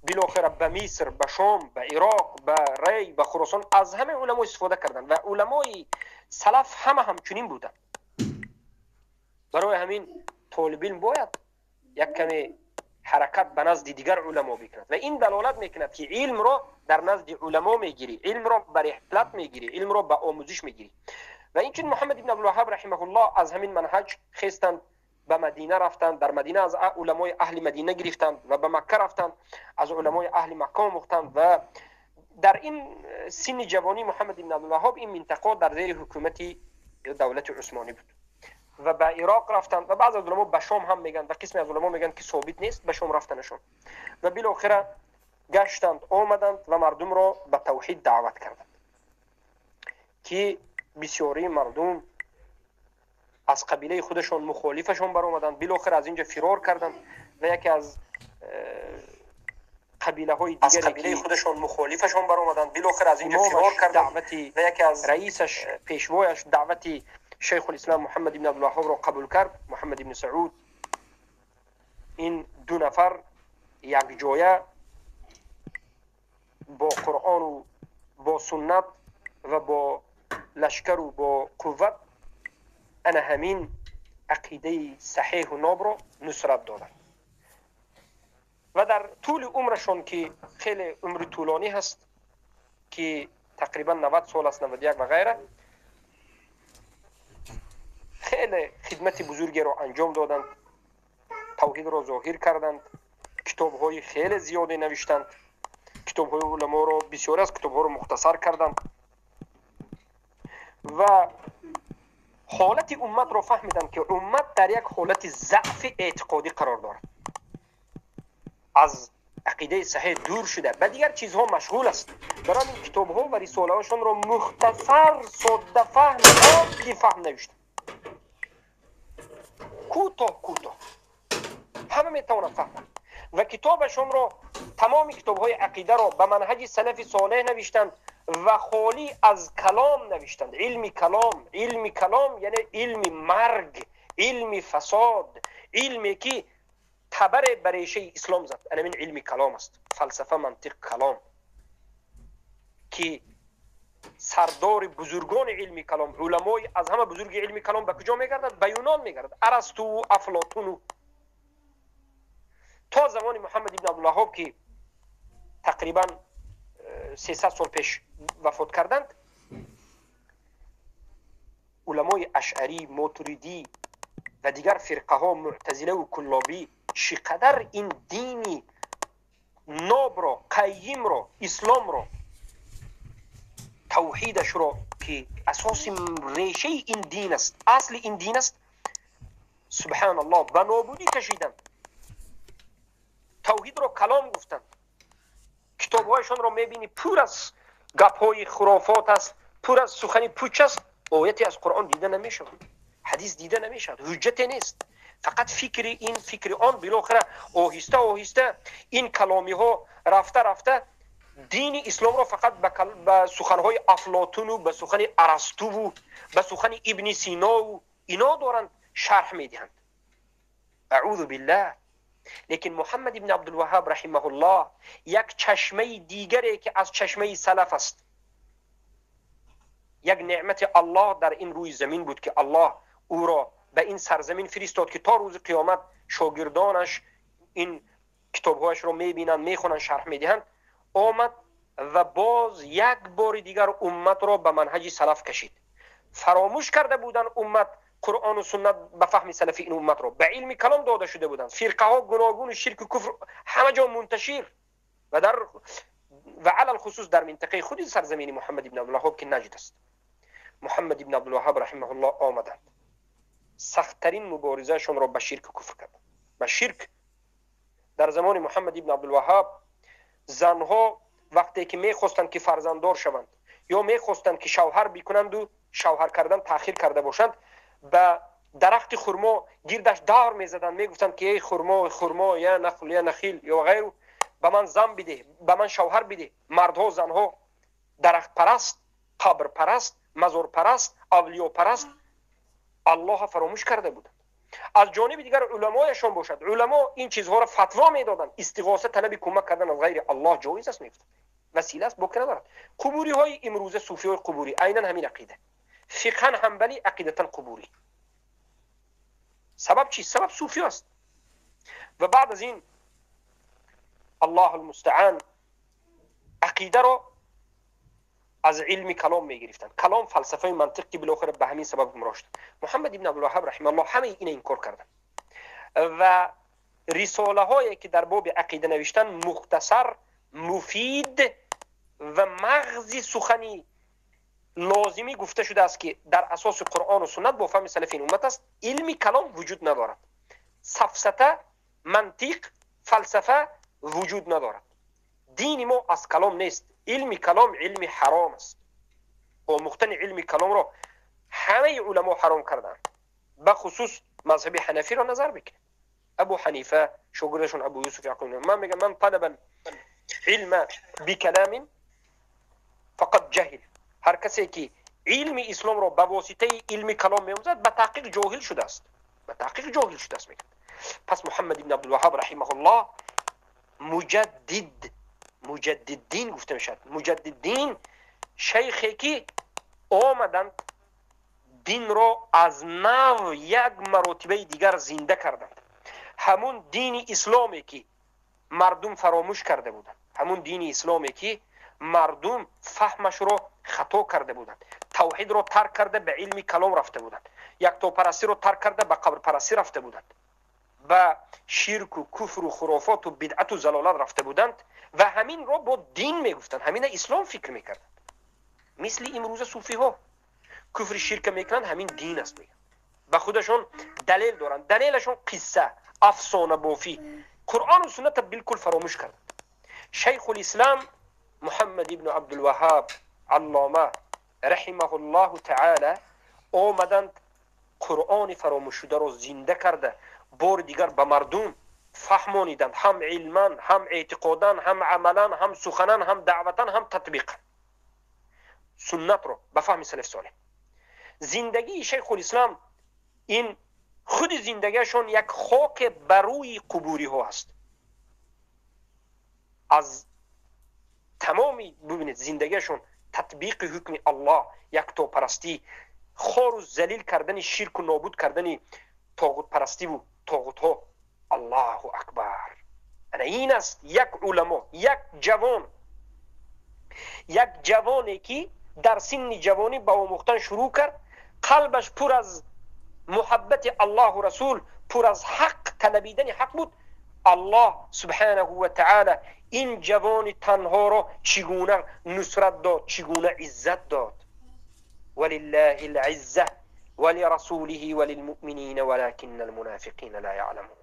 بالاخره به مصر، به شام، به عراق، به ری، به خراسان از همه علما استفاده کردند و علمای سلف همه همچنین بودند. برای همین طالب علم باید یک کمی حرکت به نزد دیگر علما بکند و این دلالت میکند که علم را در نزد علما میگیری، علم را به رحلت میگیری، علم را به آموزش میگیری. و اینچنین محمد ابن عبدالوهاب رحمه الله از همین منهج خستند، به مدینه رفتند، در مدینه از علمای اهل مدینه گرفتند و به مکه رفتند، از علمای اهل مکه آموختند. و در این سن جوانی محمد ابن عبدالوهاب این منطقه در زیر حکومت دولت عثمانی بود و به عراق رفتند و بعض از علما به شام هم میگن و قسمی از علما میگن که ثابت نیست به شام رفتنشون. و بالاخره گشتند، آمدند و مردم را به توحید دعوت کردند که بسیاری مردم از قبیله خودشون مخالفشون برآمدند، بالاخره از اینجا فرار کردند و یکی از قبیله های دیگری از قبیله خودشون مخالفشون برآمدند، بالاخره از اینجا فرار کردند و یکی از رئیسش پیشوایش دعوت شیخ الاسلام محمد بن عبدالوهاب را قبول کرد، محمد بن سعود. این دو نفر یک جایه با قرآن و با سنت و با لشکر و با قوت انا همین عقیده صحیح و ناب را نصرت دادند. و در طول عمرشون که خیلی عمر طولانی هست که تقریبا 90 سال است، 91 و غیره، خیلی خدمت بزرگی را انجام دادند، توحید را ظاهر کردند، کتاب‌های خیلی زیادی نوشتند، کتاب‌های علما را بسیار از کتاب‌ها را مختصر کردند و حالت امت را فهمیدند که امت در یک حالت ضعف اعتقادی قرار دارد، از عقیده صحیح دور شده، به دیگر چیزها مشغول است. برای این کتاب‌ها و رساله‌هاشون را مختصر، ساده فهم، عادی فهم نوشتند، کوتاه کوتاه همه میتوانند فهمند. و کتابشون را، تمام کتاب‌های عقیده را به منهج سلف صالح نوشتند و خالی از کلام نوشتند. علم کلام، علم کلام یعنی علم مرگ، علم فساد، علمی که تبر بر ریشه اسلام زد. این علم کلام است، فلسفه، منطق، کلام، که سردار بزرگان علم کلام، علمای از همه بزرگ علم کلام به کجا میگردد؟ به یونان میگردد، ارسطو و افلاطون. تا زمان محمد ابن عبدالوهاب که تقریبا 300 سال پیش وفات کردند، علمای اشعری، ماتریدی و دیگر فرقه ها، معتزله و کلابی، چقدر این دینی ناب را، قیم را، اسلام را، توحیدش را که اساس ریشه این دین است، اصل این دین است، سبحان الله به نابودی کشیدند. توحید را کلام گفتند. کتابهایشان را میبینی پر از گپهای خرافات است، پر از سخنی پوچ است، آیتی از قرآن دیده نمیشود، حدیث دیده نمیشود، حجت نیست، فقط فکر این فکر آن. بالاخره آهسته آهسته این کلامی ها رفته رفته دین اسلام را فقط به سخنهای افلاطون و به سخن ارسطو و به سخن ابن سینا و اینا دارند شرح میدهند. اعوذ بالله. لیکن محمد ابن عبدالوهاب رحمه الله یک چشمه دیگری که از چشمه سلف است، یک نعمت الله در این روی زمین بود که الله او را به این سرزمین فرستاد که تا روز قیامت شاگردانش این کتابهایش را میبینند، میخوانند، شرح میدهند. آمد و باز یک بار دیگر امت را به منهج سلف کشید. فراموش کرده بودند امت قرآن و سنت به فهم سلفی این امت را به علم کلام داده شده بودند. فرقه ها گوناگون، شرک و کفر همه جا منتشر و در و علی الخصوص در منطقه خود سرزمین محمد ابن عبدالوهاب که نجد است. محمد ابن عبدالوهاب رحمه الله آمدند، سختترین مبارزهشون را به شرک و کفر کردند، به شرک. در زمان محمد ابن عبدالوهاب زنها وقتی که میخواستند که فرزنددار شوند یا میخواستند که شوهر بکنند و شوهر کردن تأخیر کرده باشند، به درخت خرما گیردش دار میزدند، میگفتند که ای خرما خرما، یا نخل یا نخیل یا غیره، به من زن بده، به من شوهر بده. مردها زنها درخت پرست، قبر پرست، مزار پرست، اولیا پرست، الله فراموش کرده بودند. Аз ҷониби дигар уламояшон бошад, уламо ин чизҳоро фатво медоданд. Истиғоса, талаби кӯмак кардан аз ғайри Аллоҳ ҷоиз аст, мегуфтанд, васила аст, боке надорад. Қубуриҳои имрӯза, суфиҳои қубурӣ айнан ҳамин ақида, фиқҳан ҳанбалӣ, ақидатан қубурӣ. Сабаб чист? Сабаб суфӣ аст. Ва баъд аз ин, Аллоҳ алмустаъан, ақидаро аз илми калом мегирифтанд. Калом, фалсафаи мантиқ, ки билохира ба ҳамин сабаб гумроҳ шуданд. Муҳаммад ибн Абдулваҳҳаб раҳимааллоҳ ҳамаи ина инкор карданд ва рисолаҳое ки дар боби ақида навиштанд, мухтасар, муфид ва мағзи сухани лозимӣ гуфта шудааст, ки дар асоси Қуръону суннат бо фаҳми салафи ин уммат аст. Илми калом вуҷуд надорад, сафсата, мантиқ, фалсафа вуҷуд надорад. Дини мо аз калом нест. Илми калом илми ҳаром аст. Омӯхтани илми каломро ҳамаи уламо ҳаром карданд. Бахусус мазҳаби ҳанафиро назар бикунед, Абу Ҳанифа, шогирдашон Абу Юсуф Яқуб ман мегам: ман талаба илма бикаламин фақад ҷаҳил. Ҳар касе ки илми исломро ба воситаи илми калом меомӯзад, ба таҳқиқ ҷоҳил шудааст, ба таҳқиқ ҷоҳил шудааст, мегӯяд. Пас Муҳаммад ибн Абдулваҳҳаб раҳимаҳуллоҳ муҷаддид, муҷаддиддин гуфта мешавад. Муҷаддиддин, шайхе ки омаданд, динро аз нав як маротибаи дигар зинда карданд. Ҳамун дини исломе ки мардум фаромӯш карда буданд, ҳамун дини исломе ки мардум фаҳмашро хато карда буданд, тавҳидро тарк карда, ба илми калом рафта буданд, яктопарастиро тарк карда, ба қабрпарастӣ рафта буданд, ба ширку куфру хурофоту бидъату залолат рафта буданд ва ҳаминро бо дин мегуфтанд, ҳамина ислом фикр мекарданд. Мисли имрӯза суфиҳо куфри ширка мекунанд, ҳамин дин аст мегӯянд, ба худашон далел доранд, далелашон қисса, афсонабофӣ, Қуръону сунната билкул фаромӯш карданд. Шайхулислам Муҳаммад ибну Абдулваҳҳаб аллома раҳимаҳуллоҳу таала омаданд, Қуръони фаромӯшшударо зинда карда, бори дигар ба мардум фаҳмониданд, ҳам илман, ҳам эътиқодан, ҳам амалан, ҳам суханан, ҳам даъватан, ҳам татбиқан суннатро ба фаҳми салаф солеҳ. Зиндагии шайхулислам, ин худи зиндагиашон як хоке бар рӯи қубуриҳо аст. Аз тамоми, бубинед, зиндагиашон татбиқи ҳукми Аллоҳ, яктопарастӣ, хору залил кардани ширку нобуд кардани тоғутпарастиву тоғутҳо. Аллоҳу акбар! Ана ин аст як уламо, як ҷавон, як ҷавоне ки дар синни ҷавонӣ ба омӯхтан шурӯъ кард, қалбаш пур аз муҳаббати Аллоҳу расул, пур аз ҳақ талабидани ҳақ буд. Аллоҳ субҳанаҳу ва таала ин ҷавони танҳоро чӣ гуна нусрат дод, чӣ гуна иззат дод! Валиллаҳи лизза валирасулиҳи валилмуъминина валакинна алмунофиқина ла яъламун.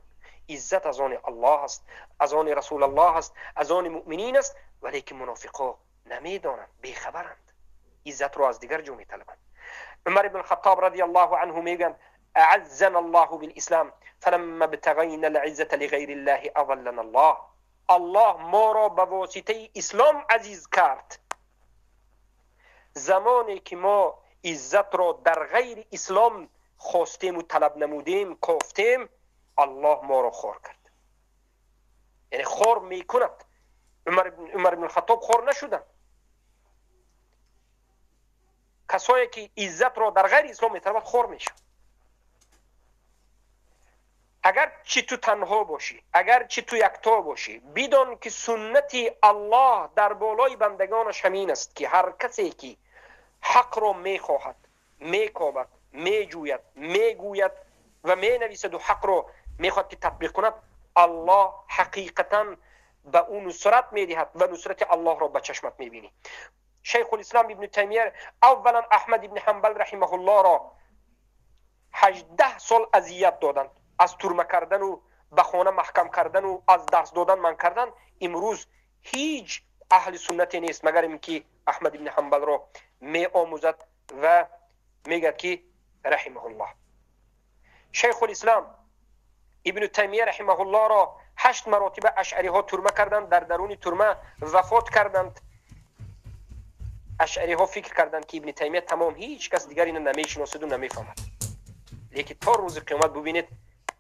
Иззат аз они Аллоҳ аст, аз они Расулаллоҳ аст, аз они муъминин аст, валекин мунофиқо намедонанд, бехабаранд, иззатро аз дигар ҷо металабанд. Умар ибн Хаттоб радиаллоҳу анҳу мегӯянд: أعزنا الله بالإسلام فلما ابتغينا العزة لغير الله أضلنا الله. Аллоҳ моро ба воситаи ислом азиз кард. Замоне ки мо иззатро дар ғайри ислом хостему талаб намудем, кофтем, Аллоҳ моро хор кард, яъне хор мекунад. Умар ибн Хаттоб хор нашуданд. Касое ки иззатро дар ғайри ислом металабад, хор мешавад. Агар чи ту танҳо бошӣ, агар чи ту якто бошӣ, бидон ки суннати Аллоҳ дар болои бандагонаш ҳамин аст, ки ҳар касе ки ҳақро мехоҳад, мекобад, меҷӯяд, мегӯяд ва менависаду ҳақро мехоҳад ки татбиқ кунад, Аллоҳ ҳақиқатан ба ӯ нусрат медиҳад ва нусрати Аллоҳро ба чашмат мебинӣ. Шайхулислам Ибни Таймия, аввалан Аҳмад ибни Ҳанбал раҳимаҳуллоҳро 18 сол азият доданд, аз турма кардану ба хона маҳкам кардану аз дарс додан манъ кардан. Имрӯз ҳеҷ аҳли суннате нест, магар ин ки Аҳмад ибни Ҳанбалро меомӯзад ва мегӯяд ки раҳимаҳуллоҳ. Шайхулислам Ибну Таймия раҳимаҳуллоҳро ҳашт маротиба ашъариҳо турма карданд, дар даруни турма вафот карданд. Ашъариҳо фикр карданд, ки Ибни Таймия тамом, ҳеҷ кас дигар ина намешиносаду намефаҳмад, лекин то рӯзи қиёмат, бубинед.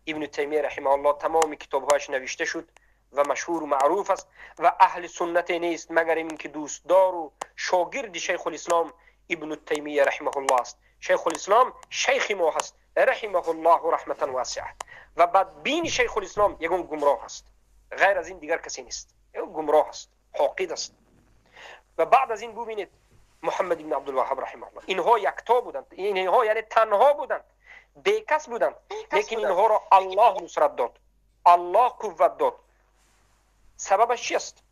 ابن تیمیه رحمه الله تمام کتابهایش نوشته شد و مشهور و معروف است و اهل سنت نیست مگر اینکه دوستدار و شاگرد شیخ الاسلام ابن تیمیه رحمه الله است. شیخ الاسلام شیخ ما هست رحمه الله رحمتا واسعه و بدبین شیخ الاسلام یگون گمراه است، غیر از این دیگر کسی نیست، یگون گمراه است، حاقد است. و بعد از این ببینید محمد ابن عبدالوهاب رحمه الله، اینها یکتا بودند، اینها یعنی تنها بودند، بیکس بودند، لیکن اینها را الله نصرت داد، الله قوت داد. سببش چیست؟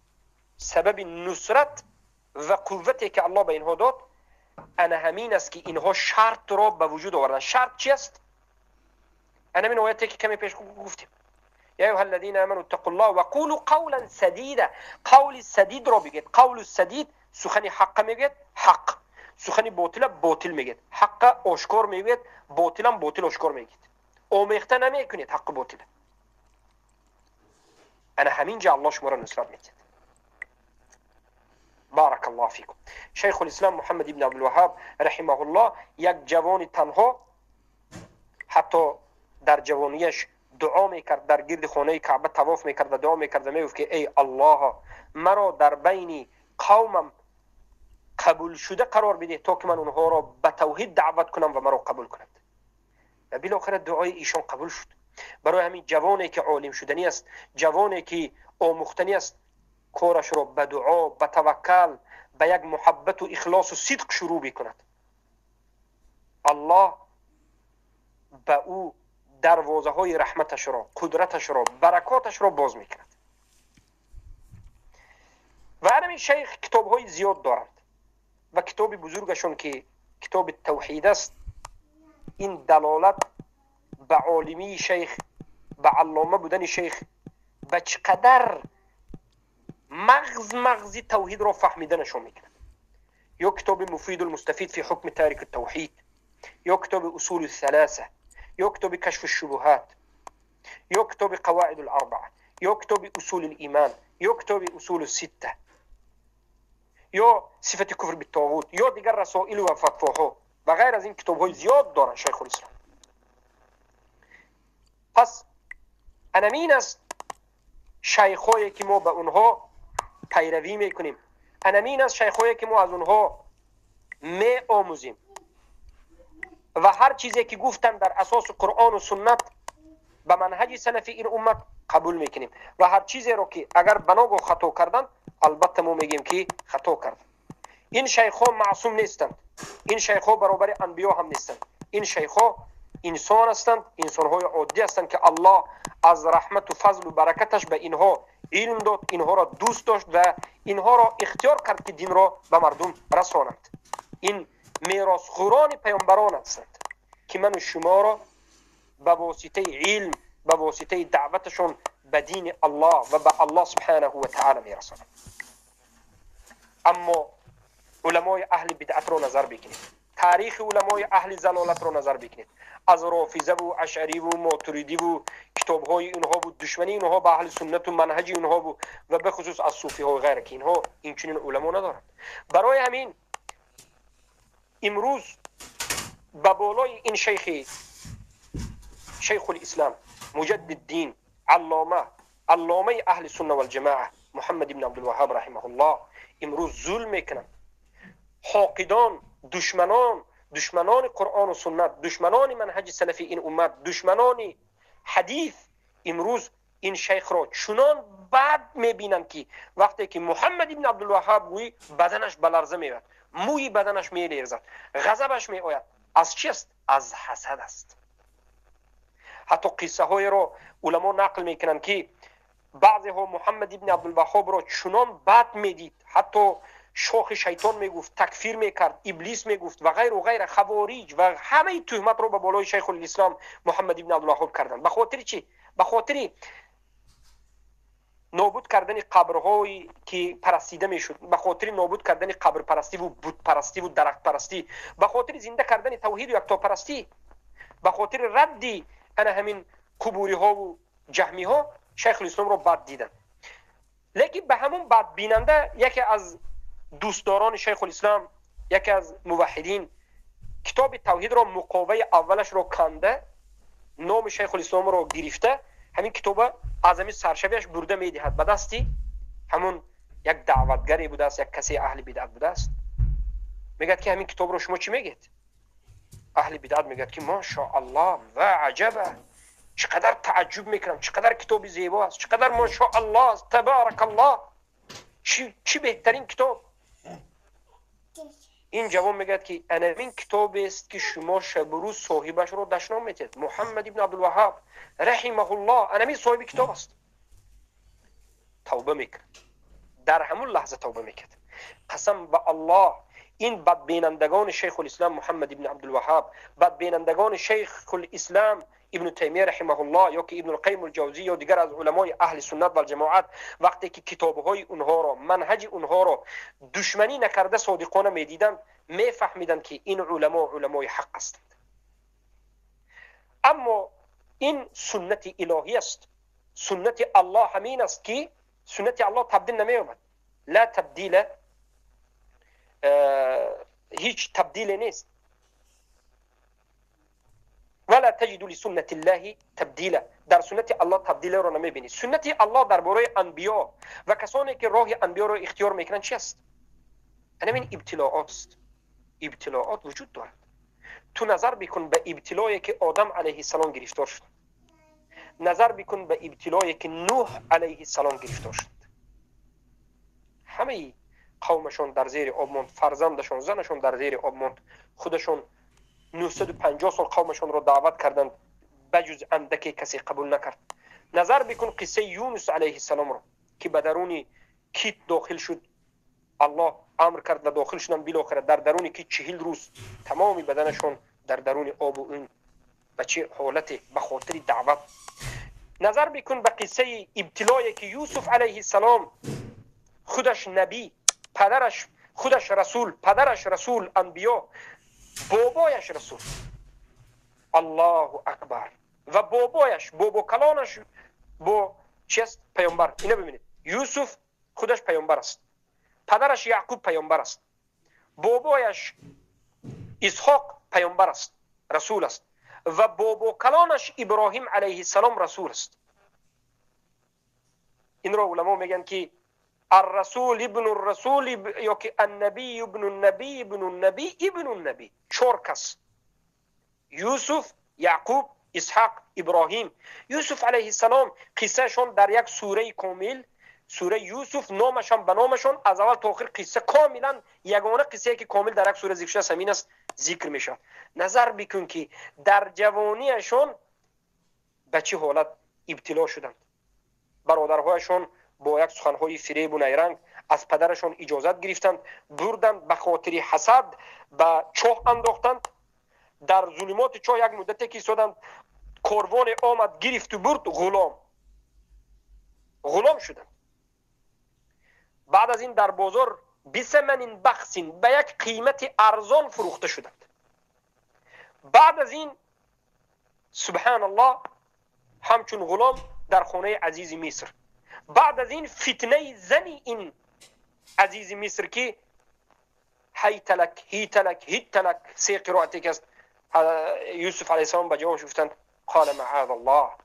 سبب نصرت و قوتی که الله به اینها داد انا همین است که اینها شرط را به وجود آوردن. شرط چیست؟ انا همین آیتی که کمی پیش گفتیم، یا ایها الذین آمنوا اتقوا الله وقولوا قولا سدیدا. قول سدید را بگید. قول سدید سخن حق میگید، حق. سخن باطل باطل میگید، حق آشکار میگید، باطل هم باطل آشکار میگید. آمیخته نمیکنید حق باطل. انا همینجا الله شما را نصرت میدید. بارک الله فیکم. شیخ الاسلام محمد ابن عبدالوهاب رحمه الله یک جوان تنها، حتی در جوانیش دعا میکرد، در گرد خانه کعبه طواف میکرد و دعا میکرد و میگفت که ای الله مرا در بین قومم قبول شده قرار بده تا که من اونها را به توحید دعوت کنم و مرا قبول کنند. و بالاخره دعای ایشان قبول شد. برای همین جوانی که عالم شدنی است، جوانی که آموختنی است، کارش را به دعا، به توکل، به یک محبت و اخلاص و صدق شروع بکند. الله به او دروازه های رحمتش را، قدرتش را، برکاتش را باز میکند. و همین شیخ کتاب های زیاد دارند و کتاب بزرگشون که کتاب توحید است، این دلالت به عالمی شیخ، به علامه بودن شیخ، به چقدر مغزی توحید را فهمیدنشون میکند. یا کتاب مفید المستفید فی حکم تارک التوحید، یا کتاب اصول الثلاثه، یا کتاب کشف الشبهات، یا کتاب قواعد الاربعه، یا کتاب اصول الایمان، یا کتاب اصول السته، یا صفت کفر بالطاغوت، یا دیگر رسائل و فتواها و غیر از این کتاب های زیاد دارن شیخ الاسلام. پس انمین است شیخ هایی که ما به اونها پیروی میکنیم، انمین است شیخ هایی که ما از اونها می آموزیم و هر چیزی که گفتن در اساس قرآن و سنت به منهج سلفی این امت قبول میکنیم و هر چیزی رو که اگر بناگو خطا کردن البته ما میگیم که خطا کردن. این شیخ ها معصوم نیستند، این شیخ ها برابر انبیا هم نیستند، این شیخ ها انسان هستند، انسان های عادی هستند که الله از رحمت و فضل و برکتش به اینها علم داد، اینها را دوست داشت و اینها را اختیار کرد که دین را به مردم رسانند. این میراثخوران پیامبران هستند که من و شما را به واسطه علم، به واسطه دعوتشون به دین الله و به الله سبحانه و تعالی میرسانند. اما علمای اهل بدعت رو نظر بکنید، تاریخ علمای اهل زلالت رو نظر بکنید، از رافضه و اشعری و ماتریدی و کتاب‌های اینها و دشمنی اینها به اهل سنت و منهج اینها و به خصوص از صوفی ها و غیره که اینها اینچنین علما ندارند. برای همین امروز به بالای این شیخ الاسلام مجدد الدین علامه اهل سنت والجماعه محمد بن عبدالوهاب رحمه الله امروز ظلم میکنند. حاقدان، دشمنان قرآن و سنت، دشمنان منهج سلفی این امت، دشمنان حدیث امروز این شیخ را چنان بد میبینند که وقتی که محمد بن عبدالوهاب گویی بدنش به لرزه میآید، موی بدنش میلرزد، غضبش میآید. از چیست؟ از حسد است. حتی قصه های را علما نقل میکنند که بعضی ها محمد بن عبدالوهاب را چنان بد میدید، حتی شاخ شیطان میگفت، تکفیر میکرد، ابلیس میگفت و غیر و غیر، خوارج و همه تهمت رو به بالای شیخ الاسلام محمد بن عبدالوهاب کردند. به خاطر چی؟ به خاطر نابود کردن قبرهایی که پرستیده میشد، به خاطر نابود کردن قبر پرستی و بت پرستی و درخت پرستی، به خاطر زنده کردن توحید و یکتاپرستی، به خاطر رد انا همین قبوری ها و جهمی ها شیخ الاسلام رو بد دیدن. لیکن به همون بد بیننده یکی از دوستداران شیخ الاسلام، یکی از موحدین، کتاب توحید را مقاوه اولش را کنده Номи Шайхулисломро гирифта, ҳамин китоба аз ҳамин саршавиаш бурда медиҳад ба дасти ҳамун як даъватгаре будааст, як касе аҳли бидъат будааст. Мегӯяд, ки ҳамин китобро шумо чӣ мегӯед? Аҳли бидъат мегӯяд, ки машоаллоҳ ва аҷаба, чӣ қадар тааҷҷуб мекунам, чӣ қадар китоби зебо аст, чӣ қадар машоаллоҳ аст, табаракаллоҳ, чӣ беҳтарин китоб. Ин ҷавон мегӯяд, ки анамин китобест, ки шумо шабу рӯз соҳибашро дашном метиҳед. Муҳаммад ибн Абдулваҳҳаб раҳимаҳуллоҳ анамин соҳиби китоб аст. Тавба мекард, дар ҳамун лаҳза тавба мекард. Қасам ба Аллоҳ, ин бадбинандагони Шайхулислам Муҳаммад ибн Абдулваҳҳаб, бадбинандагони Шайхулислам Ибну Таймия раҳимаҳуллоҳ ё ки Ибнулқайим Алҷавзӣ ё дигар аз уламои аҳли суннат валҷамоат, вақте ки китобҳои онҳоро, манҳаҷи онҳоро душманӣ накарда содиқона медиданд, мефаҳмиданд, ки ин уламо уламои ҳақ ҳастанд. Аммо ин суннати илоҳӣ аст. Суннати Аллоҳ ҳамин аст, ки суннати Аллоҳ табдил намеёбад. Ла табдила, ҳеҷ табдиле нест. Вала таҷиду лисуннати ллаҳи табдила. Дар суннати Аллоҳ табдилеро намебинӣ. Суннати Аллоҳ дар бораи анбиё ва касоне, ки роҳи анбиёро ихтиёр мекунанд, чи аст? Ҳамин ибтилоот аст. Ибтилоот вуҷуд дорад. Ту назар бикун ба ибтилое, ки Одам алайҳиссалом гирифтор шуд, назар бикун ба ибтилое, ки Нуҳ алайҳиссалом гирифтор шуд. Ҳамаи қавмашон дар зери об монд, фарзандашон, занашон дар зери об монд. Худашон 950 сол қавмашонро даъват карданд, ба ҷуз андаке касе қабул накард. Назар бикун қиссаи Юнус алайҳиссаломро, ки ба даруни кит дохил шуд. Аллоҳ амр кард ва дохил шуданд. Билохира дар даруни кит 40 рӯз тамоми баданашон дар даруни обу ин ба чӣ ҳолате, ба хотири даъват. Назар бикун ба қиссаи ибтилое, ки Юсуф алайҳиссалом, худаш набӣ, падараш худаш расул, падараш расул, анбиё, бобояш расул, Аллоҳу акбар, ва бобояш, бобокалонаш бо чи аст? Паёмбар. Ина бибинед, Юсуф худаш паёмбар аст, падараш Яъқуб паёмбар аст, бобояш Исҳоқ паёмбар аст, расул аст, ва бобокалонаш Иброҳим алайҳиссалом расул аст. Инро уламо мегӯянд, ки الرسول ابن الرسول ё ки النبي ابن النبي ابن النبي ابن النبي. Чор кас: Юсуф, Яъқуб, Исҳақ, Иброҳим. Юсуф алайҳиссалом қиссаашон дар як сураи комил, сураи Юсуф, номашон ба номашон аз аввал то охир қисса комилан, ягона қиссае, ки комил дар як сура зикр шудааст, ҳамин аст, зикр мешавад. Назар бикун, ки дар ҷавониашон ба чӣ ҳолат ибтило шуданд. Бародарҳояшон бо як суханҳои фиребу найранг аз падарашон иҷозат гирифтанд, бурданд, ба хотири ҳасад ба чоҳ андохтанд. Дар зулумоти чоҳ як муддате ки истоданд, корвоне омад, гирифту бурд, ғулом шуданд. Баъд аз ин дар бозор بثمن بخس, ба як қимати арзон фурӯхта шуданд. Баъд аз ин, субҳаналлоҳ, ҳамчун ғулом дар хонаи азизи Миср. Баъд аз ин фитнаи зани ин азизи Миср, ки هیت لك, هیت لك, هیت لك, се қироате ки аст. Юсуф алайҳиссалом ба ҷавобаш гуфтанд: قال معاذ الله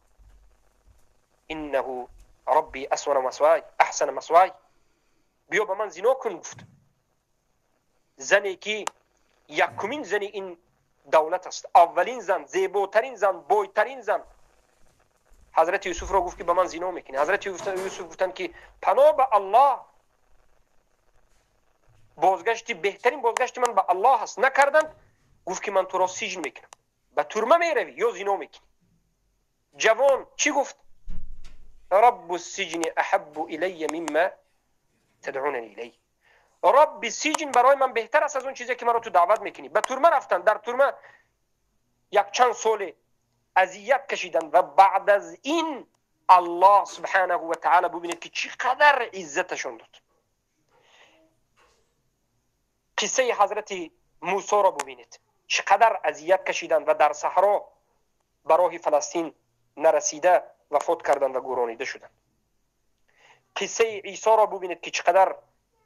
إنه ربي أسون مثواي أحسن مثواي. Биё ба ман зино кун, гуфт. Зане, ки якумин зани ин давлат аст, аввалин зан, зеботарин зан, бойтарин зан, ҳазрати Юсуфро гуфт, ки ба ман зино мекунӣ. Ҳазрати Юсуф гуфтанд, ки паноҳ ба Аллоҳ, бозгашти беҳтарин бозгашти ман ба Аллоҳ аст. Накарданд. Гуфт, ки ман туро сиҷн мекунам, ба турма меравӣ ё зино мекунӣ. Ҷавон чӣ гуфт? رب السجن أحب إلي مما تدعونني إليه. رب السجن барои ман беҳтар аст аз он чизе, ки маро ту даъват мекунӣ. Ба турма рафтанд, дар турма якчанд соле азият кашиданд ва баъд аз ин Аллоҳ субҳанаҳу ва таъала, бубинед, ки чӣ қадар иззаташон дод. Қиссаи ҳазрати Мусоро бубинед, чӣ қадар азият кашиданд ва дар саҳро ба роҳи Фаластин нарасида вафот карданд ва гӯронида шуданд. Қиссаи Исоро бубинед, ки чӣ қадар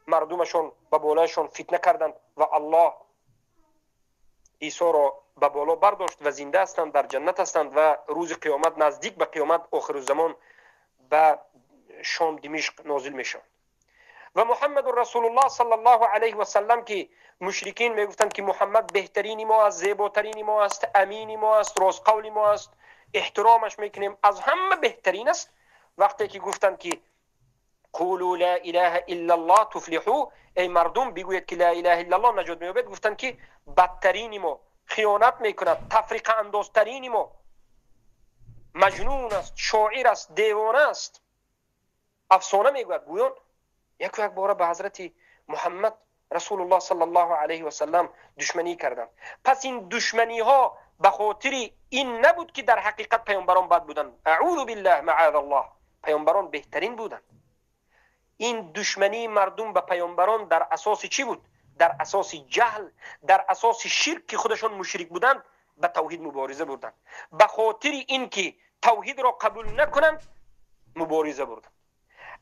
мардумашон ба болояшон фитна карданд ва Аллоҳ Исоро ба боло бардошт ва зинда ҳастанд, дар ҷаннат ҳастанд ва рӯзи қиёмат, наздик ба қиёмат, охирузамон ба Шом, Димишқ нозил мешаванд. Ва Муҳаммад расулуллоҳ саллаллоҳу алайҳи васаллам, ки мушрикин мегуфтанд, ки Муҳаммад беҳтарини мо аст, зеботарини мо аст, амини мо аст, ростқавли мо аст, эҳтиромаш мекунем, аз ҳама беҳтарин аст, вақте ки гуфтанд, ки қулу ла илаҳа иллаллоҳ туфлиҳу, эй мардум, бигӯед, ки ла илаҳа иллаллоҳ, наҷот меёбед, гуфтанд, ки бадтарини мо, хиёнат мекунад, тафриқаандозтарини мо, маҷнун аст, шоир аст, девона аст, афсона мегӯяд, гӯён яку як бора ба ҳазрати Муҳаммад расулуллоҳ саллаллоҳу алайҳи васаллам душманӣ карданд. Пас ин душманиҳо ба хотири ин набуд, ки дар ҳақиқат паёмбарон бад буданд. Аъузу биллаҳ, маъазаллоҳ, паёмбарон беҳтарин буданд. Ин душмании мардум ба паёмбарон дар асоси чӣ буд? Дар асоси ҷаҳл, дар асоси ширк, ки худашон мушрик буданд, ба тавҳид мубориза бурданд. Ба хотири ин ки тавҳидро қабул накунанд, мубориза бурданд.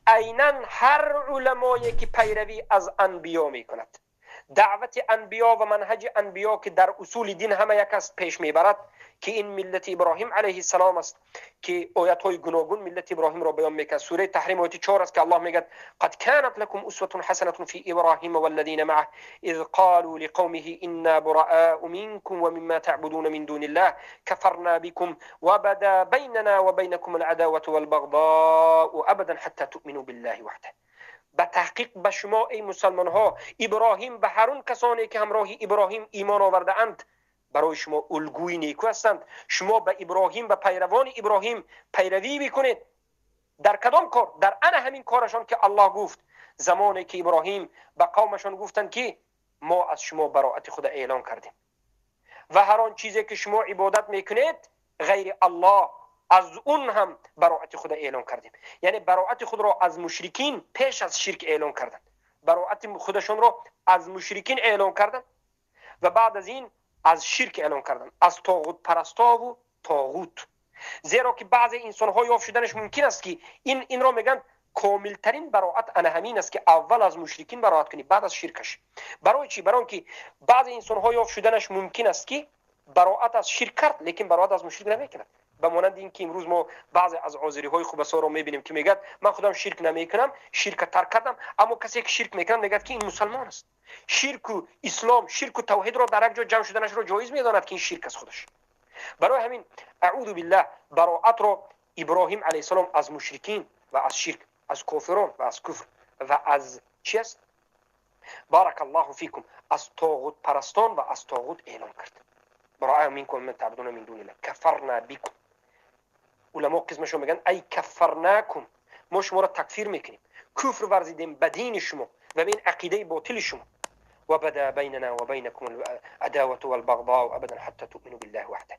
Айнан ҳар уламое, ки пайравӣ аз анбиё мекунад, даъвати анбиё ва манҳаҷи анбиё, ки дар усули дин ҳама як аст, пеш мебарад, ки ин миллати Иброҳим алайҳиссалом аст, ки оятҳои гуногун миллати Иброҳимро баён мекард. Сураи Таҳрим, ояти 4 аст, ки Аллоҳ мегӯяд: قد كانت لكم أسوة حسنة في إبراهيم والذين معه إذ قالوا لقومه إنا براء منكم ومما تعبدون من دون الله كفرنا بكم وبدا بيننا وبينكم العداوة والبغضاء أبدا حتى تؤمنوا بالله وحده. ба таҳқиқ ба шумо, эй мусалмонҳо, Иброҳим ба ҳар он касоне, ки ҳамроҳи Иброҳим имон овардаанд, барои шумо улгӯи неку ҳастанд. Шумо ба Иброҳим, ба пайравони Иброҳим пайравӣ бикунед. Дар кадом кор? Дар ана ҳамин корашон, ки Аллоҳ гуфт, замоне ки Иброҳим ба қавмашон гуфтанд, ки мо аз шумо бароати худа эълон кардем ва ҳар он чизе, ки шумо ибодат мекунед ғайри Аллоҳ, аз он ҳам бароати худа эълон кардем. Яъне бароати худро аз мушрикин пеш аз ширк эълон карданд, бароати худашонро аз мушрикин эълон карданд ва баъд аз ин аз ширк эълон карданд, аз тоғутпарастову тоғут. Зеро ки баъзе инсонҳо ёфт шуданаш мумкин аст, ки инро мегӯянд, комилтарин бароат ана ҳамин аст, ки аввал аз мушрикин бароат кунӣ, баъд аз ширкаш. Барои чӣ? Барои он ки баъзе инсонҳо ёфт шуданаш мумкин аст, ки бароат аз ширк кард, лекин бароат аз мушрик намекунад. Ба монанди ин ки имрӯз мо баъзе аз озириҳои хубасоро мебинем, ки мегӯяд: ман худам ширк намекунам, ширка тарк кардам, аммо касе, ки ширк мекунад, мегӯяд, ки ин мусалмон аст. Ширку ислом, ширку тавҳидро дар як ҷо ҷамъ шуданашро ҷоиз медонад, ки ин ширк аст худаш. Барои ҳамин, аъузу биллаҳ, бароатро Иброҳим алайҳиссалом аз мушрикин ва аз ширк, аз кофирон ва аз куфр ва аз чи аст, баракаллоҳу фикум, аз тоғутпарастон ва аз тоғут эълон кард. براء منكم ومما تعبدون من دون الله كفرنا بكم. уламо қисмашон мегӯянд: ай кафарнакум, мо шуморо такфир мекунем, куфр варзидем ба дини шумо ва ба ин ақидаи ботили шумо. وبدا بيننا وبينكم العداوة والبغضاء أبدا حتى تؤمنوا بالله وحده.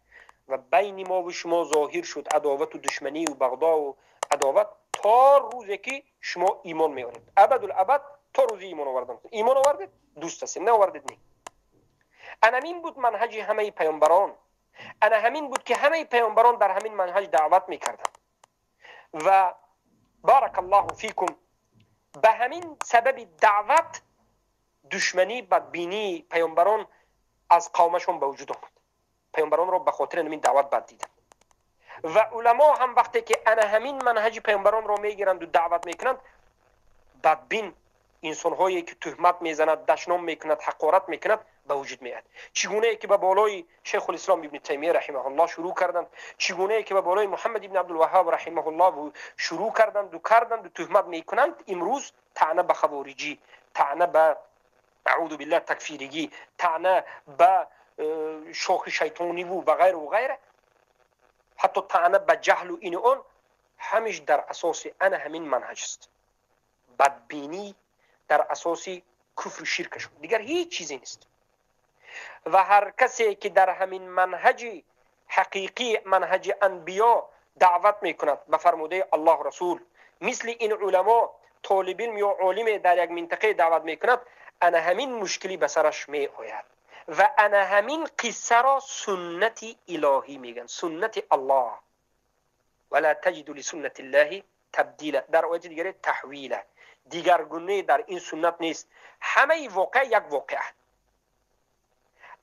و بین ما و شما ظاهر شد عداوت و دشمنی و بغضا و عداوت تا روزی که شما ایمان میارید، ابد الابد، تا روزی ایمان آوردن. ایمان آوردید، دوست هستیم، نه آوردید، نه. ана ҳамин буд манҳаҷи ҳамаи паёмбарон, ана ҳамин буд, ки ҳамаи паёмбарон дар ҳамин манҳаҷ даъват мекарданд. Ва баракаллоҳу фикум, ба ҳамин сабаби даъват душманӣ, бадбинии паёмбарон аз қавмашон ба вуҷуд омад. Паёмбаронро ба хотири ҳамин даъват бад диданд. Ва уламо ҳам вақте ки ана ҳамин манҳаҷи паёмбаронро мегиранду даъват мекунанд, бадбин инсонҳое, ки туҳмат мезанад, дашном мекунад, ҳақорат мекунад, ба вуҷуд меояд. Чӣ гунае ки ба болои Шайхулислом Ибни Таймия раҳимаҳуллоҳ шурӯъ карданд, чӣ гунае ки ба болои Муҳаммад ибни Абдулваҳҳоб раҳимаҳуллоҳ шурӯъ карданду карданду туҳмат мекунанд имрӯз, таъна ба хавориҷӣ, таъна ба, аъузу биллаҳ, такфиригӣ, таъна ба шохи шайтониву ва ғайру ғайра, ҳатто таъна ба ҷаҳлу ину он, ҳамиш дар асоси ана ҳамин манҳаҷ аст. Бадбинӣ дар асоси куфру ширкашон, дигар ҳеҷ чизе нест. Ва ҳар касе, ки дар ҳамин манҳаҷи ҳақиқӣ, манҳаҷи анбиё даъват мекунад, ба фармудаи Аллоҳ, Расул, мисли ин уламо, толибилм ё олиме дар як минтақае даъват мекунад, ана ҳамин мушкилӣ ба сараш меояд. Ва ана ҳамин қиссаро суннати илоҳӣ мегӯянд, суннати Аллоҳ. ولا تجد لسنة الله تبديلا, дар ояти дигаре تحويلا. Дигаргунае дар ин суннат нест. Ҳамаи воқеа як воқеа.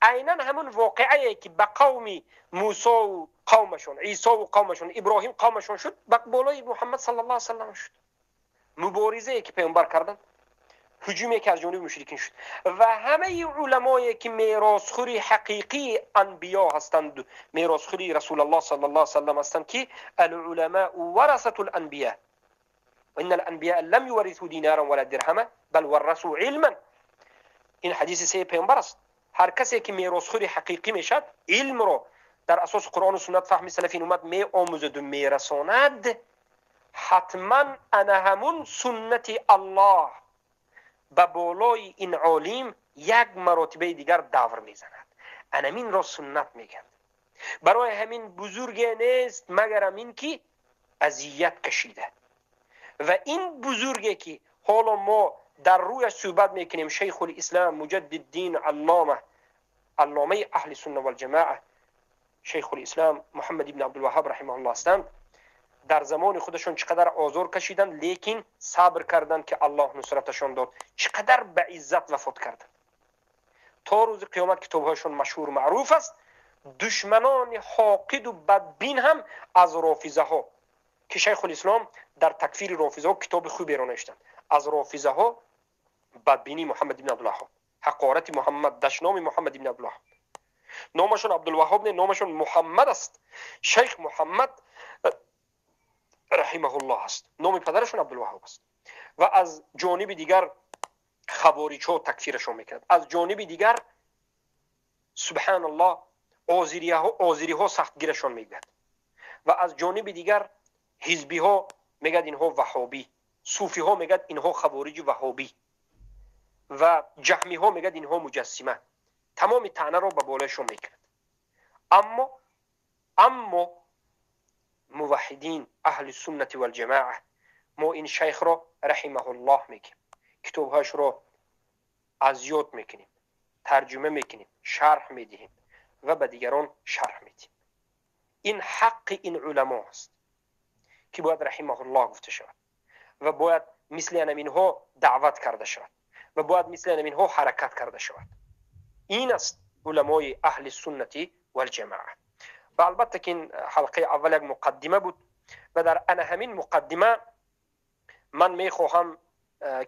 Айнан ҳамон воқеае ки ба қавми Мусо ва қавмашон, Исо ва қавмашон, Иброҳим қавмашон шуд, ба болои Муҳаммад саллаллоҳу алайҳи васаллам шуд. Муборизае ки паёмбар карданд, ҳуҷуме ки аз ҷониби мушрикин шуд ва ҳамаи уламое ки меросхӯри ҳақиқии анбиё ҳастанд, меросхӯри Расулаллоҳ саллаллоҳу алайҳи васаллам ҳастанд, ки العلماء ورثة الأنبياء وإن الأنبياء لم يورثوا دينارا ولا درهما بل ورثوا علما. این حدیث سه پیامبر است. هر کسی که میراثخوری حقیقی میشد، علم را در اساس قرآن و سنت فهم سلف این امت می آموزد و میرساند، حتما انا همون سنت الله به بالای این عالم یک مراتبه دیگر دور میزند. انمین را سنت میگند. برای همین بزرگ نیست مگر همین که اذیت کشیده. و این بزرگی که حالا ما در رویش صحبت میکنیم، شیخ الاسلام مجدد الدین علامه اهل سنت و الجماعه شیخ الاسلام محمد ابن عبدالوهاب رحمه الله هستند، در زمان خودشون چقدر آزار کشیدند، لیکن صبر کردند که الله نصرتشان داد. چقدر به عزت وفات کردند. تا روز قیامت کتابهایشون مشهور معروف است. دشمنان حاقد و بدبین هم از رافضه ها که شیخ الاسلام در تکفیر رافضه ها کتاب خوبی را نوشتند، از رافضه ها بدبینی محمد ابن عبدالوهاب، حقارت محمد، دشنام محمد ابن عبدالوهاب. نامشون عبدالوهاب نه، نامشون محمد است. شیخ محمد رحمه الله است. نام پدرشون عبدالوهاب است. و از جانب دیگر خواریج ها تکفیرشون میکرد. از جانب دیگر سبحان الله آذری ها سختگیرشون میگرد. و از جانب دیگر حزبی ها میگد اینها وهابی، صوفی ها میگد اینها خواریج وهابی و جهمی ها میگد اینها مجسمه. تمام طعنه را به بالایشون میکرد. اما موحدین اهل سنت و الجماعه ما این شیخ را رحمه الله میگیم، کتابهاش را از یاد میکنیم، ترجمه میکنیم، شرح میدهیم و به دیگران شرح میدیم. این حق این علما است که باید رحمه الله گفته شود و باید مثل اینها دعوت کرده شود و باید مثل اینها حرکت کرده شود. این است علمای اهل سنت و الجماعه. و البته که این حلقه اول یک مقدمه بود و در انا همین مقدمه من میخواهم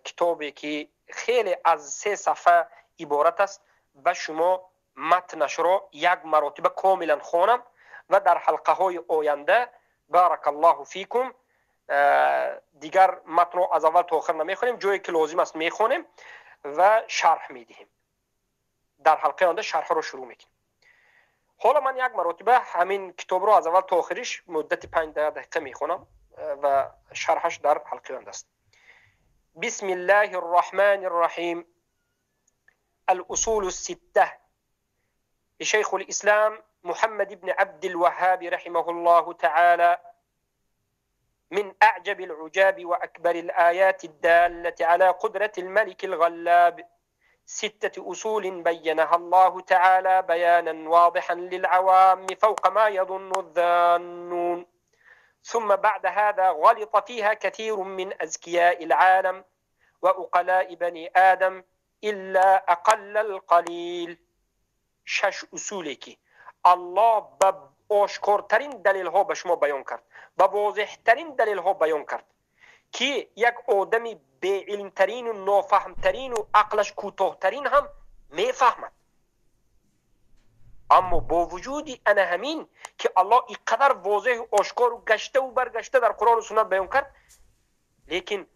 کتابی که خیلی از 3 صفحه عبارت است به شما متنش را یک مرتبه کاملا خوانم و در حلقه های آینده بارک الله فیکم دیگر متن را از اول تا آخر نمیخوانیم، جایی که لازم است میخوانیم و شرح میدهیم. در حلقه آینده شرح را شروع میکنیم. حالا من یک مرتبه همین کتاب را از اول تا آخرش مدت 5 دقیقه میخوانم و شرحش در حلقه آینده است. بسم الله الرحمن الرحیم. الاصول السته لشيخ الإسلام محمد بن عبد الوهاب رحمه الله تعالى من أعجب العجاب وأكبر الآيات الدالة على قدرة الملك الغلاب 6 أصول بينها الله تعالى بيانا واضحا للعوام فوق ما يظن الظانون، ثم بعد هذا غلط فيها كثير من أذكياء العالم وأقلاء بني آدم إلا أقل القليل. 6 اصولی که الله به آشکارترین دلیل ها به شما بیان کرد، به واضح ترین دلیل ها بیان کرد که یک آدم بی علم ترین و نافهم ترین و عقلش کوتاه ترین هم میفهمد. اما با وجود انا همین که الله اینقدر واضح و آشکار و گشته و برگشته در قرآن و سنت بیان کرد، لیکن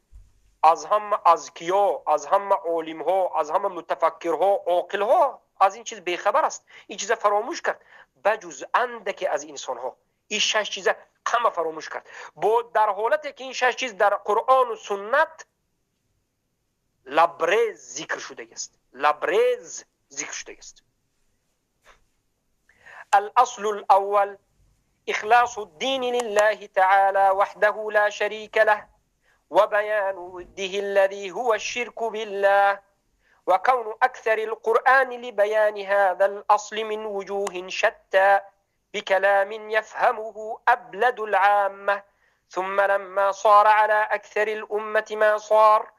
از همه اذکیا، از همه عالم ها، از همه متفکرها، عاقل ها از این چیز بیخبر است. این چیز فراموش کرد بجز اندکی از انسان ها. این 6 چیز همه فراموش کرد، با در حالتی که این 6 چیز در قرآن و سنت لبریز ذکر شده است. لبریز ذکر شده است. الاصل الاول اخلاص الدین لله تعالى وحده لا شريك له وبيان وده الذي هو الشرك بالله، وكون أكثر القرآن لبيان هذا الأصل من وجوه شتى بكلام يفهمه أبلد العامة. ثم لما صار على أكثر الأمة ما صار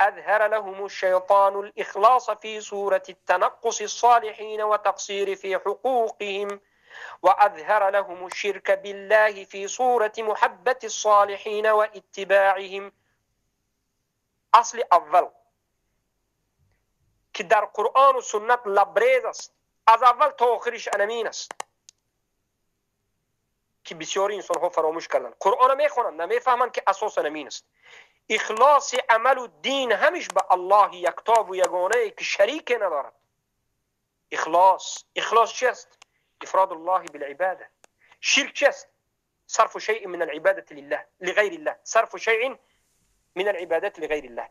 أظهر لهم الشيطان الإخلاص في صورة التنقص الصالحين وتقصير في حقوقهم، وأظهر لهم الشرك بالله في صورة محبة الصالحين واتباعهم. اصل اول که در قرآن و سنت لبریز است، از اول تا آخرش انمین است که بسیاری انسان ها فراموش کردند. قرآن میخوانند، نمیفهمند که اساس انمین است. اخلاص عمل و دین همیش به الله یکتا و یگانه که شریک ندارد. اخلاص، اخلاص چیست؟ افراد الله بالعباده. شرک چیست؟ صرف شیء من العباده لله لغیر الله، صرف شیء من العبادت لغیر الله،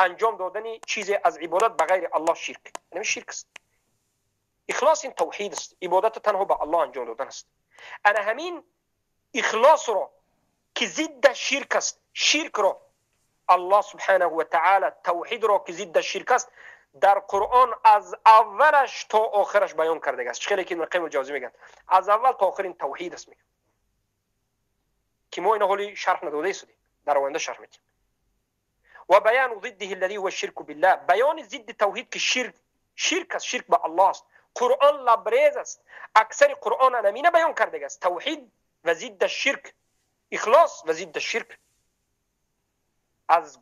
انجام دادن چیزی از عبادت به غیر الله شرک، یعنی شرک است. اخلاص این توحید است، عبادت تنها به الله انجام دادن است. انا همین اخلاص را که ضد شرک است، شرک را الله سبحانه و تعالی، توحید را که ضد شرک است، در قرآن از اولش تا آخرش بیان کرده است. خیلی که ابن قیم الجوزی میگن از اول تا آخر این توحید است، میگن که ما اینو حالی شرح نداده ایستیم، در آینده شرح میدیم. و بیان ضده الذي هو الشرك بالله، بیان ضد توحید که شرک، شرک است، شرک به الله است. قرآن لبریز است، اکثر قرآن انمینه بیان کرده است، توحید و ضد شرک، اخلاص و ضد شرک، از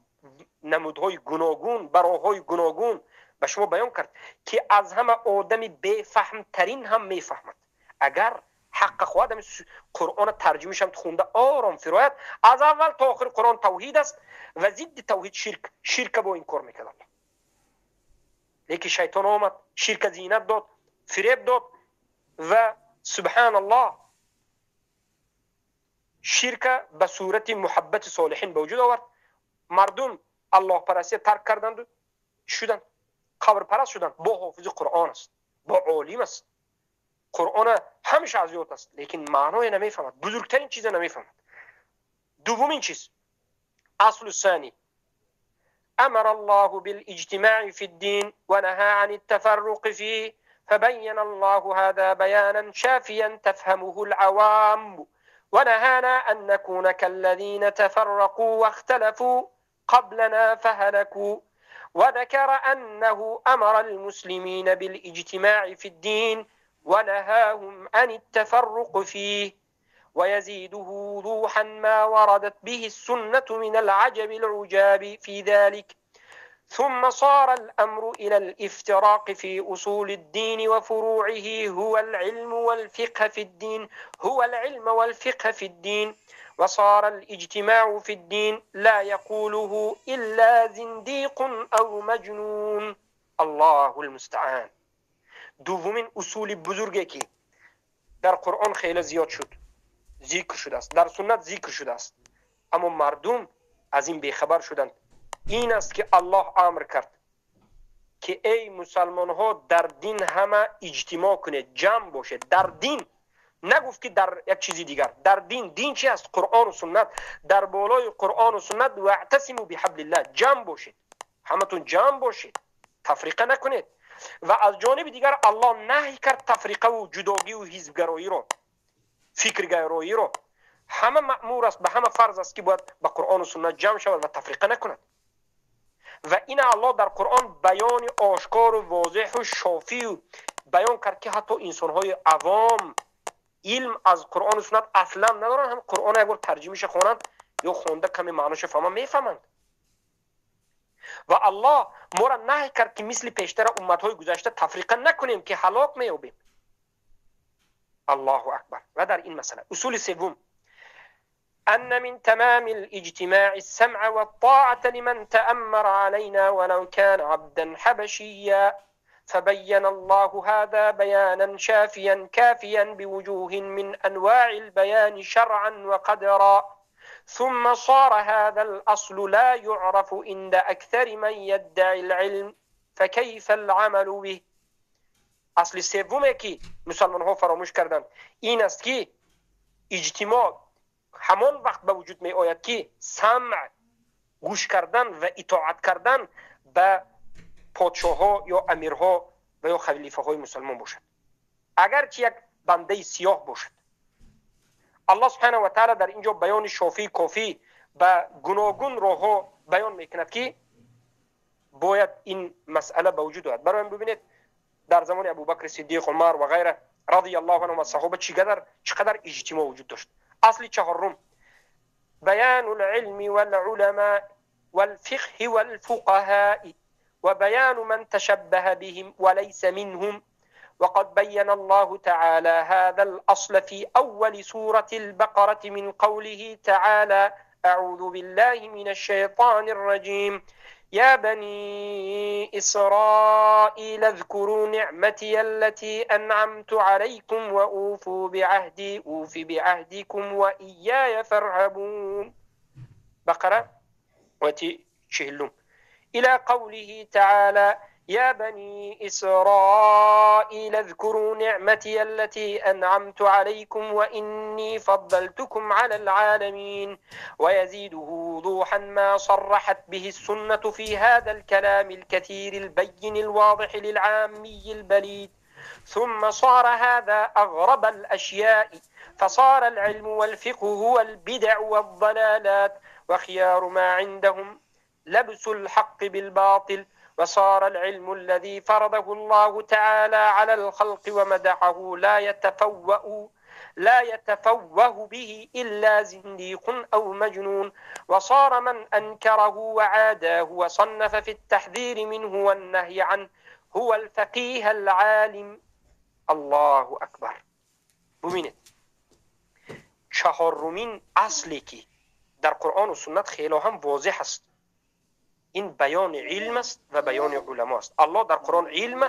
نمودهای گوناگون، براهای گوناگون به شما بیان کرد که از همه آدم بفهم ترین هم میفهمد. اگر حق خواهد قرآن ترجمهش هم خونده آرام فرایت، از اول تا آخر قرآن توحید است و ضد توحید شرک، شرک با این کار میکرد الله. لیکن شیطان آمد شرک زینت داد، فریب داد و سبحان الله شرک به صورت محبت صالحین به وجود آورد. مردم الله پرستی ترک کردند، شدند قبر پرست شدند. با حافظ قرآن است، با عالم است، قرآن همیشه از یاد است، لیکن معنای نمیفهمد، بزرگترین چیز نمیفهمد. دومین چیز، اصل ثانی، امر الله بالاجتماع في الدين ونهى عن التفرق فيه، فبين الله هذا بيانا شافيا تفهمه العوام، ونهانا أن نكون كالذين تفرقوا واختلفوا قبلنا فهلكوا. وذكر أنه أمر المسلمين بالاجتماع في الدين ونهاهم عن التفرق فيه. ويزيده وضوحا ما وردت به السنة من العجب العجاب في ذلك. ثم صار الأمر إلى الافتراق في أصول الدين وفروعه، هو العلم والفقه في الدين، هو العلم والفقه في الدين. وصار الاجتماع في الدين لا يقوله إلا زنديق أو مجنون. الله المستعان. دومین اصول بزرگی که در قرآن خیلی زیاد شد، ذکر شده است، در سنت ذکر شده است، اما مردم از این بیخبر شدند، این است که الله امر کرد که ای مسلمان ها در دین همه اجتماع کنید، جمع باشید در دین. نگفت که در یک چیزی دیگر، در دین. دین چی است؟ قرآن و سنت. در بالای قرآن و سنت واعتصموا بحبل الله، جمع باشید، همتون جمع باشید، تفریقه نکنید. و از جانب دیگر الله نهی کرد تفریقه و جداگی و حزبگرایی رو، فکرگرایی رو. همه مأمور است، به همه فرض است که باید به قرآن و سنت جمع شود و تفریقه نکند. و این الله در قرآن بیان آشکار و واضح و شافی بیان کرد که حتی انسان‌های عوام علم از قرآن و سنت اصلا ندارن، هم قرآن یک بار ترجمهش خوانند یا خونده کمی معناش فهمند میفهمند. و الله ما را نهی کرد که مثل پیشتر امتهای گذشته تفریقه نکنیم که هلاک می‌یابیم. الله اکبر. و در این مسئله اصول سوم، أن من تمام الاجتماع السمع والطاعة لمن تأمر علينا ولو كان عبدا حبشيا، فبين الله هذا بيانا شافيا كافيا بوجوه من أنواع البيان شرعا وقدرا. ثم صار هذا الأصل لا يعرف عند أكثر من يدعي العلم، فكيف العمل به؟ اصل سومه که مسلمان ها فراموش کردند این است که اجتماع همان وقت به وجود می آید که سمع، گوش کردن و اطاعت کردن به پادشاه ها یا امیرها و یا خلیفه های مسلمان باشد، اگرچه یک بنده سیاه باشد. الله سبحانه و تعالی در اینجا بیان شافی کافی به گوناگون راه ها بیان میکند که бояд ин масъала ба вуҷуд ояд. Барои бибинед, дар замони Абубакр Сиддиқ, Умар ва ғайра радиаллоҳу анҳум аз саҳоба чӣ қадар иҷтимоъ вуҷуд дошт. Асли чаҳорум: بيان العلم والعلماء والفقه والفقهاء وبيان من تشبه بهم وليس منهم. وقد بين الله تعالى هذا الأصل في أول سورة البقرة من قوله تعالى: أعوذ بالله من الشيطان الرجيم، يا بني إسرائيل اذكروا نعمتي التي أنعمت عليكم وأوفوا بعهدي أوف بعهدكم وإياي فارهبون. بقرة وتشهلم. إلى قوله تعالى: يا بني إسرائيل اذكروا نعمتي التي أنعمت عليكم وإني فضلتكم على العالمين. ويزيده وضوحا ما صرحت به السنة في هذا الكلام الكثير البين الواضح للعامي البليد. ثم صار هذا أغرب الأشياء، فصار العلم والفقه هو البدع والضلالات، وخيار ما عندهم لبس الحق بالباطل. وصار العلم الذي فرضه الله تعالى على الخلق ومدحه لا يتفوه به إلا زنديق أو مجنون. وصار من أنكره وعاداه وصنف في التحذير منه والنهي عنه هو الفقيه العالم. الله أكبر. ببینید، چهارمین اصلی که در قرآن و سنت خیلی هم واضح است، این بیان علم است و بیان علما است. الله در قرآن علم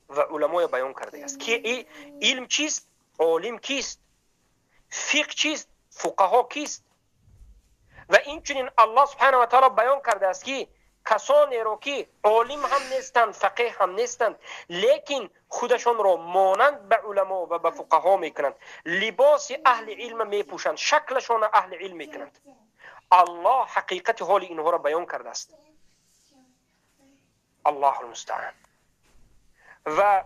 و علمای بیان کرده است که علم چیست، عالم کیست، فقه چیست، فقها کیست. و این چنین الله سبحانه و تعالی بیان کرده است که کسانی را که عالم هم نیستند، فقیه هم نیستند، لیکن خودشان را مانند به علما و به فقها میکنند، لباس اهل علم میپوشند، شکلشان اهل علم میکنند. الله حقیقت حال اینها را بیان کرده است. الله المستعان. و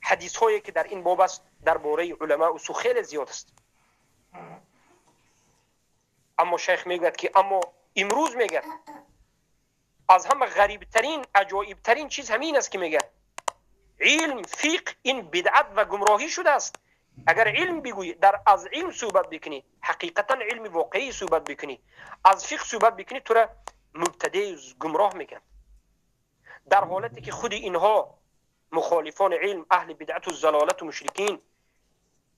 حدیث هایی که در این باب است درباره علما و خیلی زیاد است. اما شیخ میگوید که اما امروز میگه از همه غریبترین عجایبترین چیز همین است که میگه علم فقه این بدعت و گمراهی شده است. اگر علم بگویی، در از علم صحبت بکنی، حقیقتا علم واقعی صحبت بکنی، از فقه صحبت بکنی، تو را مبتدع گمراه میگن، در حالتی که خود اینها مخالفان علم، اهل بدعت و ضلالت و مشرکین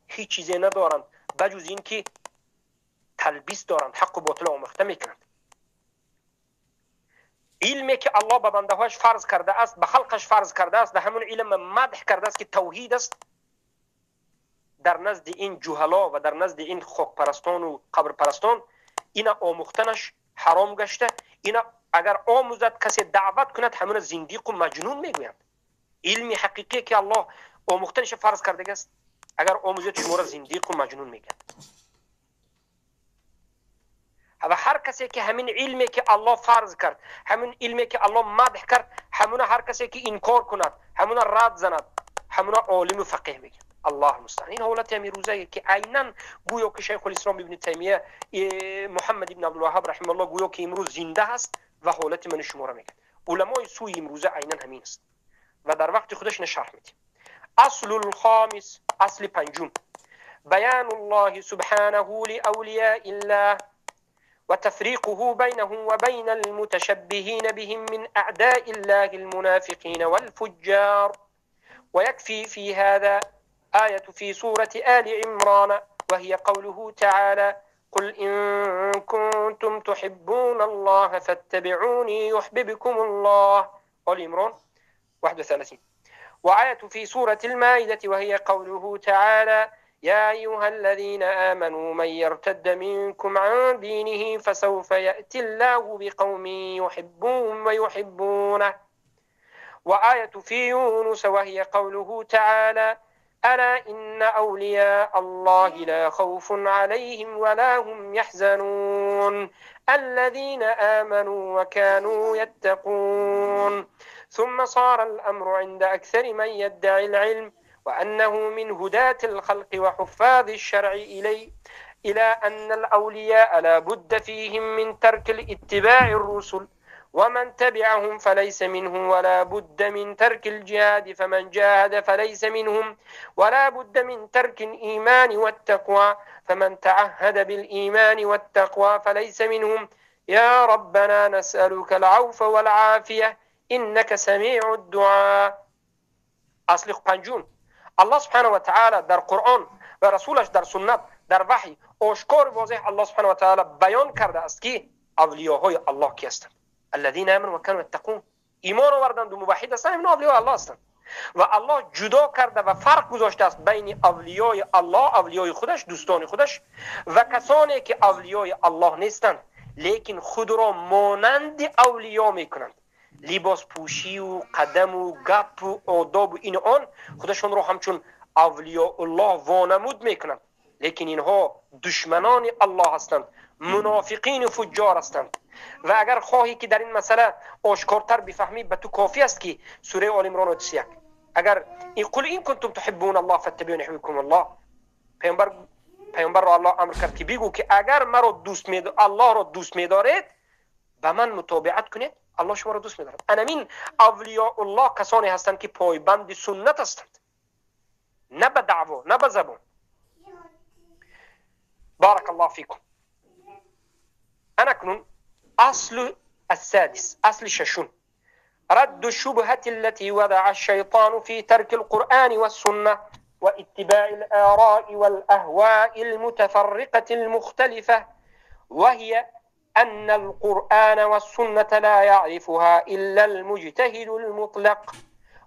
هیچ چیزی ندارند بجز این که تلبیس دارند، حق و باطل آمیخته میکنند. علمی که الله به بنده هایش فرض کرده است، به خلقش فرض کرده است، به همون علم مدح کرده است که توحید است، در نزد این جهلا و در نزد این خاک پرستان و قبر پرستان اینا آموختنش حرام گشته. اینا اگر آموزد کسی دعوت کند همون زندیق و مجنون میگویند. علمی حقیقی که الله آموختنش فرض کرده است، اگر آموزد شما را زندیق و مجنون میگن. و هر کسی که همین علمی که الله فرض کرد، همین علمی که الله مدح کرد، همون هر کسی که انکار کند، همون رد زند، همون عالم و فقیه میگن. الله المستعان. این حالت امروزه که عینا گویا که شیخ الاسلام ابن تیمیه محمد ابن عبدالوهاب رحمه الله گویا که امروز زنده هست و حالت من شما را میگن. علمای سوی امروزه عینا همین است و در وقت خودش نشرح میدیم. اصل الخامس، اصل پنجم، بیان الله سبحانه لأولیاء الله وتفريقه بينهم وبين المتشبهين بهم من أعداء الله المنافقين والفجار. ويكفي في هذا آية في سورة آل عمران، وهي قوله تعالى: قل إن كنتم تحبون الله فاتبعوني يحببكم الله. آل عمران 31. وآية في سورة المائدة، وهي قوله تعالى: يا أيها الذين آمنوا من يرتد منكم عن دينه فسوف يأتي الله بقوم يحبهم ويحبونه. وآية في يونس، وهي قوله تعالى: ألا إن أولياء الله لا خوف عليهم ولا هم يحزنون الذين آمنوا وكانوا يتقون. ثم صار الأمر عند أكثر من يدعي العلم وأنه من هداة الخلق وحفاظ الشرع إلى أن الأولياء لا بد فيهم من ترك الاتباع الرسل ومن تبعهم فليس منهم، ولا بد من ترك الجهاد فمن جاهد فليس منهم، ولا بد من ترك الإيمان والتقوى فمن تعهد بالإيمان والتقوى فليس منهم. يا ربنا نسألك العفو والعافية إنك سميع الدعاء. اصل پنجم، الله سبحانه و تعالی در قرآن و رسولش در سنت در وحی آشکار واضح الله سبحانه و تعالی بیان کرده است که اولیاهای الله کی هستند. الذين آمنوا وكانوا يتقون، ایمان آوردند و موحد هستند، اینا اولیای الله هستند. و الله جدا کرده و فرق گذاشته است بین اولیای الله، اولیای خودش، دوستان خودش، و کسانی که اولیای الله نیستند لیکن خود را مانند اولیا میکنند. لباس پوشی و قدم و گپ و آداب و این آن، خودشان را همچون اولیاء الله وانمود میکنند، لیکن اینها دشمنان الله هستند، منافقین و فجار هستند. و اگر خواهی که در این مسئله آشکارتر بفهمی، به تو کافی است که سوره آل عمران 31، اگر این قل این کنتم تحبون الله فاتبعونی یحببکم الله، پیامبر را الله امر کرد که بگو که اگر مرا دوست می الله را دوست می‌دارید به من متابعت کنید، الله شما را دوست می‌دارد. انمین اولیاء الله کسانی هستند که پایبند سنت هستند، نه به دعوا نه به زبان. بارک الله فیکم. اکنون اصل السادس، اصل ششم، رد الشبهة التي وضع الشيطان في ترك القرآن والسنة واتباع الآراء والأهواء المتفرقة المختلفة، وهي أن القرآن والسنة لا يعرفها إلا المجتهد المطلق،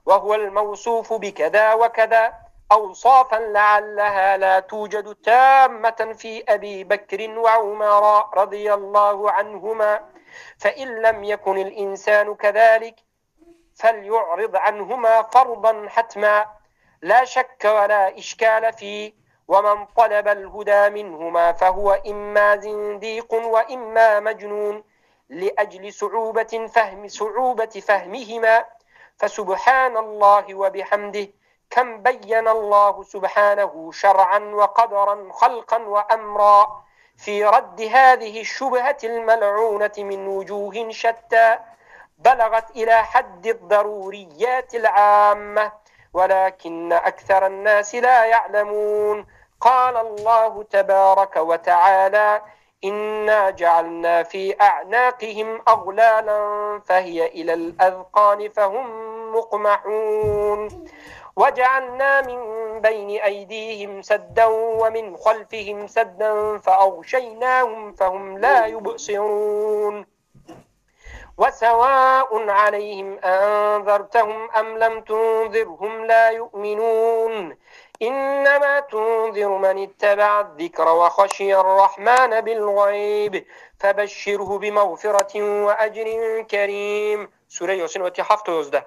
وهو الموصوف بكذا وكذا أوصافا لعلها لا توجد تامة في أبي بكر وعمر رضي الله عنهما، فإن لم يكن الإنسان كذلك فليعرض عنهما فرضا حتما لا شك ولا إشكال فيه، ومن طلب الهدى منهما فهو إما زنديق وإما مجنون لأجل صعوبة فهمهما. فسبحان الله وبحمده، كم بين الله سبحانه شرعا وقدرا خلقا وأمرا في رد هذه الشبهة الملعونة من وجوه شتى بلغت إلى حد الضروريات العامة، ولكن أكثر الناس لا يعلمون. قال الله تبارك وتعالى: إنا جعلنا في أعناقهم أغلالا فهي إلى الأذقان فهم مقمحون، وجعلنا من بين أيديهم سدا ومن خلفهم سدا فأغشيناهم فهم لا يبصرون، وسواء عليهم أنذرتهم أم لم تنذرهم لا يؤمنون، إنما تنذر من اتبع الذكر وخشي الرحمن بالغيب فبشره بمغفرة وأجر كريم. سورة ياسين 7-11.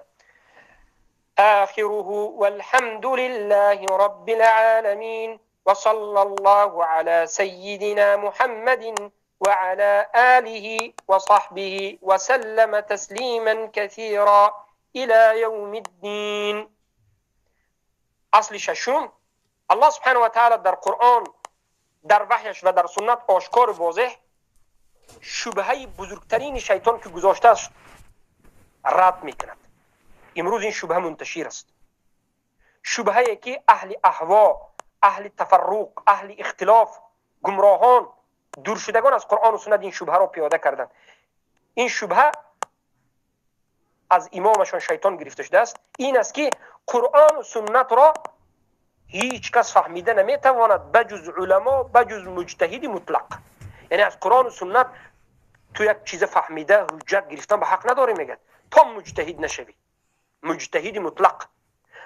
آخره والحمد لله رب العالمين، وصلى الله على سيدنا محمد وعلى آله وصحبه وسلم تسليما كثيرا إلى يوم الدين. اصل ششم، الله سبحانه و تعالی در قرآن، در وحیش و در سنت آشکار و واضح شبهه بزرگترین شیطان که گذاشته است رد میکند. امروز این شبهه منتشر است، شبهه که اهل اهوا، اهل تفرق، اهل اختلاف، گمراهان، دور شدگان از قرآن و سنت این شبهه را پیاده کردند. این شبهه از امامشان شیطان گرفته شده است. این است که قرآن و سنت را هیچ کس فهمیده نمیتواند بجز علما، بجز مجتهد مطلق. یعنی از قرآن و سنت تو یک چیز فهمیده حجت گرفتن به حق نداری، میگن تا مجتهد نشوی، مجتهد مطلق.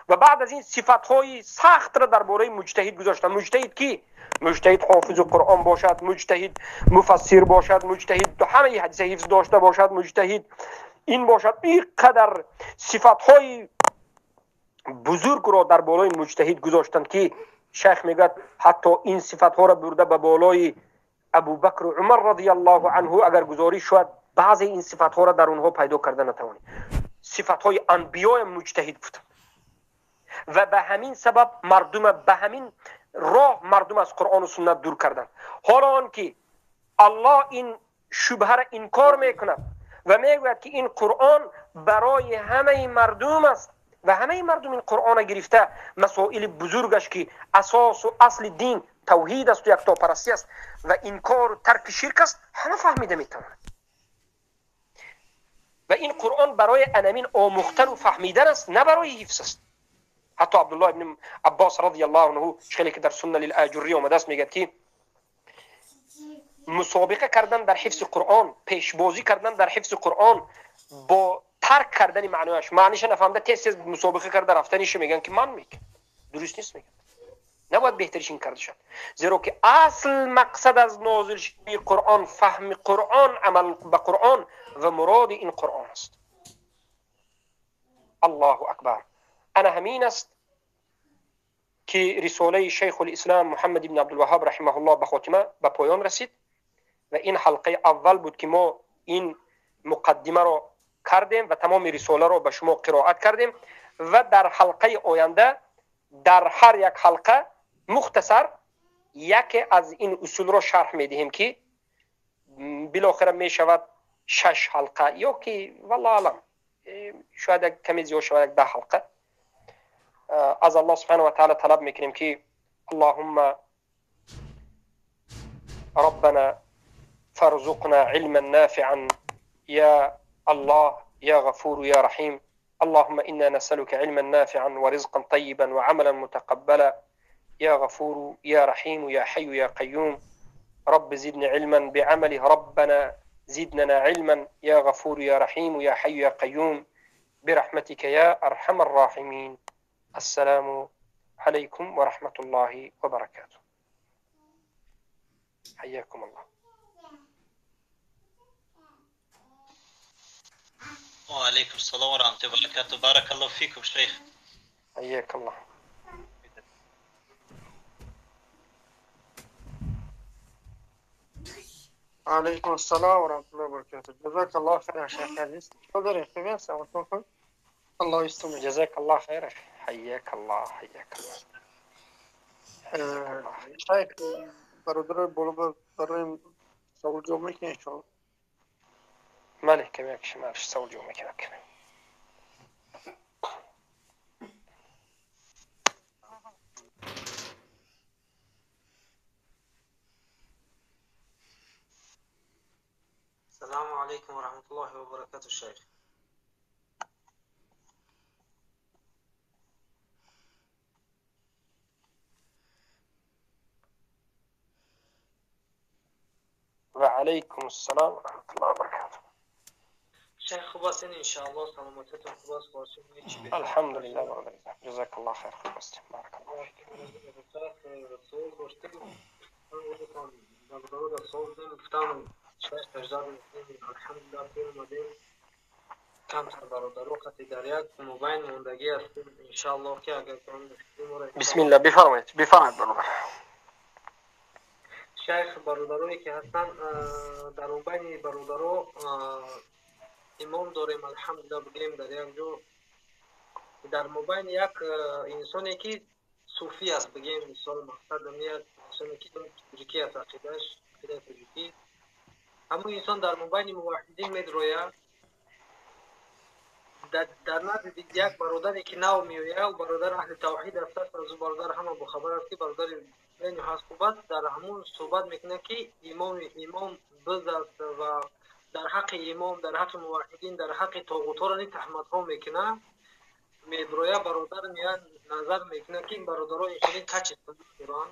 و بعد از این صفت‌های سخت را درباره مجتهد گذاشتن. مجتهد کی؟ مجتهد حافظ قرآن باشد، مجتهد مفسر باشد، مجتهد همه حدیث حفظ داشته باشد، مجتهد این باشد. اینقدر صفت‌های بزرگ را در بالای مجتهد گذاشتند که شیخ میگوید حتی این صفت‌ها را برده به بالای ابوبکر و عمر رضی الله عنه اگر گذاری شود، بعضی این صفت‌ها را در اونها پیدا کرده نتوانید. صفت‌های انبیاء مجتهد بودند و به همین سبب مردم، به همین راه مردم از قرآن و سنت دور کردند. حالا آنکه الله این شبهه را انکار میکند و میگوید که این قرآن برای همه مردم است و همه مردم این قرآن گرفته مسائل بزرگش که اساس و اصل دین توحید است و یکتاپرستی است و انکار و ترک شرک است، همه فهمیده میتواند. و این قرآن برای انمین آموختن و فهمیدن است، نه برای حفظ است. حتی عبدالله ابن عباس رضی الله عنه خیلی که در سنن للآجری آمده است میگه که مسابقه کردن در حفظ قرآن، پیشبازی کردن در حفظ قرآن با ترک کردن معنیش، معنیش نفهمده تیز تیز مسابقه کرده رفتنش میگن که من میگم درست نیست، میگن نباید بهترش این کرده شد، زیرا که اصل مقصد از نازل شدن قرآن فهم قرآن، عمل به قرآن و مراد این قرآن است. الله اکبر. انا همین است که رساله شیخ الاسلام محمد بن عبدالوهاب رحمه الله به خاتمه به پایان رسید و این حلقه اول بود که ما این مقدمه را کردیم و تمام رساله را به شما قرائت کردیم و در حلقه آینده در هر یک حلقه مختصر یکی از این اصول را شرح میدهیم که بالاخره می شود 6 حلقه یا که والله اعلم شاید یک کمی زیاد شود 10 حلقه. از الله سبحانه و تعالی طلب میکنیم که اللهم ربنا فارزقنا علما نافعا یا الله يا غفور يا رحيم. اللهم إنا نسألك علما نافعا ورزقا طيبا وعملا متقبلا يا غفور يا رحيم يا حي يا قيوم. رب زدنا علما بعمله، ربنا زدنا علما يا غفور يا رحيم يا حي يا قيوم برحمتك يا أرحم الراحمين. السلام عليكم ورحمة الله وبركاته. حياكم الله. وعليكم السلام ورحمة الله وبركاته. بارك الله فيكم شيخ. حياك الله. عليكم السلام ورحمة الله وبركاته. جزاك الله خير يا شيخ عزيز. تفضل يا أخي سألتكم. الله يستر. جزاك الله خير. حياك الله حياك الله. شيخ برادر بالا برای سوال جواب میکنی شما؟ مالك کمی شمارش سوال جواب میکنم. السلام عليكم ورحمة الله وبركاته الشيخ. وعليكم السلام ورحمة الله وبركاته. شيخ خوب هستین ان شاء الله، سلامتتون خوب است باشین. الحمد لله برادر، جزاك الله خیر. خوب هستیم، بارک الله فیک. بسم الله، بفرمایید بفرمایید برادر. شیخ برادرایی که هستن در بین برادرها امام داریم الحمدلله، بگیم در یک جو در مبین یک انسانی که صوفی است، بگیم مثال مقصد یک انسانی که تاجیکی است، عقیده‌اش عقیده تاجیکی، همون انسان در مبین موحدین میدروید، در نزد یک برادری که نو میآید و برادر اهل توحید است، از او برادر همه باخبر است که برادر بین هست خوب است، در همون صحبت میکنه که امام بز است و در حق امام، در حق موحدین، در حق طاغوت‌ها را تهمت‌ها میکنه. میبرویا برادر میاد نظر میکنه که این برادرها این کچ دارن.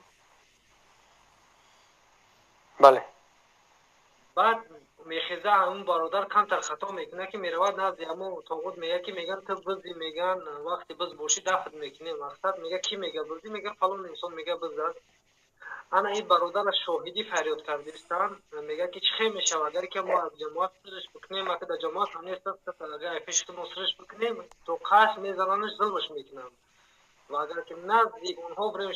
بله. بعد میخیزه همون برادر کمتر خطا میکنه که میرود نزد همون طاغوت، میگه که میگن تو بزی، میگن وقتی بز باشی دفن میکنی. مقصد میگه کی میگه بزی؟ میگه فلان انسان میگه بز است. انا این برادر شاهدی فریاد کردستان، میگه که چه میشه اگر که ما از جماعت سرش بکنیم، اگه در جماعت هم نیست اگر پیش که ما سرش بکنیم تو قش میزننش ظلمش میکنم، و اگر که نزد اونها بریم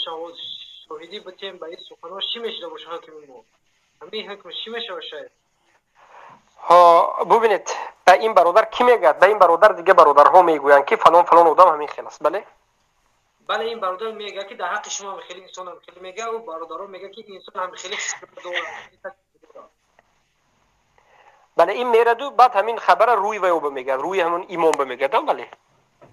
شاهدی بتیم به این سخنها چی میشه باشه حکم ما؟ همین حکم چی میشه باشه؟ ها ببینید به این برادر کی میگه؟ به این برادر دیگه برادرها میگویند که فلان فلان آدم همین خلاص. بله بله، این برادر میگه که در حق شما هم خیلی انسان هم خیلی میگه، و برادرها میگه که انسان هم خیلی داره. Бале, ин мераду баъд ҳамин хабара рӯи ваё бимегӯяд, рӯи ҳамон имом бимегӯяд, бале.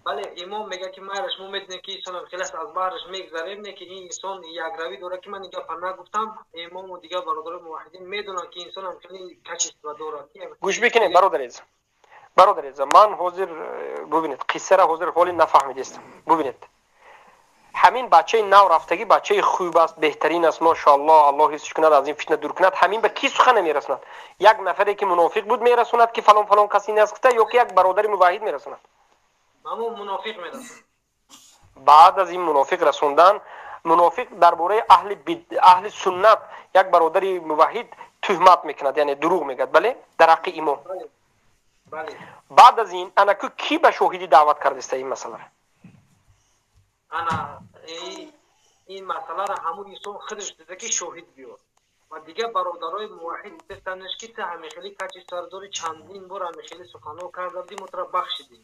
Бале, имом мегӯяд ки майлаш, мо медонем ки инсон хеле аз баҳраш мегзарем, не ки ин инсон якравӣ дорад ки ман ин гапа нагуфтам. Имому дигар бародарои муваҳидин медонанд ки инсон ҳам хеле качество дорад. Гӯш бикунед, бародари азиз, бародари азиз, ман ҳозир бубинед, қиссара ҳозир ҳоли нафаҳмидистам. Бубинед, ҳамин бачаи нав рафтагӣ бачаи хуб аст, беҳтарин аст, машоаллоҳ, Аллоҳ ҳифзш кунад, аз ин фитна дур кунад. Ҳамин ба кӣ сухан мерасонад? Як нафаре ки мунофиқ буд мерасонад ки фалон фалон кас ин аст гуфта, ё ки як бародари муваҳид мерасонад? Ҳамон мунофиқ мерасонад. Баъд аз ин мунофиқ расондан, мунофиқ дар бораи аҳли суннат як бародари муваҳид туҳмат мекунад, яъне дурӯғ мегӯяд, бале, дар ҳаққи имом. Баъд аз ин анаку кӣ ба шоҳидӣ даъват кардиста ин масъаларо? Ана ин масъаларо ҳамун инсон худаш дида ки шоҳид биёр, ва дигар бародарои муваҳид гуфтанаш ки ту ҳамин хеле качество дорӣ, чандин бор ҳамин хеле суханҳо карда будӣ, мо туро бахшидем.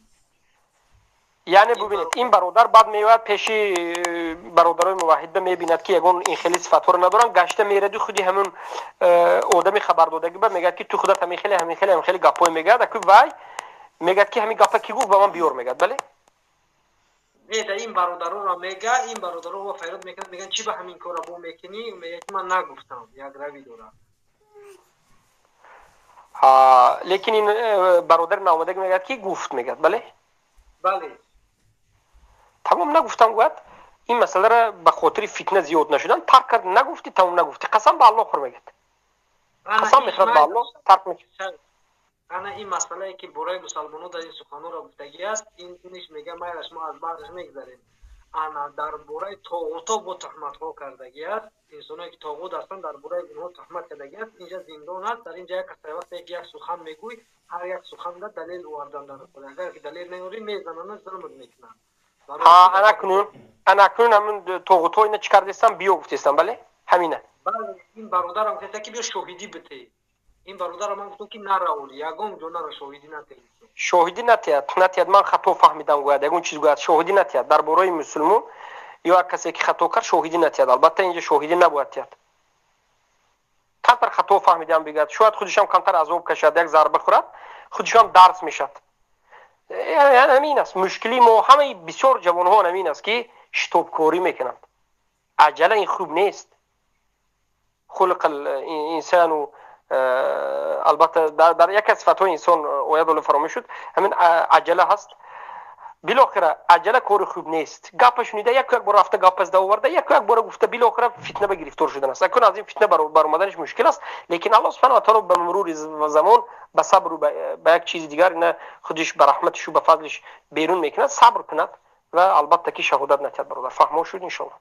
Яъне бубинед, ин бародар баъд меояд пеши бародарои муваҳидда, мебинад ки ягон ин хеле сифатҳоро надоранд, гашта меради худи ҳамун одами хабардодагӣ ба мегӯяд ки ту худат ҳамин хеле, ҳамин хеле, ҳамин хеле гапҳое мегӯяд. Аку вай мегӯяд ки ҳамин гапа кӣ гуфт, ба ман биёр, мегӯяд, бале. Не, да ин бародаронро мега, ин бародаро фарёд мекунанд, мегӯянд чӣ ба ҳамин корро бо мекунӣ? Мегӯяд ки ман нагуфтам, як равӣ дорад. Лекин ин бародари наомадагӣ мегӯяд ки гуфт, мегӯяд, бале. Бале. Тамом, нагуфтам, гӯяд. Ин масъаларо ба хотири фитна зиёд нашудан тарк кард. Нагуфтӣ, тамом, нагуфтӣ, қасам ба Аллоҳ хӯр, мегӯяд, қасам мехӯрад ба Аллоҳ, тарк мекунад. Ана ин масъалае ки бораи мусалмонҳо дар ин суханҳоро гуфтагӣ аст, ин иниш мега майлаш, мо аз баҳраш мегзарем. Ана дар бораи тоғутҳо бо туҳматҳо кардагӣ аст, инсоное ки тоғут ҳастанд, дар бораи онҳо туҳмат кардагӣ аст. Инҷа зиндон аст, дар инҷа як кас вақте як сухан мегӯй, ҳар як суханда далел овардан дар, агар ки далел наёрӣ, мезананд, зулмат мекунанд. Ҳа, анакнун, анакнун ҳамин тоғутҳо ина чӣ кардестам, биё гуфтестам, бале, ҳамина. Бале, ин бародарам гуфтеста ки биё шоҳидӣ битӣ. Ин бародарам ман гуфтам ки нараволи, ягон ҷо нара, шоҳидӣ натиҳ. Шоҳидӣ натиҳад, натиҳад, ман хато фаҳмидам гӯяд, ягон чиз гӯяд, шоҳидӣ натиҳад дар бораи мусулмон ё як касе ки хато кард, шоҳидӣ натиҳад. Албатта, инҷа шоҳидӣ набояд тиҳад. Камтар хато фаҳмидам бигӯяд, шояд худишам камтар азоб кашад, як зарба хӯрад, худишам дарс мешавад. Ҳамин аст мушкили мо, ҳамаи бисёр ҷавонҳо ҳамин аст ки шитобкорӣ мекунанд. Аҷала ин хуб нест. خلق الانسان, албатта, дар яке аз сифатҳои инсон оят оло фаромӯш шуд, ҳамин аҷала ҳаст. Билохира аҷала кори хуб нест. Гапа шунида, яку як бор рафта гапа зада оварда, яку як бора гуфта, билохира фитна ба гирифтор шудан аст. Акун аз ин фитна баромаданаш мушкил аст, лекин Аллоҳ субҳана ва таоло ба мурури замон, ба сабру ба як чизи дигар ина худиш ба раҳматишу ба фазлиш берун мекунад. Сабр кунад ва албатта ки шаҳодат натиҳад. Бародар, фаҳмо шуд, иншоалло?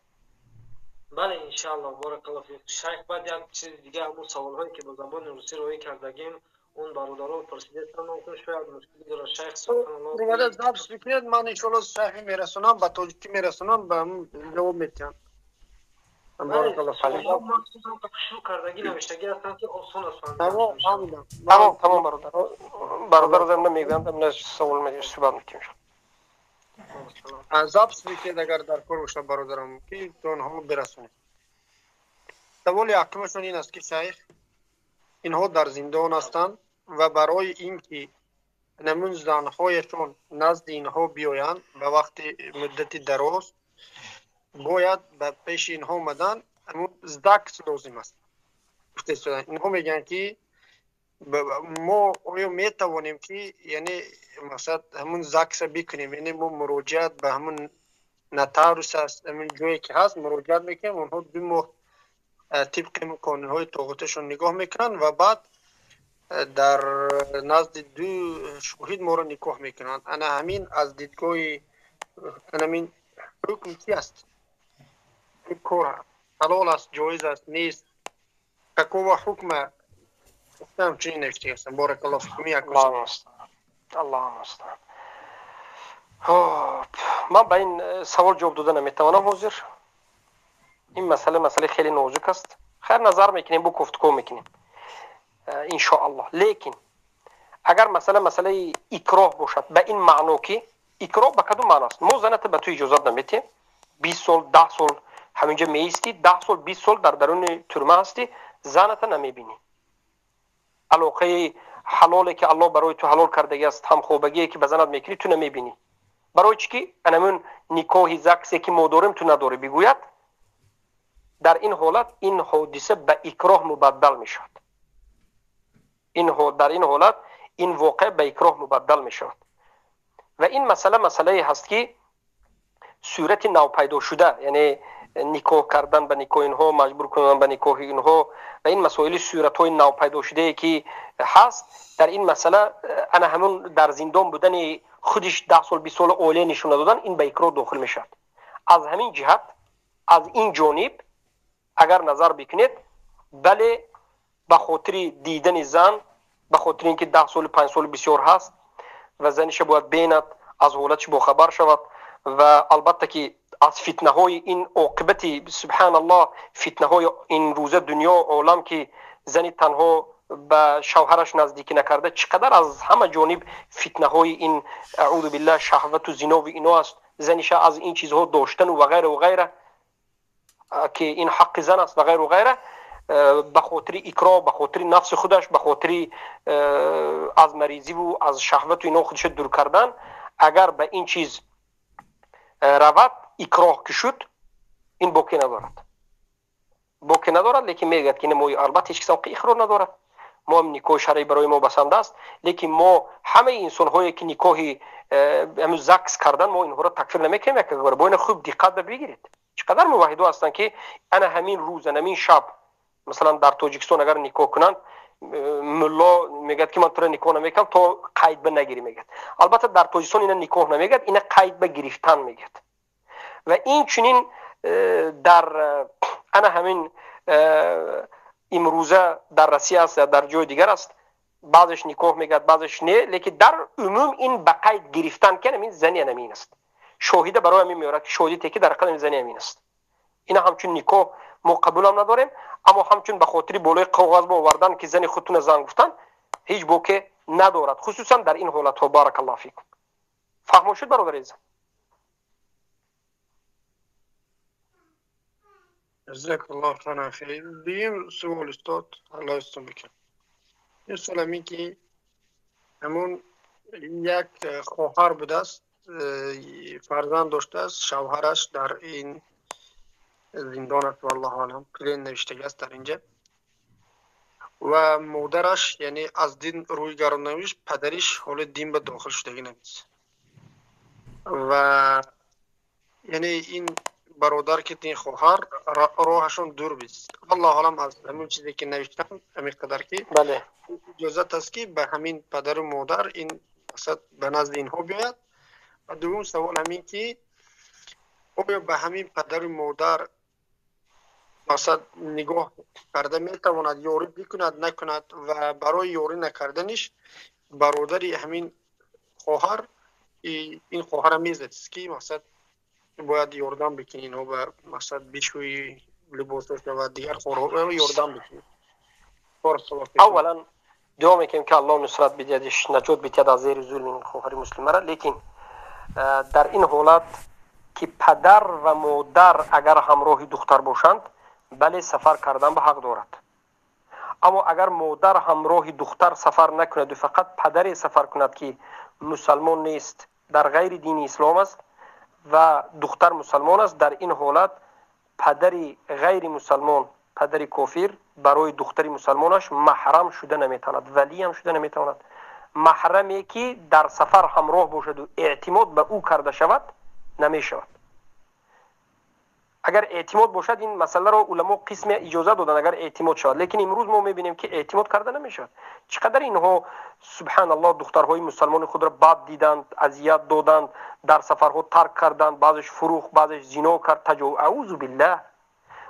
Бале, иншаалло, баракалло фик, шайх. Баъд як чизи дига, ҳамун саволҳое ки бо забони русӣ роӣ кардагим, он бародаро пурсидастанд, шояд мушкилӣ дорад, шайх. Субҳаналло, запись бикунед, ман иншоалло шайхи мерасонам, ба тоҷикӣ мерасонам, ба ҷавоб метиҳам. Махсусан шу кардагӣ навиштагӣ ҳастанд ки осон аст. Тамом, фаҳмидам. Тамом, тамом, бародар. Бародар мегӯянд, савол суҳбат мекунем. Запись бикунед, агар дар кор бошад, бародарам, ки то онҳо бирасонед. Саволи якумашон ин аст ки, шайх, инҳо дар зиндон ҳастанд ва барои ин ки намун занҳояшон назди инҳо биёянд, ба вақти муддати дароз бояд ба пеши инҳо омадан, ҳамун ЗАГС лозим аст. Инҳо мегӯянд ки мо оё метавонем ки, яъне мақсад, ҳамун ЗАГСа бикунем, яъне мо муроҷиат ба ҳамун нотариус аст, ҳамун ҷое ки ҳаст, муроҷиат мекунем, онҳо 2 моҳ тибқи қонунҳои тоғуташон нигоҳ мекунанд ва баъд дар назди ду шоҳид моро никоҳ мекунанд. Ана ҳамин аз дидгоҳи анамин ҳукм чи аст? Кор ҳалол аст, ҷоиз аст, нест? Какого ҳукма? Ҳамчунин навишта ҳастам. Баракаллоҳу фикум. Аллоҳу мустаан. Хоб, ман ба ин савол ҷавоб дода наметавонам ҳозир. Ин масъала масъалаи хеле нозук аст. Хайр, назар мекунем, бо кофтуков мекунем, иншоаллоҳ. Лекин агар масъала масъалаи икроҳ бошад, ба ин маъно ки икроҳ ба кадом маъно аст? Мо заната ба ту иҷозат наметиҳем, 20 сол, 10 сол ҳаминҷа меистӣ, 10 сол, 20 сол дар даруни тюрьма ҳастӣ, заната намебинӣ, алоқаи ҳалоле ки Аллоҳ барои ту ҳалол кардагиаст, ҳамхобагие ки ба занат мекунӣ, ту намебинӣ. Барои чӣ ки анамун никоҳи заксе ки мо дорем, ту надорӣ, бигӯяд, дар ин ҳолат ин ҳодиса ба икроҳ мубаддал мешавад. Дар ин ҳолат ин воқеа ба икроҳ мубаддал мешавад. Ва ин масъала масъалае ҳаст ки сурати навпайдо шуда, яъне никоҳ кардан ба никоҳи инҳо, маҷбур кардан ба никоҳи инҳо ва ин масоили суратҳои навпайдо шудае ки ҳаст, дар ин масъала ана ҳамун дар зиндон будани худиш 10 сол 20 сол оила нишон надодан, ин ба икроҳ дохил мешавад. Аз ҳамин ҷиҳат, аз ин ҷониб агар назар бикунед, бале, ба хотири дидани зан, ба хотири ин ки 10 соли 5 соли бисёр ҳаст ва заниша бояд бинад, аз ҳолатش бохабар шавад ва албатта ки аз фитнаҳои ин оқибати, субҳаналлоҳ, фитнаҳои ин рӯза дунё олам ки зани танҳо ба шавҳараш наздикӣ накарда, чӣ қадар аз ҳама ҷониб фитнаҳои ин, аъузу биллаҳ, шаҳвату зинову ино аст, заниша аз ин чизҳо доштану ва ғайра ва ғайра, ки ин ҳаққи зан аст ва ғайра ва ғайра, ба хотири икроҳ, ба хотири нафси худаш, ба хотири аз маризиву аз шаҳвату ино худша дур кардан, агар ба ин чиз равад, икроҳ ки шуд, ин боке надорад. Боке надорад, лекин мегӯяд ки мо албатта ҳеҷ кас иқрор надорад, мо ҳам никоҳи шаръӣ барои мо басанда аст, лекин мо ҳамаи инсонҳое ки никоҳи ҳамун закс кардан, мо инҳоро такфир намекунем. Як бор бо ина хуб диққат бигиред, чӣ қадар муваҳидо ҳастанд ки ана ҳамин рӯз, ана ҳамин шаб, масалан дар Тоҷикистон агар никоҳ кунанд, мулло мегӯяд ки ман туро никоҳ намекунам то қайд ба нагирӣ, мегӯяд. Албатта дар Тоҷикистон ина никоҳ намегӯяд, ина қайд ба гирифтан мегӯяд. Ва ин чунин дар ана ҳамин имрӯза дар Россия аст ё дар ҷои дигар аст, баъзеш никоҳ мегӯяд, баъзеш не, лекин дар умум ин ба қайд гирифтан ки ҳамин зани ҳамин аст. Шоҳида барои ҳамин меорад ки шоҳидите ки дар ҳақиқат зани ҳамин аст. Ина ҳамчун никоҳ мо қабулам надорем, аммо ҳамчун ба хотири болои коғаз овардан ки зани худтуна зан гуфтан, ҳеҷ боке надорад, хусусан дар ин ҳолатҳо. Баракаллоҳу фикум. Фаҳмо шуд, бародари азизам? Ҷазакаллоҳу хайран. Дуюм суол, устод, Аллоҳ устон бикунад. Ин суол ҳамин ки ҳамон як хоҳар будааст, фарзанд доштааст, шавҳараш дар ин зиндон аст, валлоҳу аълам, плен навиштагиаст дар инҷа, ва модараш яъне аз дин рӯй гардонавиш, падариш ҳоли дин ба дохил шудагӣ намест. Ва яъне ин бародар ки ин хоҳар роҳашон дур бист. Аллоҳу аълам, аз ҳамин чизе ки навиштам ҳамин қадар ки бале иҷозат аст ки ба ҳамин падару модар ин мақсад ба назди инҳо биёяд. Ва дуюм савол ҳамин ки оё ба ҳамин падару модар мақсад нигоҳ карда метавонад, ёрӣ бикунад, накунад, ва барои ёрӣ накарданиш бародари ҳамин хоҳар ин хоҳара мезад ки мақсад бояд ёрдам бикунӣ инҳо ба мақсад бишӯӣ либосош ва дигар корҳоро ёрдам бикунӣ. Аввалан дуо мекунем ки Аллоҳ нусрат бидиҳадиш, наҷот бидиҳад аз зери зулми ин хоҳари муслимара. Лекин дар ин ҳолат ки падар ва модар агар ҳамроҳи духтар бошанд, бале, сафар кардан ба ҳақ дорад. Аммо агар модар ҳамроҳи духтар сафар накунаду фақат падаре сафар кунад ки мусалмон нест, дар ғайри дини ислом аст ва духтар мусалмон аст, дар ин ҳолат падари ғайри мусалмон, падари кофир барои духтари мусалмонаш маҳрам шуда наметавонад, валиам шуда наметавонад. Маҳраме ки дар сафар ҳамроҳ бошаду эътимод ба ӯ карда шавад, намешавад. Агар эътимод бошад, ин масъаларо уламо қисме иҷоза доданд, агар эътимод шавад. Лекин имрӯз мо мебинем ки эътимод карда намешавад. Чӣ қадар инҳо, субҳаналлоҳ, духтарҳои мусалмони худро бад диданд, азият доданд, дар сафарҳо тарк карданд, баъзеш фурӯхт, баъзеш зино кард, таҷовуз, аузу биллаҳ.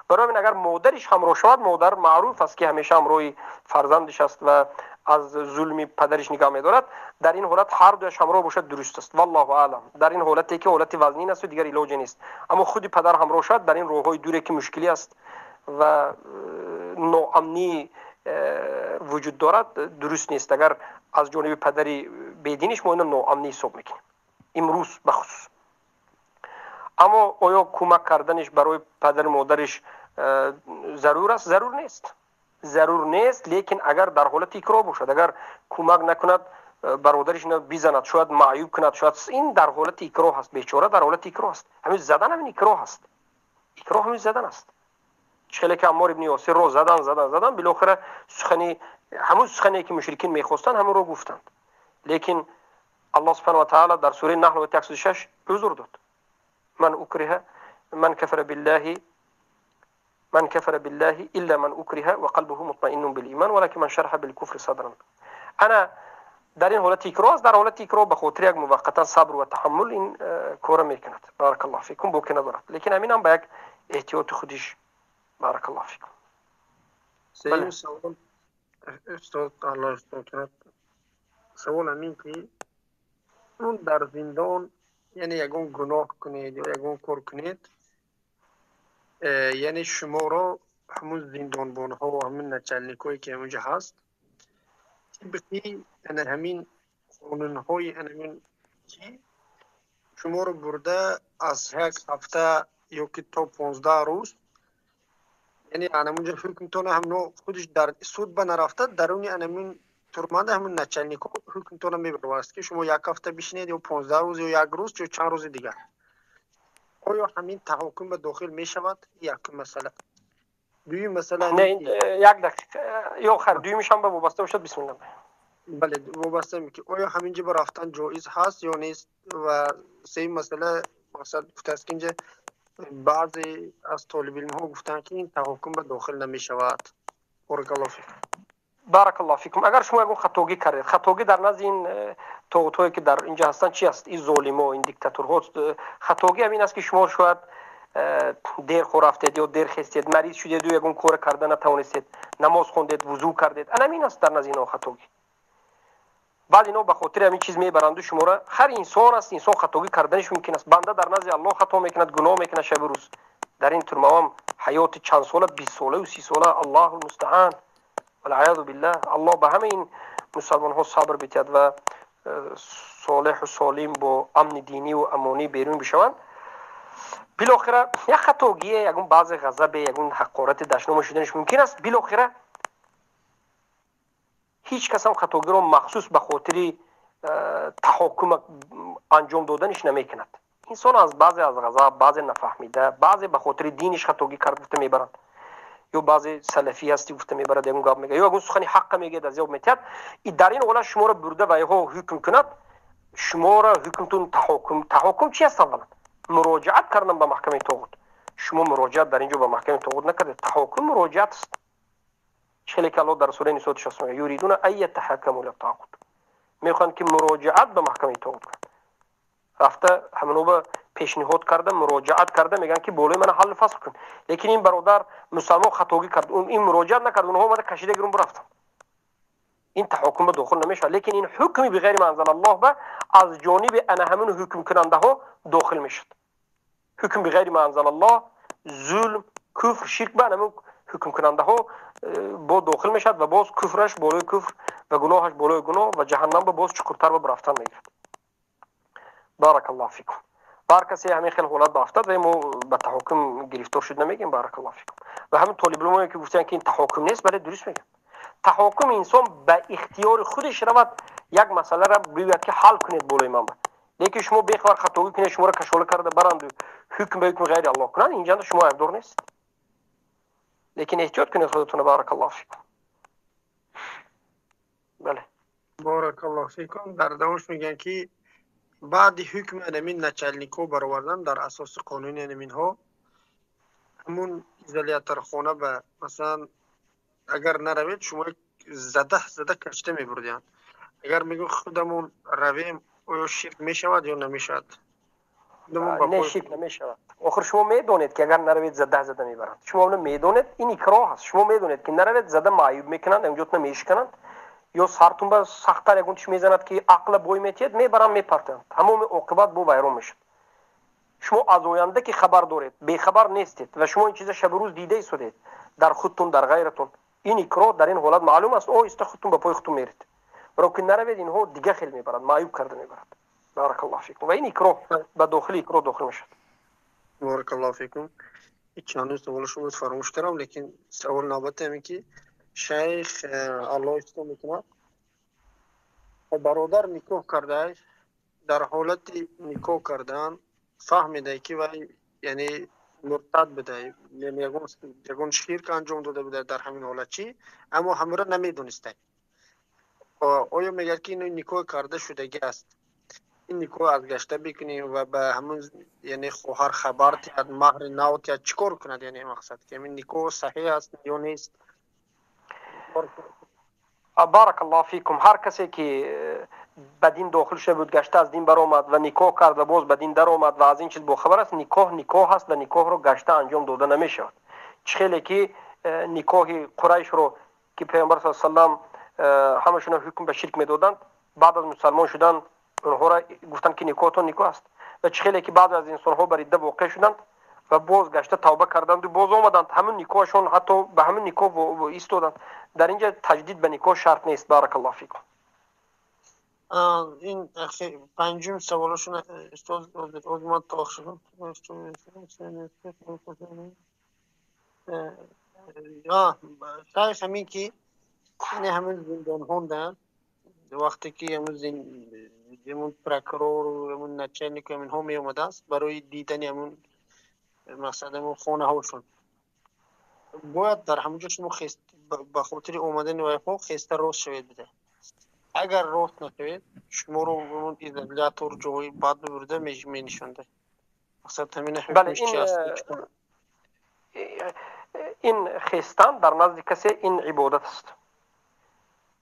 Барои ҳамин агар модариш ҳамроҳ шавад, модар маъруф аст ки ҳамеша ҳамроҳи фарзандиш аст ва аз зулми падариш нигаҳ медорад, дар ин ҳолат ҳар дуяш ҳамроҳ бошад дуруст аст. Валлоҳу аълам. Дар ин ҳолате ки ҳолати вазнин аст ва дигар илоҷе нест. Аммо худи падар ҳамроҳ шавад, дар ин роҳҳои дуре ки мушкилӣ аст ва ноамнӣ вуҷуд дорад, дуруст нест. Агар аз ҷониби падари бединиш, мо ино ноамнӣ ҳисоб мекунем имрӯз бахусус. Аммо оё кӯмак карданиш барои падару модариш зарур аст? Зарур нест. Зарур нест, лекин агар дар ҳолати икроҳ бошад, агар кӯмак накунад, бародариш бизанад, шояд маъюб кунад, шояд ин дар ҳолати икроҳ аст, бечора дар ҳолати икроҳ аст. Ҳамин задан ҳамин икроҳ аст. Икроҳ ҳамин задан аст. Хеле ки Аммор ибни Ёсирро задан, задан, задан, билохира сухани ҳамон сухане ки мушрикин мехостанд, ҳамонро гуфтанд. Лекин Аллоҳ субҳанаҳу ва таъала дар сураи Наҳл ояти 106 узр дод. Ман укриҳа ман кафара биллаҳи من كفر بالله إلا من أكره وقلبه مطمئن بالإيمان ولكن من شرح بالكفر صدرا. أنا در این حالت اکراه است، در حالت اکراه به خاطر یک موقتا صبر و تحمل این کار میکند. بارک الله فیکم بوک ندارد، لیکن همین هم به یک احتیاط خودش. بارک الله فیکم. سوم سوال استاد الله استاد کند، سوال همین که اون در زندان یعنی یگان گناه کنید یا یگان کار کنید، یعنی شما را همون زندانبان ها و همون نچلنیک هایی که همونجا هست طبقی همین قانون های همین که شما رو برده از یک هفته یا که تا 15 روز، یعنی همونجا حکمتون هم خودش در سود به نرفته درونی همین ترمانده همون نچلنیک ها حکمتون میبره است که شما یک هفته بشینید یا 15 روز یا یک روز یا چند روز دیگر. آیا همین تحاکم به داخل می شود؟ یک مسئله. دویم مسئله نه، یک دقیقه یا خیر دویمش هم به وابسته باشد. بسم الله. بله وابسته می که آیا همینجا به رفتن جایز هست یا نیست؟ و سه مسئله مقصد گفته است که اینجا بعضی از طالب علم ها گفتن که این تحاکم به داخل نمی شود. بارک الله فیکم. بارک الله فیکم. اگر شما یگون خطاگی کردید، خطاگی در نزد این طاغوت‌هایی که در اینجا هستند چی است؟ این ظالم‌ها، این دیکتاتورها، خطاگی همین است که شما شاید دیر خور رفتید یا دیر خستید، مریض شدید و یگون کار کرده نتوانستید، نماز خوندید، وضو کردید، همین است در نزد اینا خطاگی. بعد اینا به خاطر همین چیز میبرند و شما را. هر انسان است، انسان خطاگی کردنش ممکن است. بنده در نزد الله خطا میکند، گناه میکند شب و روز. در این ترمه حیات چند ساله، 20 ساله و 30 ساله، الله المستعان والعیاذ بالله. الله به همه این مسلمان ها صبر بتید و صالح و سالم با امن دینی و امانی بیرون بشوند. بالاخره یک خطاگیه، یگون بعض غضب، یگون حقارت دشنام شدنش ممکن است. بالاخره هیچ کس هم خطاگی رو مخصوص به خاطر تحاکم انجام دادنش نمیکند. انسان از بعضی از غضب، بعضی نفهمیده، بعضی به خاطر دینش خطاگی کرد گفته میبرند، یا بعضی سلفی هستی گفته میبرد، یگون گپ میگه، یا یگون سخنی حق میگه از یاب میتید. در این حالت شما را برده و یهو حکم کند، شما را حکمتون تحاکم. تحاکم چی است؟ اولا مراجعت کردن به محکمه طاغوت. شما مراجعت در اینجا به محکمه طاغوت نکردید. تحاکم مراجعت است. خیلی که الله در سوره نساء 60 میگه یریدون ان یتحاکموا للطاغوت، میخوان که مراجعت به محکمه طاغوت کنند. رفته همونو به پیشنهاد کرده، مراجعت کرده، میگن که بالای من حل فصل کن. لیکن این برادر مسلمان خطاگی کرد، این مراجعت نکرد، اونها اومده کشیده گرون برفتن. این تحاکم به داخل نمیشه، لیکن این حکمی به غیر ما انزل الله به از جانب انا همون حکم کننده ها داخل میشد. حکم به غیر ما انزل الله، ظلم، کفر، شرک به همون حکم کننده ها با داخل میشد و باز کفرش بالای کفر و گناهش بالای گناه و جهنم به باز چقرتر به رفتن میگرفت. بارک الله فیکم. هر کسی همین خیلی حالت بافتاد و ما به تحاکم گرفتار شد نمیگیم. بارک الله فیکم. و همین طالب علمایی که گفتن که این تحاکم نیست، بله درست میگن. تحاکم انسان به اختیار خودش رود یک مسئله را بگوید که حل کنید بالای من. لیکن شما بخوار خطاگی کنید، شما را کشوله کرده برند و حکم به حکم غیر الله کنند، اینجا شما عیبدار نیست. لیکن احتیاط کنید خودتون. بارک الله فیکم. بله بارک الله فیکم. در دوش میگن که بعد حکم انمین نچلنیکو برآوردن در اساس قانون انمین ها، همون ایزولیاتر خانه به مثلا اگر نروید شما زده زده کشته میبردین. اگر میگو خودمون رویم آیا شرک میشود یا نمیشود؟ نه شرک نمیشود. آخر شما میدونید که اگر نروید زده زده میبرند. شما اونو میدونید، این اکراه هست. شما میدونید که نروید زده معیوب میکنند، اونجا میشکنند، یا سرتون به سخت‌تر یگون چیز میزند که عقل بوی میتید، میبرند میپرتند. تمام عاقبت بو ویران میشد. شما از آینده که خبر دارید، بیخبر نیستید و شما این چیز شب روز دیده ایستادید در خودتون، در غیرتون. این اکراه در این حالت معلوم است. او است خودتون به پای خودتون میرید. برای که نروید اینها دیگه خیلی میبرند، معیوب کرده میبرند. بارک الله فیکم. و این اکراه به داخل اکراه داخل میشد. بارک الله فیکم. چند سوال شما فراموش کردم، لیکن سوال نوبت همین که Шайх, Аллоҳ ислом мекунад. Бародар никоҳ карда, дар ҳолати никоҳ кардан фаҳмида, ки вай, яъне, муртад буда, яъне ягон ширк анҷом дода буда дар ҳамин ҳолат чӣ, аммо ҳамаро намедониста. Оё мегӯяд, ки ин никоҳ карда шудагӣ аст, ин никоҳ аз гашта бикунем ва ба ҳамун, яъне, хоҳар хабар диҳад, маҳри нав диҳад, чӣ кор кунад? Яъне, мақсад, ки ҳамин никоҳ саҳеҳ аст ё нест? Барак Аллоҳ фикум. Ҳар касе ки ба дин дохил шуда буд, гашта аз дин баромад ва никоҳ кард ва боз ба дин даромад ва аз ин чиз бохабар аст, никоҳ никоҳ аст ва никоҳро гашта анҷом дода намешавад. Чӣ хеле ки никоҳи Қурайшро, ки Паёмбар саллаллоҳу алайҳи васаллам ҳамашонро ҳукм ба ширк медоданд, баъд аз мусалмон шудан онҳоро гуфтанд, ки никоҳтон никоҳ аст. Ва чӣ хеле ки баъзе аз инсонҳо ба ридда воқеъ шуданд ва боз гашта тавба карданду боз омаданд, ҳамин никоҳашон, ҳатто ба ҳамин никоҳ истоданд. Дар инҷа таҷдид ба никоҳ шарт нест. Барак Аллоҳ фикум. Ин панҷум саволашон, устоз, оз ман то шудам. Шайх, ҳамин ки ин ҳамин зиндонҳонда вақте ки ҳамин прокурору ҳамин начальнику ҳаминҳо меомадааст барои дидани ҳамун, мақсад, ҳамун хонаҳошон, бояд дар ҳамонҷо шумо ба хотири омадани вайҳо хеста рост шавед буда. Агар рост нашавед, шуморо изолятор, ҷои бад бибурда менишонда. Мақсад, ҳамин ҳукмиш чи аст? Ин хестан дар назди касе ин ибодат аст.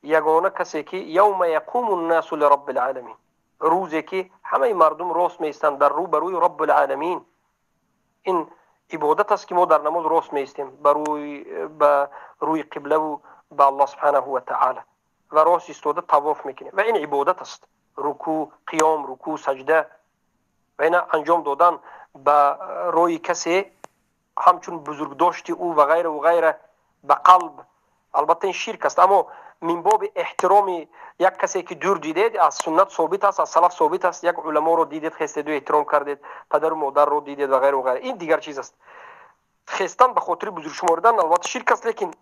Ягона касе ки явма яқуму ннасу лирабби лъаламин, рӯзе ки ҳамаи мардум рост меистанд дар рӯ ба рӯи Рабби лъаламин, ин ибодат аст, ки мо дар намоз рост меистем ба рӯи қиблаву ба Аллоҳ субҳанаҳу ва таъала ва рост истода тавоф мекунем ва ин ибодат аст. Рукӯъ, қиём, рукӯъ, саҷда ва ина анҷом додан ба рӯи касе ҳамчун бузургдошти ӯ ва ғайра ва ғайра ба қалб, албатта, ин ширк аст, аммо мин боби эҳтироми як касе ки дур дидед, аз суннат собит аст, аз салаф собит аст. Як уламоро дидед, хестеду эҳтиром кардед, падару модарро дидед ва ғайра ва ғайра, ин дигар чиз аст. Хестан ба хотири бузургшуморидан, албатта, ширк аст, лекин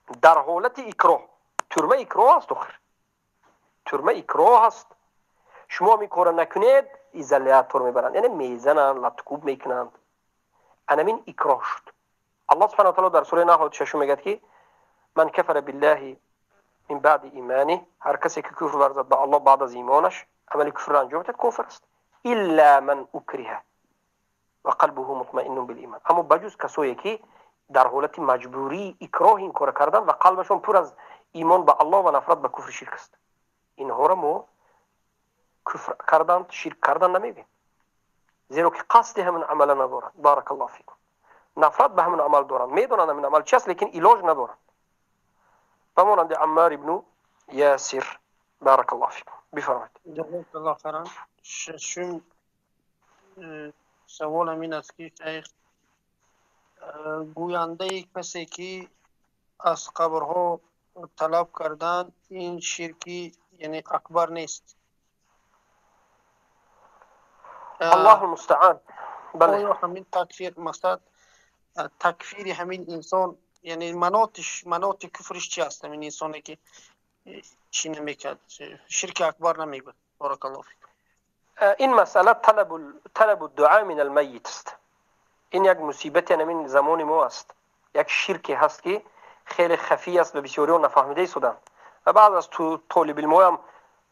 дар ҳолати икроҳ, тюрьма икроҳ аст, охир тюрьма икроҳ аст. Шумо ин кора накунед, изолятор мебаранд, яъне мезананд, латукӯб мекунанд. Анамин икроҳ шуд. Аллоҳ субҳана таала дар сураи Наҳл шашум мегӯяд, ки ман кафара биллаҳи мин баъди имани, ҳар касе ки куфр варзад ба Аллоҳ баъд аз имонаш, амали куфрро анҷом медиҳад, кофир аст. Илла ман укриҳа ва қалбуҳу мутмаиннун билиман, аммо ба ҷуз касое ки дар ҳолати маҷбурӣ, икроҳ ин кора карданд ва қалбашон пур аз имон ба Аллоҳ ва нафрат ба куфри ширк аст. Инҳоро мо куфр карданд, ширк кардан намегӯем, зеро ки қасди ҳамин амала надоранд. Барак Аллоҳ фикум. Нафрат ба ҳамин амал доранд, медонанд ҳамин амал чи аст, лекин илоҷ надоранд, ба монанди Аммар ибну Ясир. Барак Аллоҳ фикум, бифармоед. Ҷазакаллоҳ хайран. Шашум савол ҳамин аст, ки шайх, гӯяндаи касе ки аз қабрҳо талаб кардан, ин ширки, яъне, акбар нест? Аллоҳу мустаъан, бале. Оё ҳамин такфир, мақсад, такфири ҳамин инсон, яъне, маноти куфриш чи аст, ҳамин инсоне ки чӣ намекард, ширки акбар намегӯяд? Баракаллоҳу фикум. Ин масъала талабу дуа мин алмайит аст. Ин як мусибати ҳамин замони мо аст, як ширке ҳаст, ки хеле хафӣ аст ва бисёриҳо нафаҳмида истоданд ва баъз аз толибилмоям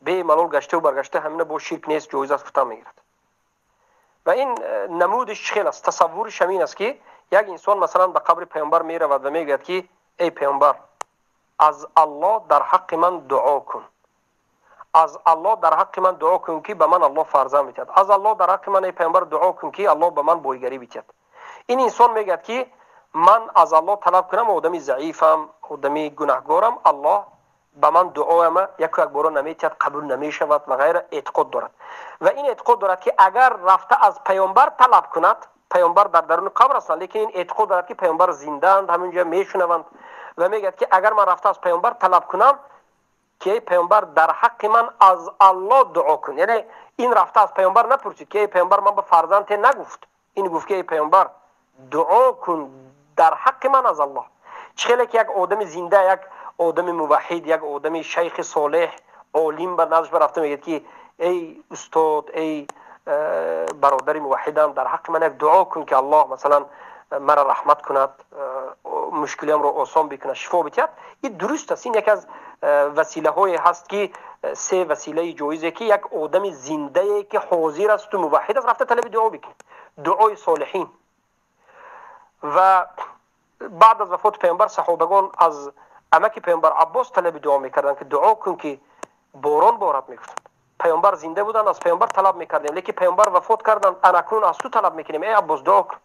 бемалол гаштаву баргашта ҳамина бо ширк нест, ҷоиз аст гуфтан мегирад. Ва ин намудиш чӣ хел аст? Тасаввуриш ҳамин аст, ки як инсон, масалан, ба қабри паёмбар меравад ва мегӯяд, ки эй паёмбар, аз Аллоҳ дар ҳаққи ман дуо кун, аз Аллоҳ дар ҳаққи ман дуо кун, ки ба ман Аллоҳ фарзанд бидиҳад, аз Аллоҳ дар ҳаққи ман, эй паёмбар, дуо кун, ки Аллоҳ ба ман бойгарӣ бидиҳад. Ин инсон мегӯяд, ки ман аз Аллоҳ талаб кунам, одами заифам, одами гунаҳгорам, Аллоҳ ба ман дуояма яку якбора наметиҳад, қабул намешавад ва ғайра эътиқод дорад. Ва ин эътиқод дорад, ки агар рафта аз паёмбар талаб кунад, паёмбар дар даруни қабр ҳастанд, лекин ин эътиқод дорад, ки паёмбар зиндаанд, ҳаминҷо мешунаванд ва мегӯяд, ки агар ман рафта аз паёмбар талаб кунам, ки эй паёмбар, дар ҳаққи ман аз Аллоҳ дуо кун, яъне ин рафта аз паёмбар напурсид, ки эй паёмбар, ман ба фарзанде нагуфт, ин гуфт, ки эй паёмбар, дуо кун дар ҳаққи ман аз Аллоҳ. Чӣ хеле ки як одами зинда, як одами муваҳҳид, як одами шайхи солеҳ, олим ба наздаш рафта мегӯяд, ки эй устод, эй бародари муваҳҳидам, дар ҳаққи ман як дуо кун, ки Аллоҳ масалан маро раҳмат кунад, мушкилиамро осон бикунад, шифо бидиҳад. Ин дуруст аст. Ин яке аз василаҳое ҳаст, ки се василаи ҷоизе, ки як одами зиндае, ки ҳозир асту муваҳҳид аст, рафта талаби дуо бикунад, дуои солиҳин. Ва баъд аз вафоти паёмбар саҳобагон аз амаки паёмбар Аббос талаби дуо мекарданд, ки дуо кун, ки борон борад, мегуфтанд. Паёмбар зинда буданд, аз паёмбар талаб мекардем, лекин паёмбар вафот карданд, анакнун аз ту талаб мекунем, эй Аббос, дуо кун.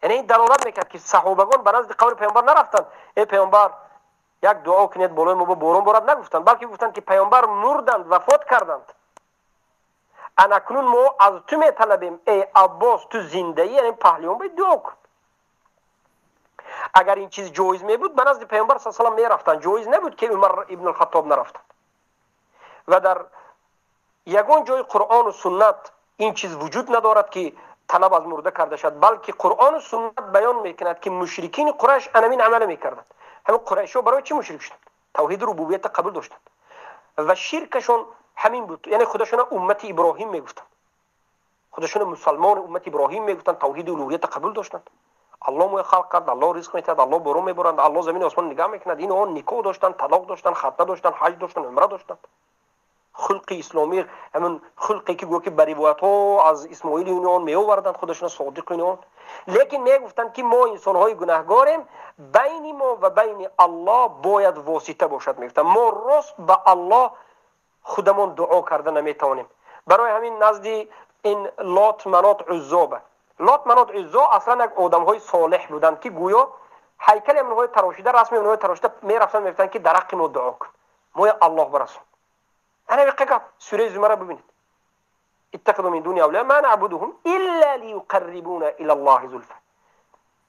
Яъне ин далолат мекард, ки саҳобагон ба назди қабри паёмбар нарафтанд, эй паёмбар, як дуо кунед, болои мо борон борад, нагуфтанд, балки гуфтанд, ки паёмбар мурданд, вафот карданд, анакнун мо аз ту металабем, эй Аббос, ту зиндаӣ, яъне паҳлӯям бои, дуо кун. Агар ин чиз ҷоиз мебуд, ба назди паёмбар с салам мерафтанд. Ҷоиз набуд, ки Умар ибн Хаттоб нарафтанд. Ва дар ягон ҷои Қуръону суннат ин чиз вуҷуд надорад, ки талаб аз мурда карда шавад, балки Қуръону суннат баён мекунад, ки мушрикини Қурайш анамин амала мекарданд. Ҳамин қурайшҳо барои чӣ мушрик шуданд? Тавҳиди рубубията қабул доштанд ва ширкашон ҳамин буд. Яъне худашона уммати Иброҳим мегуфтанд, худашона мусалмони уммати Иброҳим мегуфтанд, тавҳиди улуҳията қабул доштанд. Аллоҳ моя халқ кард, Аллоҳ ризқ метиҳад, Аллоҳ борон меборанд, Аллоҳ замини осмон нигаҳ мекунад, ин он. Никоҳ доштанд, талоқ доштанд, хатна доштанд, ҳаҷ доштанд, умра доштанд. Хулқи исломӣ, ҳамин хулқе, ки гӯё ки ба ривоятҳо аз Исмоили ин он меоварданд, худашона содиқу ин он. Лекин мегуфтанд, ки мо инсонҳои гунаҳгорем, байни мо ва байни Аллоҳ бояд восита бошад, мегуфтанд. Мо рост ба Аллоҳ худамон дуо карда наметавонем. Барои ҳамин назди ин Лот, Манот, Уззо ба Лот, Манот, Уззо аслан як одамҳои солеҳ буданд, ки гӯё ҳайкали амнҳои тарошида, расми онҳои тарошида мерафтанд, мегуфтанд, ки дар ҳаққи мо дуо кун, моя Аллоҳ бирасон. Ана виқа гап сураи Зумара бибинед: اتخذوا من دون اولياء ما نعبدهم الا ليقربونا الى الله زلفى.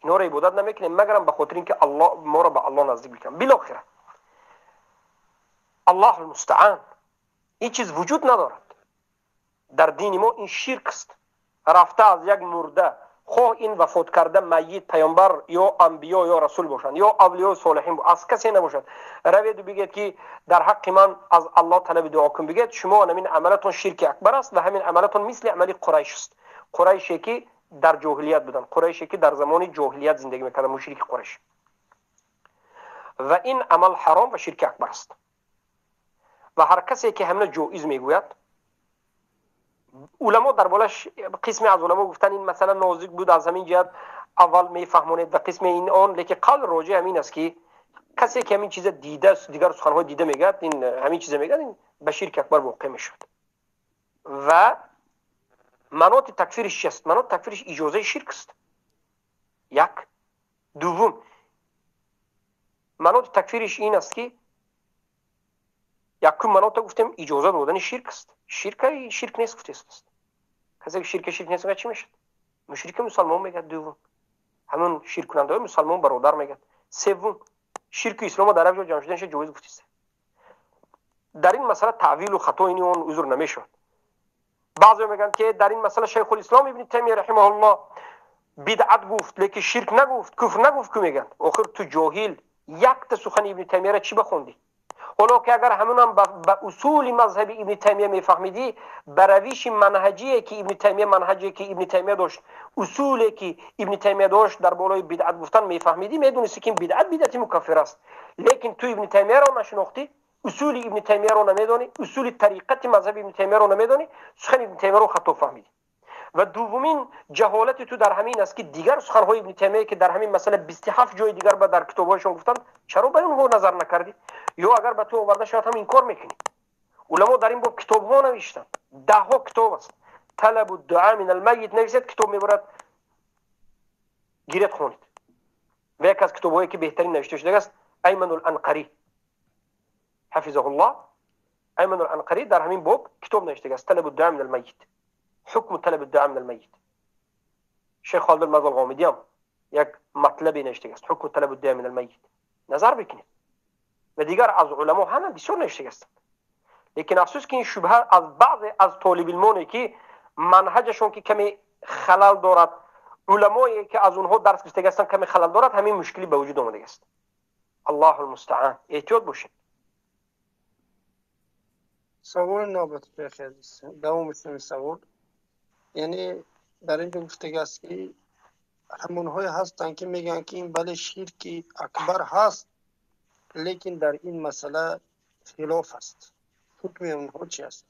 اینها را عبادت نمیکنیم، مگرم به خاطر اینکه الله ما را به الله نزدیک بکنن. بالاخره الله المستعان. این چیز وجود ندارد در دین ما. این شرک است. رفته از یک مرده، خواه این وفات کرده میت پیامبر یا انبیا یا رسول باشند یا اولیاء صالحین، از کسی نباشد، روید و بگید که در حق من از الله طلب دعا کن، بگید، شما همین عملتون شرک اکبر است و همین عملتون مثل عمل قریش است. قریشی که در جاهلیت بودند، قریشی که در زمان جاهلیت زندگی میکردند، مشرک قریش. و این عمل حرام و شرک اکبر است و هر کسی که همین جایز میگوید، علما در بالاش، قسمی از علما گفتن این مثلا نازک بود، از همین جهت اول میفهمونید و قسم این آن، لیکن قول راجع همین است که کسی که همین چیز دیده است، دیگر سخنهای دیده میگه، این همین چیز میگه، این به شرک اکبر واقع میشد. و مناط تکفیرش چیست؟ مناط تکفیرش اجازه شرک است، یک. دوم، مناط تکفیرش این است که یکم مناط گفتیم اجازه دادن شرک است. شرک شرک نیست گفته است. کسی که شرک شرک نیست چی میشد؟ مشرک مسلمان میگه. دوم، همون شرک کننده مسلمان برادر میگه. سوم، شرک اسلام در یک جا جمع شدنش جایز گفته است. در این مسئله تعویل و خطا اینی اون عذر نمیشود. بعضی میگن که در این مسئله شیخ الاسلام ابن تیمیه رحمه الله بدعت گفت، لیکن شرک نگفت، کفر نگفت، که میگن آخر تو جاهل، یک تا سخن ابن تیمیه را چی بخوندی؟ حالا که اگر همون هم به اصول مذهبی ابن تیمیه میفهمیدی، به روش منهجی که ابن تیمیه، منهجی که ابن تیمیه داشت، اصولی که ابن تیمیه داشت در بالای بدعت گفتن میفهمیدی، میدونستی که این بدعت بدعت مکفر است. لیکن تو ابن تیمیه را نشناختی، اصول ابن تیمیه را نمیدانی، اصول طریقت مذهب ابن تیمیه را نمیدانی، سخن ابن تیمیه را خطا فهمیدی. و دومین جهالت تو در همین است که دیگر سخنهای ابن تیمیه که در همین مسئله 27 جای دیگر به در کتابهایشون گفتند، چرا به اونها نظر نکردی؟ یا اگر به تو آورده شاید هم انکار میکنی. علما در این باب کتاب ها نوشتند، ده ها کتاب است. طلب الدعاء من المیت نویسید، کتاب میبرد، گیرید، خونید. و یک از کتابهایی که بهترین نوشته شده است، ایمن الانقری حفظه الله، ایمن الانقری در همین باب کتاب نوشته است، طلب الدعاء من المیت، حکم طلب الدعاء من المیت. شیخ خالد المرض الغامدی هم یک مطلبی نوشته است، حکم طلب الدعاء من المیت، نظر بکنید. و دیگر از علما همه بسیار نوشته هستند. لیکن افسوس که این شبهه از بعض از طالب علمانی که منهجشون که کمی خلل دارد، علمایی که از اونها درس گرفته هستند کمی خلل دارد، همین مشکلی به وجود آمده است. Аллоҳу алмустаъан. Эҳтиёт бошед. Саволи навбатӣ, шайхи азиз, давоми ҳамин савол. Яъне дар ин ҷо гуфтага аст, ки ҳамонҳое ҳастанд, ки мегӯянд, ки ин бале ширки акбар ҳаст, лекин дар ин масъала хилоф аст. Ҳукми онҳо чи аст?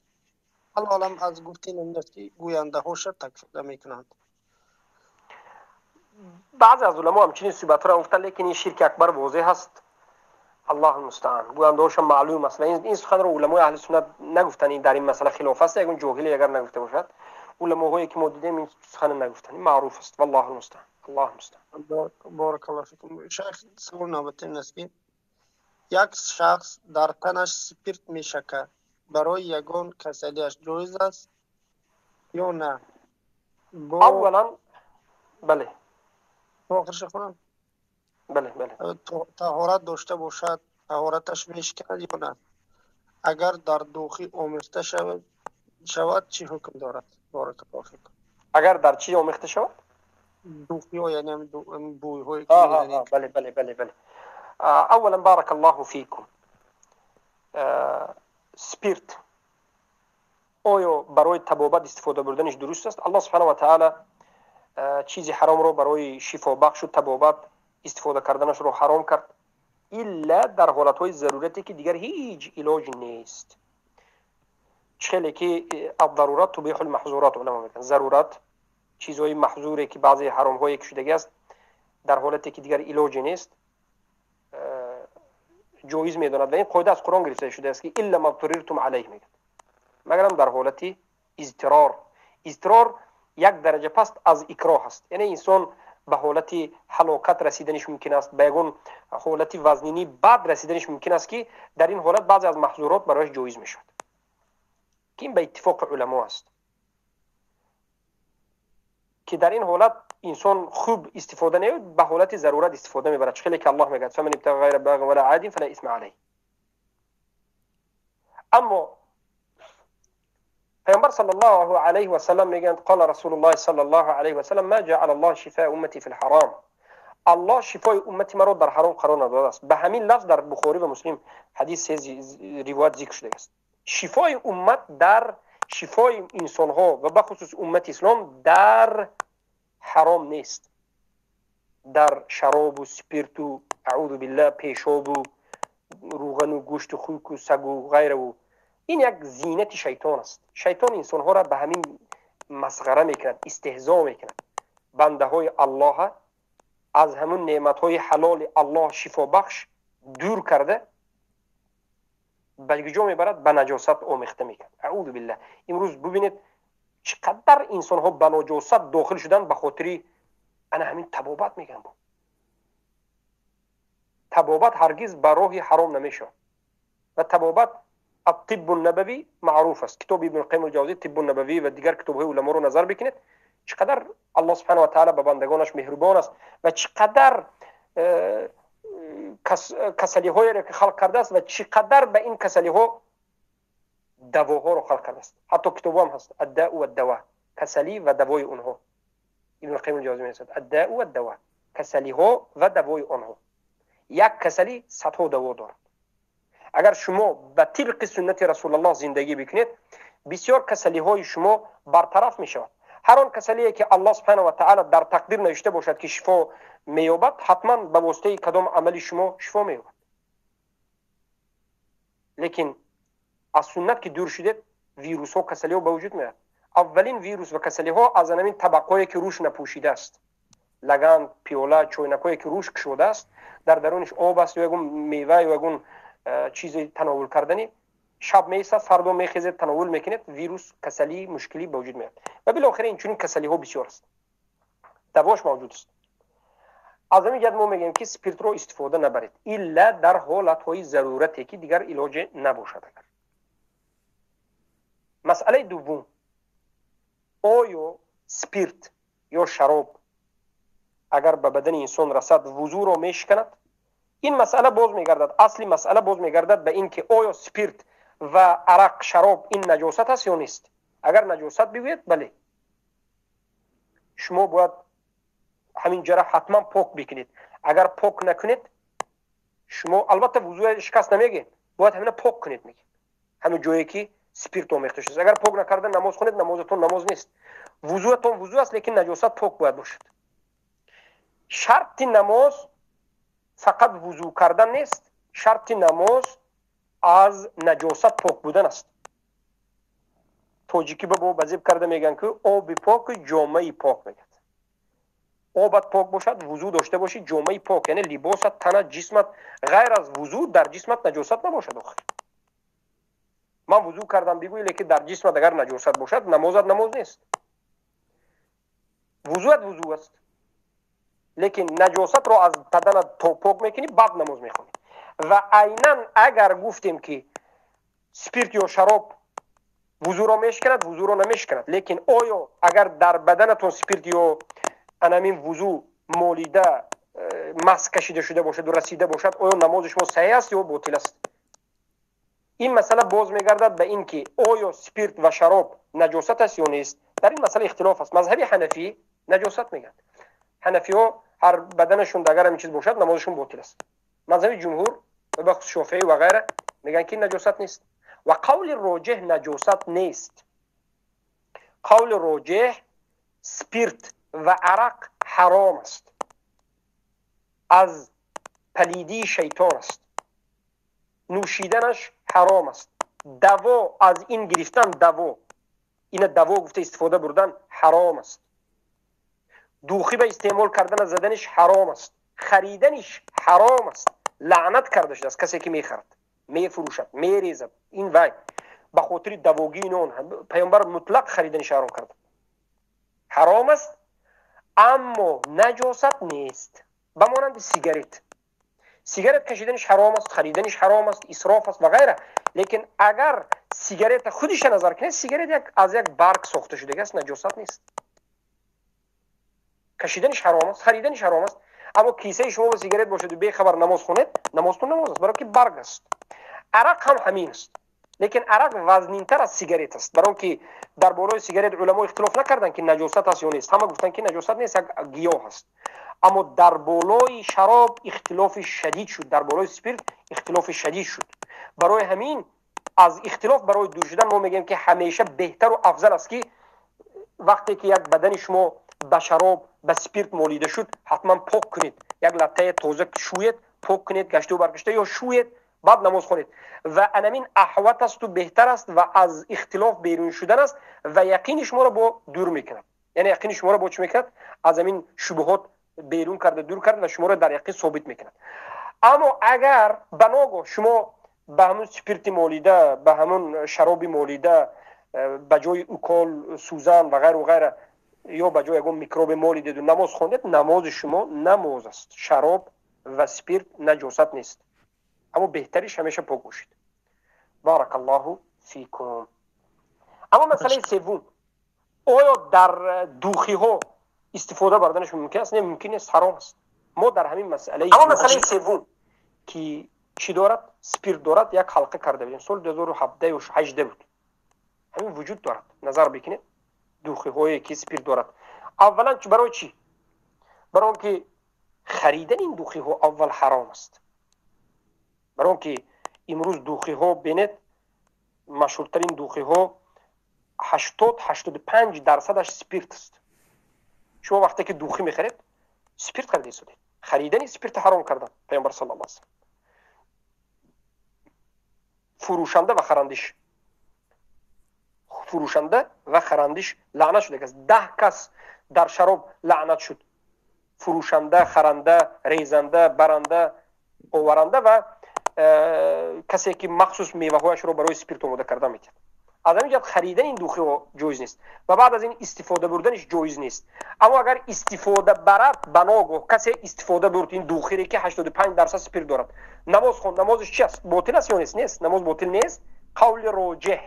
Аллоҳу аълам, аз гуфти ин аст, ки гӯяндаҳоша такфир намекунанд. Баъзе аз уламо ҳамчунин суҳбатҳоро гуфтанд, лекин ин ширки акбар возеҳ аст. Аллоҳу мустаъан. Гӯяндаҳоша маълум аст ва ин суханро уламои аҳли суннат нагуфтанд. Ин дар ин масъала хилоф аст, ягон ҷоҳиле агар нагуфта бошад, уламоҳое ки мо дидем, ин сухан нагуфтанд. Ин маъруф аст. Валлоҳу мустаъан. Аллоҳу мустаъан. Баракаллоҳу фикум. Шайх, савол навбатӣ ин аст, ки як шахс дар танаш спирт мешакад, барои ягон касалиаш ҷоиз аст ё на? Аввалан, бале. Охирша хонам? Бале, бале. Таҳорат дошта бошад, таҳораташ мешиканад ё на? Агар дар духӣ омехта шавад, чӣ ҳукм дорад? Баракаллоҳу фикум. Агар дар чӣ омехта шавад? Духиҳо, яъне бӯйҳое. Бале, бале, бале, бале. Аввалан, баракаллоҳу фикум, спирт оё барои табобат истифода бурданиш дуруст аст? Аллоҳ субҳанаҳу ва таъала чизи ҳаромро барои шифобахшу табобат истифода карданашро ҳаром кард, илла дар ҳолатҳои зарурате, ки дигар ҳеҷ илоҷ нест. Чӣ хеле ки الضرورات تبيح المحظورات уламо мегӯянд, зарурат чизҳои маҳзуре, ки баъзе ҳаромҳое ки шудагӣ аст, дар ҳолате ки дигар илоҷе нест, ҷоиз медонад. Ва ин қоида аз Қуръон гирифта шудааст, ки إلا ما اضطررتم عليه мегӯяд, магарам дар ҳолати изтирор. Изтирор як дараҷа паст аз икроҳ аст, яъне инсон ба ҳолати ҳалокат расиданиш мумкин аст, ба ягон ҳолати вазнинӣ бад расиданиш мумкин аст, ки дар ин ҳолат баъзе аз маҳзурот барояш ҷоиз мешавад, ки ин ба иттифоқи уламо аст, ки дар ин ҳолат инсон хуб истифода не, ба ҳолати зарурат истифода мебарад. Чӣ хеле ки Аллоҳ мегӯяд: فمن ابتغى غير باغ ولا عاد فلا إثم عليه. Аммо پیامبر صلى الله عليه وسلم میگن: قال رسول الله صلى الله عليه وسلم: ما جعل الله شفاء أمتي في الحرام. الله شفای امتی مرا در حرام قرار نداده است. به همین لفظ در بخاری و مسلم حدیث روایت ذکر شده است. شفای امت در شفای انسان ها و بخصوص امت اسلام در حرام نیست، در شراب و سپیرت و اعوذ بالله پیشاب و روغن و گوشت و خوک و سگ و غیره. و این یک زینت شیطان است. شیطان انسانها را به همین مسخره میکند، استهزا میکند. بنده های الله از همون نعمت های حلال الله شفا بخش دور کرده، به کجا میبرد؟ به نجاست آمیخته میکرد، اعوذ بالله. امروز ببینید چقدر انسان ها به نجاست داخل شدن به خاطر انا همین طبابت میگن. بود طبابت هرگز به راه حرام نمیشه و طبابت الطب النبوی معروف است. کتاب ابن القیم الجوزی، طب النبوی و دیگر کتاب های علما رو نظر بکنید، چقدر الله سبحانه و تعالی به بندگانش مهربان است و چقدر کسلی های را که خلق کرده است و چقدر به این کسلی ها دواها رو خلق کرده است. حتی کتاب هم هست، الداء و الدواء، کسلی و دوای اونها. ابن القیم الجوزی می‌نویسد الداء و الدواء، کسلی ها و دوای آنها. یک کسلی صدها دوا دارد. اگر شما به طبق سنت رسول الله زندگی بکنید، بسیار کسلی های شما برطرف می شود. هر آن کسلی که الله سبحانه و تعالی در تقدیر نوشته باشد که شفا مییابد، حتما به واسطه کدام عمل شما شفا مییابد. لیکن از سنت که دور شدید، ویروس ها، کسلی ها به وجود میاد. اولین ویروس و کسلی ها از همین طبقایی که روش نپوشیده است، لگن، پیوله، چوینکایی که روش کشوده است، در درونش آب است یا یگون میوه یا یگون چیزی تناول کردنی، شب میایستد، فردا میخیزد، تناول میکنید، ویروس، کسلی، مشکلی به وجود میاد و بالاخره این چنین کسلی ها بسیار است، دواش موجود است. از همین جهت ما میگیم که سپیرت رو استفاده نبرید، الا در حالت های ضرورتی که دیگر علاج نباشد. اگر مسئله دوم، آیا سپیرت یا شراب اگر به بدن انسان رسد وضو را میشکند؟ این مسئله باز میگردد، اصلی مسئله باز میگردد به این که آیا سپیرت و عرق، شراب این نجاست است یا نیست. اگر نجاست بگوید، بله، شما باید همین جا حتما پاک بکنید. اگر پاک نکنید Шумо албатта вузӯя шикаст намегем, бояд ҳамина пок кунед мегем, ҳамин ҷое ки спирт омехта шудааст. Агар пок накарда намоз хонед, намозатон намоз нест. Вузӯятон вузӯ аст, лекин наҷосат пок бояд бошад. Шарти намоз фақат вузӯ кардан нест, шарти намоз аз наҷосат пок будан аст. Тоҷикӣ ба бо базеб карда мегӯянд, ки оби пок, ҷомаи пок мегӯяд. Обат пок бошад, вузӯ дошта бошӣ, ҷомаи пок, яъне либосат, танат, ҷисмат, ғайр аз вузӯ дар ҷисмат наҷосат набошад. Охир ман вузӯ кардам бигӯӣ, лекин дар ҷисмат агар наҷосат бошад, намозат намоз нест. Вузӯят вузӯ аст, лекин наҷосатро аз баданат то пок мекунӣ, баъд намоз мехонӣ. Ва айнан агар гуфтем, ки спирт ё шароб вузӯро мешиканад, вузӯро намешиканад, лекин оё агар дар баданатон спирт ё анамин вузӯ молида мас кашида шуда бошаду расида бошад, оё намози шумо саҳеҳ аст ё ботил аст? Ин масъала боз мегардад ба ин ки оё спирт ва шароб наҷосат аст ё нест. Дар ин масъала ихтилоф аст. Мазҳаби ҳанафӣ наҷосат мегӯяд. Ҳанафиҳо ҳар баданашон агар ҳамин чиз бошад, намозашон ботил аст. Мазҳаби ҷумҳур ва бахусус Шофеӣ ва ғайра мегӯянд, ки наҷосат нест. Ва қавли роҷеҳ, наҷосат нест. Қавли роҷеҳ, спирт ва арақ ҳаром аст, аз палидии шайтон аст, нӯшиданаш ҳаром аст, даво аз ин гирифтан, даво, ина даво гуфта истифода бурдан ҳаром аст, духӣ ба истеъмол кардана, заданиш ҳаром аст, хариданиш ҳаром аст. Лаънат карда шудааст касе ки мехарад, мефурӯшад, мерезад ин вай ба хотири давогии он. Паёмбар мутлақ хариданиш ҳаром карда. Ҳаром аст, аммо наҷосат нест. Ба монанди сигарет. Сигарет кашиданиш ҳаром аст, хариданиш ҳаром аст, исроф аст ва ғайра, лекин агар сигарета худиша назар кунед, сигарет аз як барг сохта шудагӣ аст, наҷосат нест. Кашиданиш ҳаром аст, хариданиш ҳаром аст, аммо кисаи шумо ба сигарет бошаду бехабар намоз хонед, намозтон намоз аст, баро ки барг аст. Арақ ҳам ҳамин аст, лекин арақ вазнинтар аз сигарет аст, баро ки дар бораи сигарет уламо ихтилоф накарданд, ки наҷосат аст ё нест. Ҳама гуфтанд, ки наҷосат нест, як гиёҳ аст. Аммо дар болои шароб ихтилофи шадид шуд, дар болои спирт ихтилофи шадид шуд. Барои ҳамин аз ихтилоф барои дур шудан мо мегӯем, ки ҳамеша беҳтару афзал аст, ки вақте ки як бадани шумо ба шароб, ба спирт молида шуд, ҳатман пок кунед, як латтаи тоза шӯед, пок кунед, гашту баргашта ё шӯед, баъд намоз хонед. Ва анамин аҳват асту беҳтар аст ва аз ихтилоф берун шудан аст ва яқини шуморо бо дур мекунад, яъне яқини шуморо бо чӣ мекунад? Аз ҳамин шубҳот берун карда, дур карда ва шуморо дар яқин собит мекунад. Аммо агар ба ногоҳ шумо ба ҳамун спирти молида, ба ҳамун шароби молида, ба ҷои укол, сӯзан ва ғайру ғайра ё ба ҷои ягон микроби молидеду намоз хондед, намози шумо намоз аст. Шароб ва спирт наҷосат нест, аммо беҳтариш ҳамеша пок бошед. Баракаллоҳу фикум. Аммо масъалаи севум, оё дар духиҳо истифода бурданаш мумкин аст? Не, мумкин нест, ҳаром аст. Мо дар ҳамин масъалаи, аммо масъалаи севум, ки чӣ дорад, спирт дорад, як ҳалқа карда будем, соли 2017 ё 18 буд. Ҳамин вуҷуд дорад, назар бикунед, духиҳое ки спирт дорад. Аввалан барои чӣ? Барои он ки харидани ин духиҳо аввал ҳаром аст. Барои он ки имрӯз духиҳо, бинед, машҳуртарин духиҳо 80-85 дарсадаш спирт аст. Шумо вақте ки духӣ мехаред, спирт харида истодед. Харидани спирт ҳаром кардан Паёмбар саллаллоҳу алайҳи васаллам, фурӯшанда ва харандиш, фурӯшанда ва харандиш лаънат шудааст. 10 кас дар шароб лаънат шуд: фурӯшанда, харанда, резанда, баранда, оваранда ва касе ки махсус меваҳояшро барои спирт омода карда метиҳад. Аз ҳамин ҷиҳат харидани ин духиҳо ҷоиз нест ва баъд аз ин истифода бурданиш ҷоиз нест. Аммо агар истифода барад, ба ногоҳ касе истифода бурд ин духире, ки 85% спирт дорад, намоз хонд, намозиш чи аст? Ботил аст ё нест? Нест, намоз ботил нест. Қавли роҷеҳ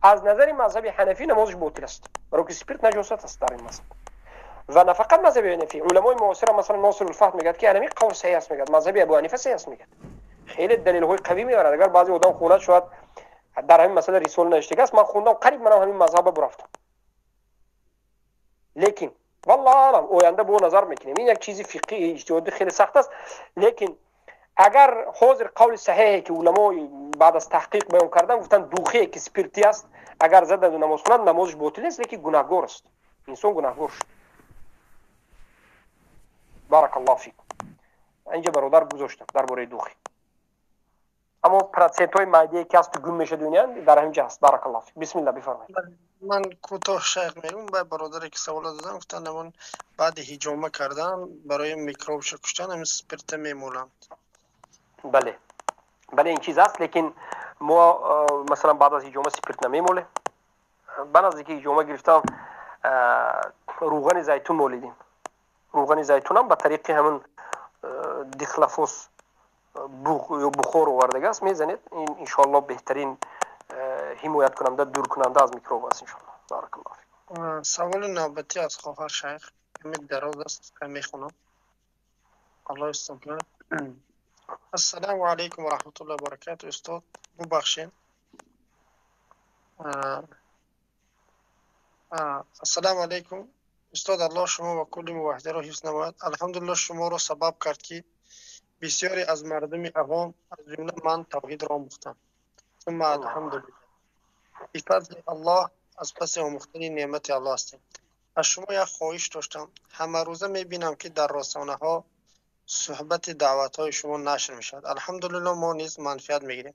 аз назари мазҳаби ҳанафӣ, намозиш ботил аст, баро ки спирт наҷосат аст дар ин мазҳаб. Ва на фақат мазҳаби ҳанафӣ, уламои муосира, масалан Носирулфаҳд мегӯяд, ки анами қавл саҳеҳ аст, мегӯяд, мазҳаби Абу Ҳанифа саҳеҳ аст, мегӯяд. Хеле далелҳои қавӣ меорад. Агар баъзе одам хонад, шояд дар ҳамин масъала рисола навиштага аст. Ман хондам, қариб манам ҳамин мазҳаба бурафтам, лекин валлоҳу алам, оянда бо назар мекунем. Ин як чизи фиқҳи иҷтиҳодӣ хеле сахт аст, лекин Агар ҳозир қавли саҳеҳе ки уламои баъд аз таҳқиқ баён кардан гуфтанд, духе ки спиртӣ аст, агар зададу намоз хонад, намозаш ботил нест, лекин гунаҳгор аст, инсон гунаҳгор шуд. Баракаллоҳу фикум. Инҷа бародар гузоштам дар бораи духи, аммо процентҳои майдае ки ҳасту гум мешад, дунё дар ҳамин ҷа ҳаст. Баракаллоҳу фик, бисмилла, бифармоед. Ман кӯтоҳ, шайх, мегӯм. Ба бародаре ки савола додам, гуфтанд, ҳамон баъди ҳиҷома кардан барои микробша куштан ҳамин спирта мемоланд. Бале, бале, ин чиз аст, лекин мо, масалан, баъд аз ҳиҷома спирт намемолем. Ба наздики ҳиҷома гирифтам, рӯғани зайтун молидем. Рӯғани зайтунам ба тариқи ҳамин дихлофос буғ ё бухор овардагааст, мезанед, ин иншоалло беҳтарин ҳимояткунанда, дуркунанда аз микроб аст, иншоалло. Баракаллоҳу фикум. Саволи навбатӣ аз хоҳар, шайх, ҳамин дароз аст, мехонам, Аллоҳ истон. Ассалому алайкум ва раҳматуллоҳи ва баракату, устод, бубахшед. Ассалому алайкум, устод, Аллоҳ шумо ва кулли муваҳҳидиро ҳифз намояд. Алҳамдулиллоҳ, шуморо сабаб кард, ки бисёре аз мардуми авом, аз ҷумла ман, тавҳидро омӯхтам. Сумма алҳамдулиллоҳ, бифазли Аллоҳ, аз паси омӯхтани неъмати Аллоҳ ҳастем. Аз шумо як хоҳиш доштам. Ҳамарӯза мебинам, ки дар расонаҳо суҳбати даъватҳои шумо нашр мешавад. Алҳамдулиллоҳ, мо низ манфиат мегирем.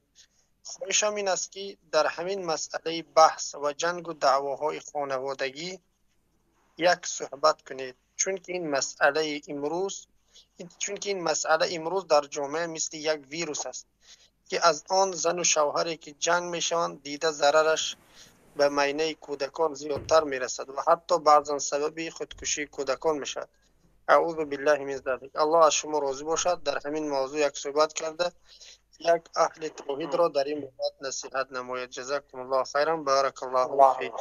Хоҳишам ин аст, ки дар ҳамин масъалаи баҳс ва ҷангу даъвоҳои хонаводагӣ як суҳбат кунед, чунки ин масъала имрӯз дар ҷомеа мисли як вирус аст, ки аз он зану шавҳаре ки ҷанг мешаванд, дида зарараш ба майнаи кӯдакон зиёдтар мерасад ва ҳатто баъзан сабаби худкушии кӯдакон мешавад. Аъузу биллаҳи мин залик. Аллоҳ аз шумо розӣ бошад, дар ҳамин мавзӯъ як суҳбат карда, як аҳли тавҳидро дар ин бобат насиҳат намояд. Ҷазакумуллоҳу хайран, баракаллоҳу фик.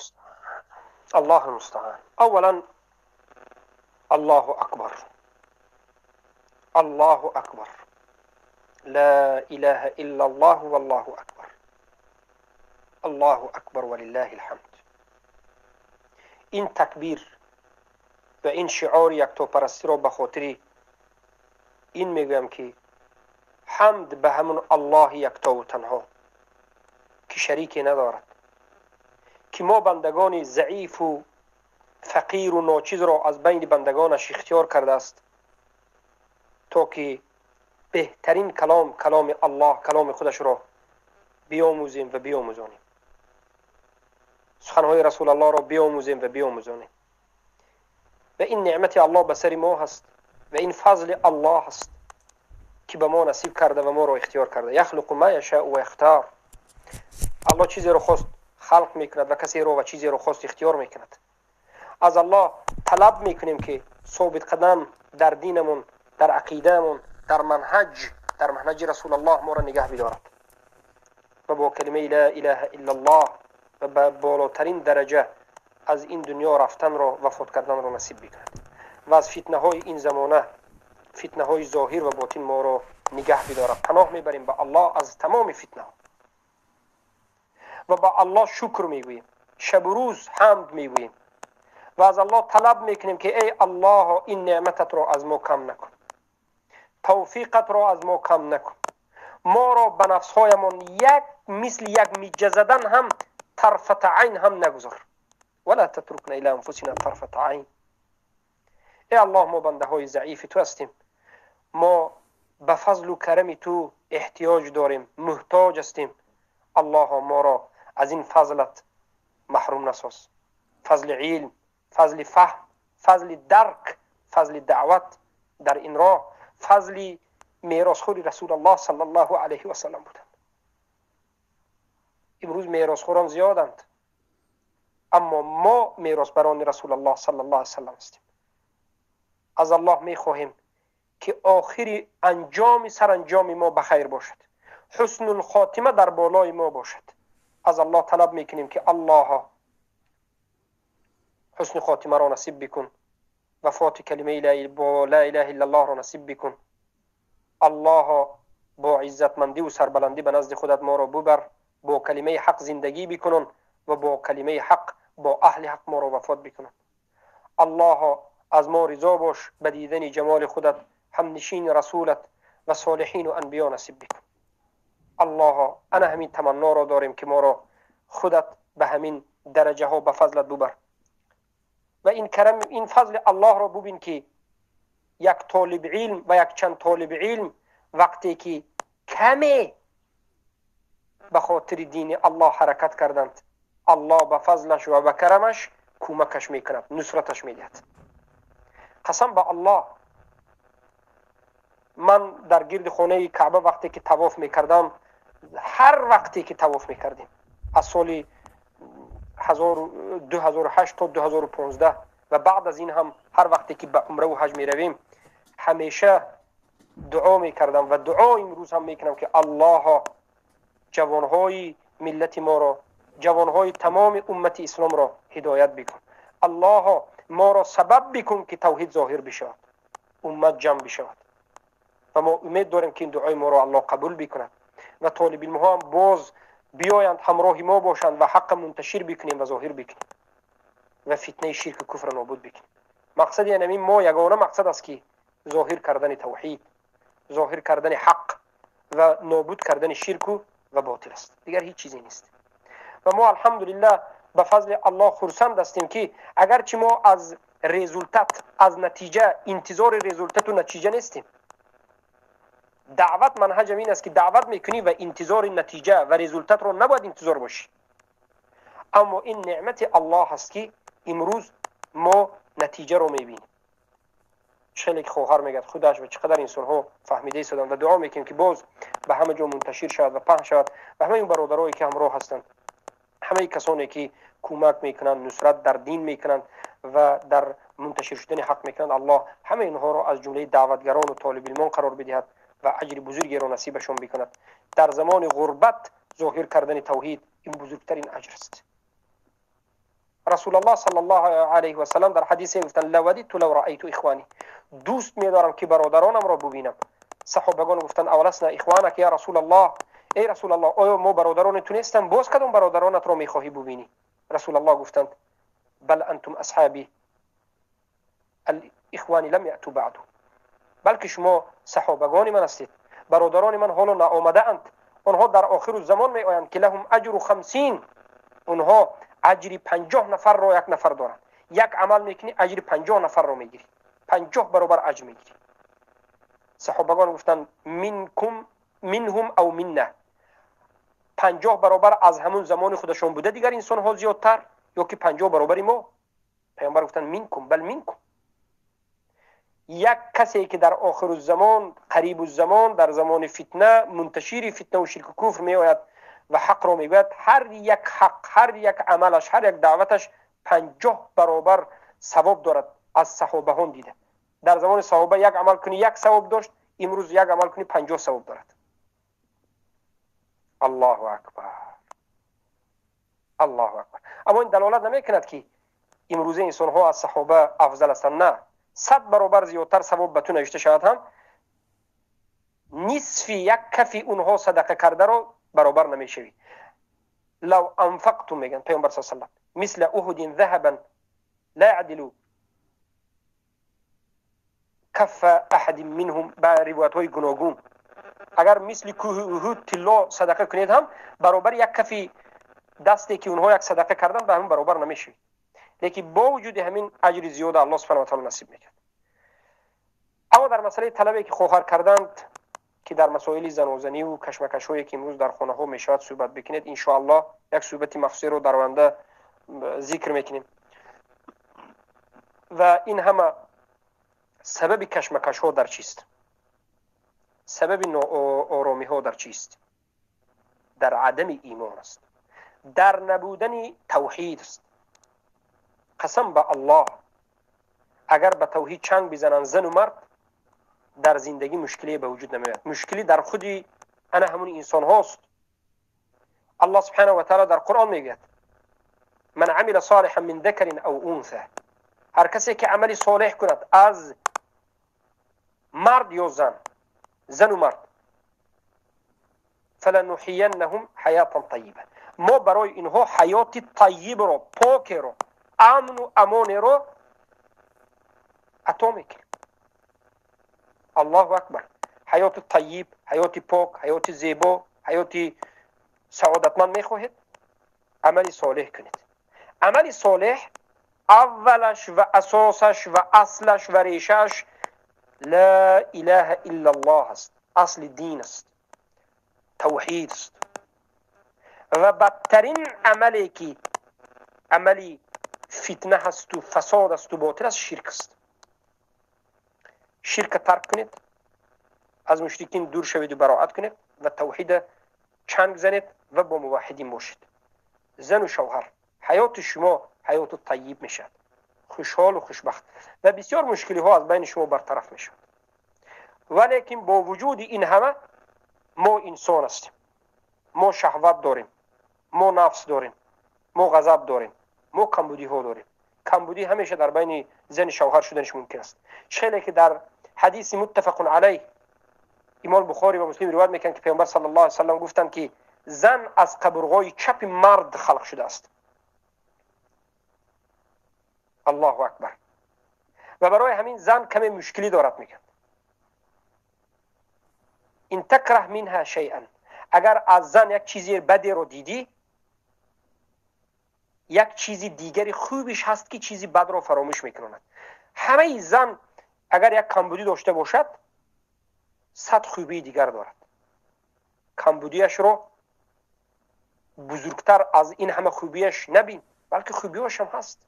Аллоҳу мустаан. Аввалан, Аллоҳу акбар, Аллоҳу акбар, ла илаҳа иллаллоҳ, валлоҳу акбар, Аллоҳу акбар, валиллаҳил ҳамд. Ин такбир ва ин шиори яктопарастиро ба хотири ин мегӯям, ки ҳамд ба ҳамун Аллоҳи яктову танҳо, ки шарике надорад, ки мо бандагони заифу фақиру ночизро аз байни бандагонаш ихтиёр кардааст, то ки беҳтарин калом, каломи Аллоҳ, каломи худашро биомӯзем ва биомӯзонем, суханҳои Расулаллоҳро биомӯзем ва биомӯзонем. Ва ин неъмати Аллоҳ ба сари мо ҳаст ва ин фазли Аллоҳ аст, ки ба мо насиб карда ва моро ихтиёр карда. Яхлуқу ма яшау ва яхтар. Аллоҳ чизеро хост, халқ мекунад ва касеро ва чизеро хост, ихтиёр мекунад. Аз Аллоҳ талаб мекунем, ки собитқадам дар динамон, дар ақидаамон, дар манҳаҷи Расулаллоҳ моро нигаҳ бидорад ва бо калимаи ла илаҳа иллаллоҳ ва ба болотарин дараҷа аз ин дунё рафтанро, вафот карданро насиб бикунад ва аз фитнаҳои ин замона, фитнаҳои зоҳир ва ботин моро нигаҳ бидорад. Паноҳ мебарем ба Аллоҳ аз тамоми фитнаҳо ва ба Аллоҳ шукр мегӯем, шабу рӯз ҳамд мегӯем ва аз Аллоҳ талаб мекунем, ки эй Аллоҳо, ин неъмататро аз мо кам накун, тавфиқатро аз мо кам накун, моро ба нафсҳоямон як мисли як миҷа задан ҳам, тарфата айн ҳам нагузор. Вала татрукна ила анфусина тарфата айн. Эй Аллоҳ, мо бандаҳои заифи ту ҳастем, мо ба фазлу карами ту эҳтиёҷ дорем, муҳтоҷ ҳастем. Аллоҳо, моро аз ин фазлат маҳрум насоз: фазли илм, фазли фаҳм, фазли дарк, фазли даъват дар ин роҳ, фазли меросхӯри Расулаллоҳ саллаллоҳу алайҳи васалам буданд. Имрӯз меросхӯрон зиёданд, аммо мо меросбарони Расулаллоҳ саллаллоҳу алайҳи васалам ҳастем. Аз Аллоҳ мехоҳем, ки охири анҷоми саранҷоми мо ба хайр бошад, ҳуснулхотима дар болои мо бошад. Аз Аллоҳ талаб мекунем, ки Аллоҳо, ҳусни хотимаро насиб бикун, вафоти калимаи бо ла илаҳа иллаллоҳро насиб бикун. Аллоҳо, бо иззатмандиву сарбаландӣ ба назди худат моро бубар, бо калимаи ҳақ зиндагӣ бикунон ва бо калимаи ҳақ, бо аҳли ҳақ моро вафот бикунон. Аллоҳо, аз мо ризо бош, ба дидани ҷамоли худат, ҳамнишини расулат. ва солиҳину анбиё насиб бикун. Аллоҳо, ана ҳамин таманноро дорем, ки моро худат ба ҳамин дараҷаҳо ба фазлат бубар. Ва ин карам, ин фазли Аллоҳро бубин, ки як толиби илм ва якчанд толиби илм вақте ки каме ба хотири дини Аллоҳ ҳаракат карданд, Аллоҳ ба фазлаш ва ба карамаш кӯмакаш мекунад, нусраташ медиҳад. Қасам ба Аллоҳ, ман дар гирди хонаи Каъба вақте ки тавоф мекардам, ҳар вақте ки тавоф мекардем, аз соли 2008 то 2015 ва баъд аз ин ҳам ҳар вақте ки ба умраву ҳаҷ меравем, ҳамеша дуо мекардам ва дуо имрӯз ҳам мекунам, ки Аллоҳо, ҷавонҳои миллати моро, ҷавонҳои тамоми уммати исломро ҳидоят бикун. Аллоҳо, моро сабаб бикун, ки тавҳид зоҳир бишавад, уммат ҷамъ бишавад. Ва мо умед дорем, ки ин дуои моро Аллоҳ қабул бикунад ва толибилмҳо ҳам боз биёянд, ҳамроҳи мо бошанд ва ҳаққа мунташир бикунем ва зоҳир бикунем ва фитнаи ширку куфрро нобуд бикунем. Мақсади янамин мо ягона мақсад аст, ки зоҳир кардани тавҳид, зоҳир кардани ҳақ ва нобуд кардани ширку ва ботил аст, дигар ҳеҷ чизе нест. Ва мо, алҳамдулиллаҳ, ба фазли Аллоҳ хурсанд ҳастем, ки агарчи мо аз результат, аз натиҷа интизори результату натиҷа нестем. Даъват манҳаҷам ин аст, ки даъват мекунӣ ва интизори натиҷа ва результатро набояд интизор бошӣ. Аммо ин неъмати Аллоҳ аст, ки имрӯз мо натиҷаро мебинем. Хеле ки хоҳар мегӯяд худаш ва чӣ қадар инсонҳо фаҳмида истоданд ва дуо мекунем, ки боз ба ҳама ҷо мунташир шавад ва паҳн шавад. Ва ҳамаи он бародарое ки ҳамроҳ ҳастанд, ҳамаи касоне ки кӯмак мекунанд, нусрат дар дин мекунанд ва дар мунташир шудани ҳақ мекунанд, Аллоҳ ҳамаи инҳоро аз ҷумлаи даъватгарону толибилмон қарор бидиҳад ва аҷри бузургеро насибашон бикунад. Дар замони ғурбат зоҳир кардани тавҳид ин бузургтарин аҷр аст. Расулаллоҳ саллаллоҳу алайҳи васаллам дар ҳадисе гуфтанд: «لوددت لو رأيت إخواني», дӯст медорам, ки бародаронамро бубинам. Саҳобагон гуфтанд: «أولسنا إخوانك يا رسول الله?» Эй Расулаллоҳ, оё мо бародарони ту нестам? Боз кадом бародаронатро мехоҳӣ бубинӣ? Расулаллоҳ гуфтанд: «بل أنتم أصحابي، إخواني لم يأتوا بعد», балки шумо саҳобагони ман ҳастед, бародарони ман ҳоло наомадаанд, онҳо дар охиру замон меоянд, ки لهم أجر 50, онҳо аҷри 50 нафарро як нафар доранд. Як амал мекунӣ, аҷри 50 нафарро мегирӣ, 50 баробар аҷр мегирӣ. Саҳобагон гуфтанд: «منكم، منهم أو منا?» 50 баробар аз ҳамун замони худашон буда дигар инсонҳо зиёдтар ё ки 50 баробари мо? Паёмбар гуфтанд: «منكم، بل منكم». Як касе ки дар охиру замон, қарибу замон, дар замони фитна, мунташири фитнаву ширку куфр меояд ва ҳақро мегӯяд, ҳар як ҳақ, ҳар як амалаш, ҳар як даъваташ 50 баробар савоб дорад аз саҳобаҳон дида. Дар замони саҳоба як амал кунӣ, як савоб дошт, имрӯз як амал кунӣ, 50 савоб дорад. Аллоҳу акбар, Аллоҳу акбар! Аммо ин далолат намекунад, ки имрӯза инсонҳо аз саҳоба афзал ҳастанд. На, 100 баробар зиёдтар савоб ба ту навишта шавад ҳам, нисфи як кафи онҳо садақа кардаро баробар намешавӣ. «لو أنفقتم», мегӯянд паёмбар с салам, «مثل أحد ذهبا لا يعدل كف أحد منهم». Ба ривоятҳои гуногун, агар мисли кӯҳи Уҳуд тилло садақа кунед ҳам, баробари як кафи дасте ки онҳо як садақа карданд, ба ҳамин баробар намешавед. Лекин бо вуҷуди ҳамин аҷри зиёда Аллоҳ субҳана ва таъала насиб мекард. Аммо дар масъалаи талабе ки хоҳар карданд, ки дар масоили занозаниву кашмакашҳое ки имрӯз дар хонаҳо мешавад суҳбат бикунед, иншоаллоҳ як суҳбати махсусеро дар оянда зикр мекунем. Ва ин ҳама сабаби кашмакашҳо дар чист, сабаби нооромиҳо дар чист? Дар адами имон аст, дар набудани тавҳид аст. Қасам ба Аллоҳ, агар ба тавҳид чанг бизананд зану мард, дар зиндагӣ мушкилие ба вуҷуд намеояд. Мушкилӣ дар худи ана ҳамун инсонҳост. Аллоҳ субҳанаҳу ва таъала дар Қуръон мегӯяд: «من عمل صالحا من ذكر أو أنثى», ҳар касе ки амали солеҳ кунад аз мард ё зан, зану мард, «فلنحيينهم حياة طيبة», мо барои инҳо ҳаёти тайибро, покеро, амну амонеро ато мекунем. Аллоҳу акбар! Ҳаёти тайиб, ҳаёти пок, ҳаёти зебо, ҳаёти саодатманд мехоҳед, амали солеҳ кунед. Амали солеҳ аввалаш ва асосаш ва аслаш ва решааш ла илаҳа иллаллоҳ аст, асли дин аст, тавҳид аст. Ва бадтарин амале ки амали фитна ҳасту фасод асту ботил аст, ширк аст. Ширка тарк кунед, аз мушрикин дур шаведу бароат кунед ва тавҳида чанг занед ва бо муваҳҳидин бошед. Зану шавҳар, ҳаёти шумо ҳаёту тайиб мешавад, хушҳолу хушбахт ва бисёр мушкилиҳо аз байни шумо бартараф мешавад. Валекин бо вуҷуди ин ҳама мо инсон ҳастем, мо шаҳват дорем, мо нафс дорем, мо ғазаб дорем, мо камбудиҳо дорем. Камбудӣ ҳамеша дар байни зани шавҳар шуданаш мумкин аст. Челе ки дар ҳадиси муттафақун алайҳ имом Бухорӣ ва Муслим ривоят мекунанд, ки Паёмбар саллаллоҳу алайҳи васаллам гуфтанд, ки зан аз қабурғои чапи мард халқ шудааст. Аллоҳу акбар! Ва барои ҳамин зан каме мушкилӣ дорад, мегӯяд. Ин такраҳ минҳа шайъан, агар аз зан як чизи бадеро дидӣ, як чизи дигари хубиш ҳаст, ки чизи бадро фаромӯш мекунад. Ҳамаи зан агар як камбудӣ дошта бошад, 100 хубии дигар дорад. Камбудиашро бузургтар аз ин ҳама хубиаш набин, балки хубиҳошам ҳаст.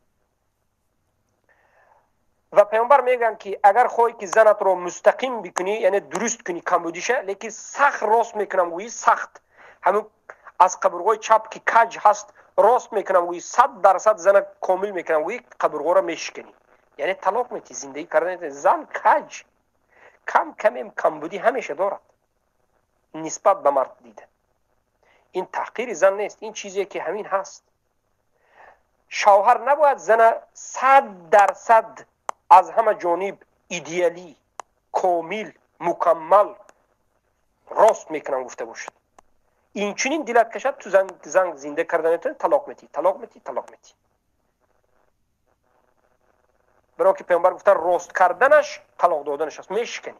Ва паёмбар мегӯянд, ки агар хоҳӣ ки занатро мустақим бикунӣ, яъне дуруст кунӣ камбудиша, лекин сахт рост мекунам гӯӣ, сахт ҳамун аз қабурғои чап ки каҷ ҳаст рост мекунам гӯӣ, 100% зана комил мекунам гӯӣ, қабурғоро мешиканӣ, яъне талоқ метӣ, зиндагӣ кардан. Зан каҷ, кам камем камбудӣ ҳамеша дорад нисбат ба мард дида. Ин таҳқири зан нест, ин чизе ки ҳамин ҳаст. Шавҳар набояд зана 100% аз ҳама ҷониб идеалӣ, комил, мукаммал рост мекунам гуфта бошад. Инчунин дилат кашад, ту зан зинда карда наметавонӣ, талоқ метӣ, талоқ метӣ, талоқ метӣ. Барои ки паёмбар гуфтан, рост карданаш талоқ доданаш аст, мешиканӣ.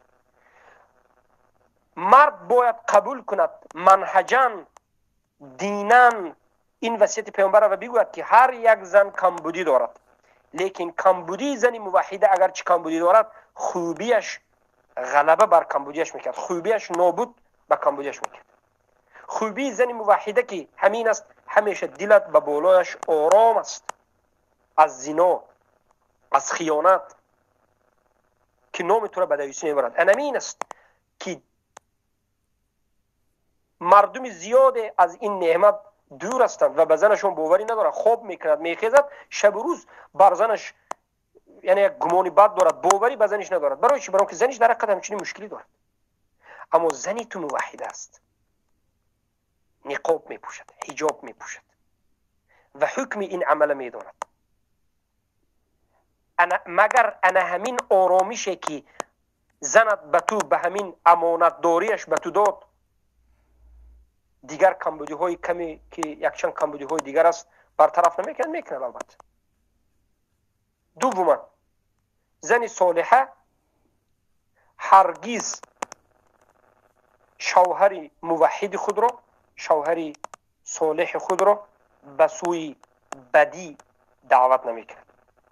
Мард бояд қабул кунад манҳаҷан, динан ин васияти паёмбарро ва бигӯяд, ки ҳар як зан камбудӣ дорад, лекин камбудии зани муваҳҳида агарчи камбудӣ дорад, хубиаш ғалаба бар камбудиаш мекард, хубиаш нобуд ба камбудиаш мекард. Хубии зани муваҳҳида ки ҳамин аст, ҳамеша дилат ба болояш ором аст аз зино, аз хиёнат, ки номи туро ба дависӣ мебарад. Анамин аст, ки мардуми зиёде аз ин неъмат дур ҳастанд ва ба занашон боварӣ надоранд. Хоб мекунад, мехезад, шабу рӯз бар занаш, яъне як гумони бад дорад, боварӣ ба заниш надорад. Барои чӣ? Барои ки заниш дар ҳақиқат ҳамчунин мушкилӣ дорад. Аммо зани ту муваҳҳида аст, ниқоб мепӯшад, ҳиҷоб мепӯшад ва ҳукми ин амала медонад. Магар ана ҳамин оромише ки занат ба ту ба ҳамин амонатдориаш ба ту дод, дигар камбудиҳои каме ки якчанд камбудиҳои дигар аст, бартараф намекунад? Мекунад, албатта. Дуввуман, зани солиҳа ҳаргиз шавҳари муваҳҳиди худро, шавҳари солеҳи худро ба сӯи бадӣ даъват намекунад.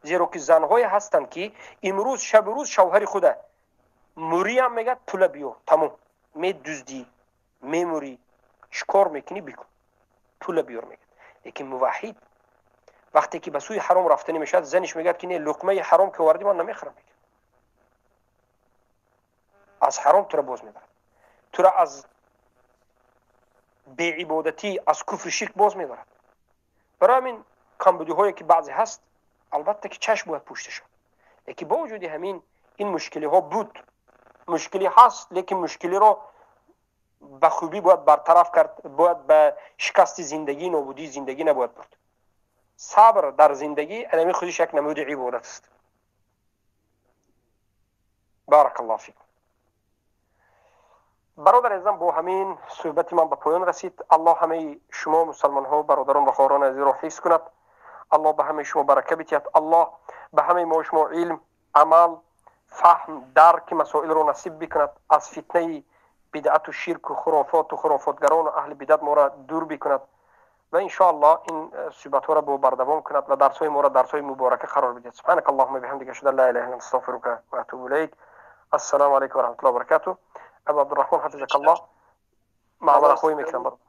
Зеро ки занҳое ҳастанд, ки имрӯз шабу рӯз шавҳари худа муриям мегӯяд, пула биё, тамом, медуздӣ, мемурӣ, чӣ кор мекунӣ бикун, пула биёр мегӯяд. Лекин муваҳҳид вақте ки ба сӯи ҳаром рафтанӣ мешавад, заниш мегӯяд, ки не, луқмаи ҳаром ки овардӣ, ман намехӯрам, мегӯяд. Аз ҳаром тура боз медорад, тура аз беибодатӣ, аз куфри ширк боз медорад. Барои ҳамин камбудиҳое ки баъзе ҳаст, албатта ки чашм бояд пӯшта шавад, лекин бо вуҷуди ҳамин ин мушкилиҳо буд, мушкилӣ ҳаст, лекин мушкилиро ба хубӣ бояд бартараф кард, бояд ба шикасти зиндагӣ, нобудии зиндагӣ набояд бурд. Сабр дар зиндагӣ анами худиш як намуди ибодат аст. Баракаллоҳу фикум. Бародар азизам, бо ҳамин суҳбати ман ба поён расид. Аллоҳ ҳамаи шумо мусалмонҳо, бародарон ва хоҳарони азизро ҳифз кунад. Аллоҳ ба ҳамаи шумо барака бидиҳад. Аллоҳ ба ҳамаи мо шумо илм, амал, фаҳм, дарки масоилро насиб бикунад, аз фитнаи бидъату ширку хурофоту хурофотгарону аҳли бидъат моро дур бикунад ва иншоаллоҳ ин суҳбатҳоро бо бардавом кунад ва дарсҳои моро дарсҳои муборака қарор бидиҳад. Субҳанака аллоҳумма биҳамдика, ашҳаду ан ла илаҳа илла анта, астағфирука ва атубу илайк. Ассалому алайкум ва раҳматуллоҳи ва баракатуҳ. Абу Абдурраҳмон, ҳафизакаллоҳ, маъзарат хоҳӣ мекунам бародар.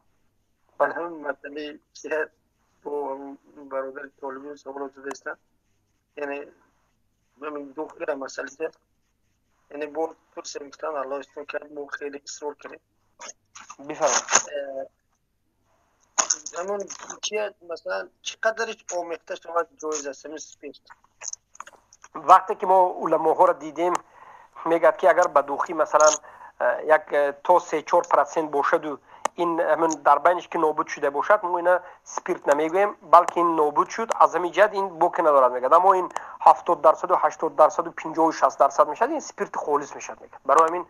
Ҳамин масъалаи бо бародари толибин саволот задаистанд, яъне дохила масъалаи, яъне бо пурсем гуфтанд, Аллоҳ истон кард, мо хеле исрор кардем. Бифармоед. Ҳамон чи, масалан, чӣ қадариш омехта шавад ҷоиз аст ҳамин спирт? Вақте ки мо уламоҳоро дидем, мегӯяд ки агар ба духӣ масалан як то 3-4% бошаду ин ҳамин дар байниш ки нобуд шуда бошад, мо ина спирт намегӯем, балки ин нобуд шуд, аз ҳамин ҷиҳат ин боке надорад, мегӯяд. Аммо ин 70%-у 80%-у 50-у 60% мешавад, ин спирти холис мешавад, мегӯяд. Барои ҳамин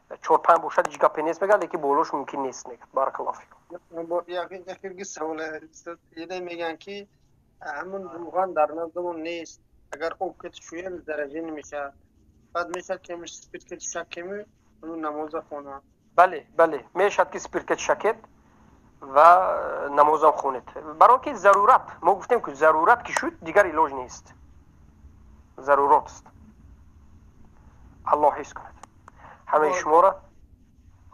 4-5 бошад ҳеҷ гапе нест, мегӯяд, лекин болош мумкин нест, мегӯяд. Баракаллоҳу фикум. Яхирги савол еда мегӯянд ки ҳамун рӯған дар наздамон нест, агар об ки шӯем заража намешавад, баъд мешавад ки ҳамин спирт ки шаккему ҳамун намоза хонад? Бале, бале, мешавад ки спиртка шакед ва намозам хонед, барои ки зарурат, мо гуфтем ки зарурат ки шуд, дигар илоҷ нест, зарурат аст. Аллоҳ ҳифз кунад ҳамаи шуморо.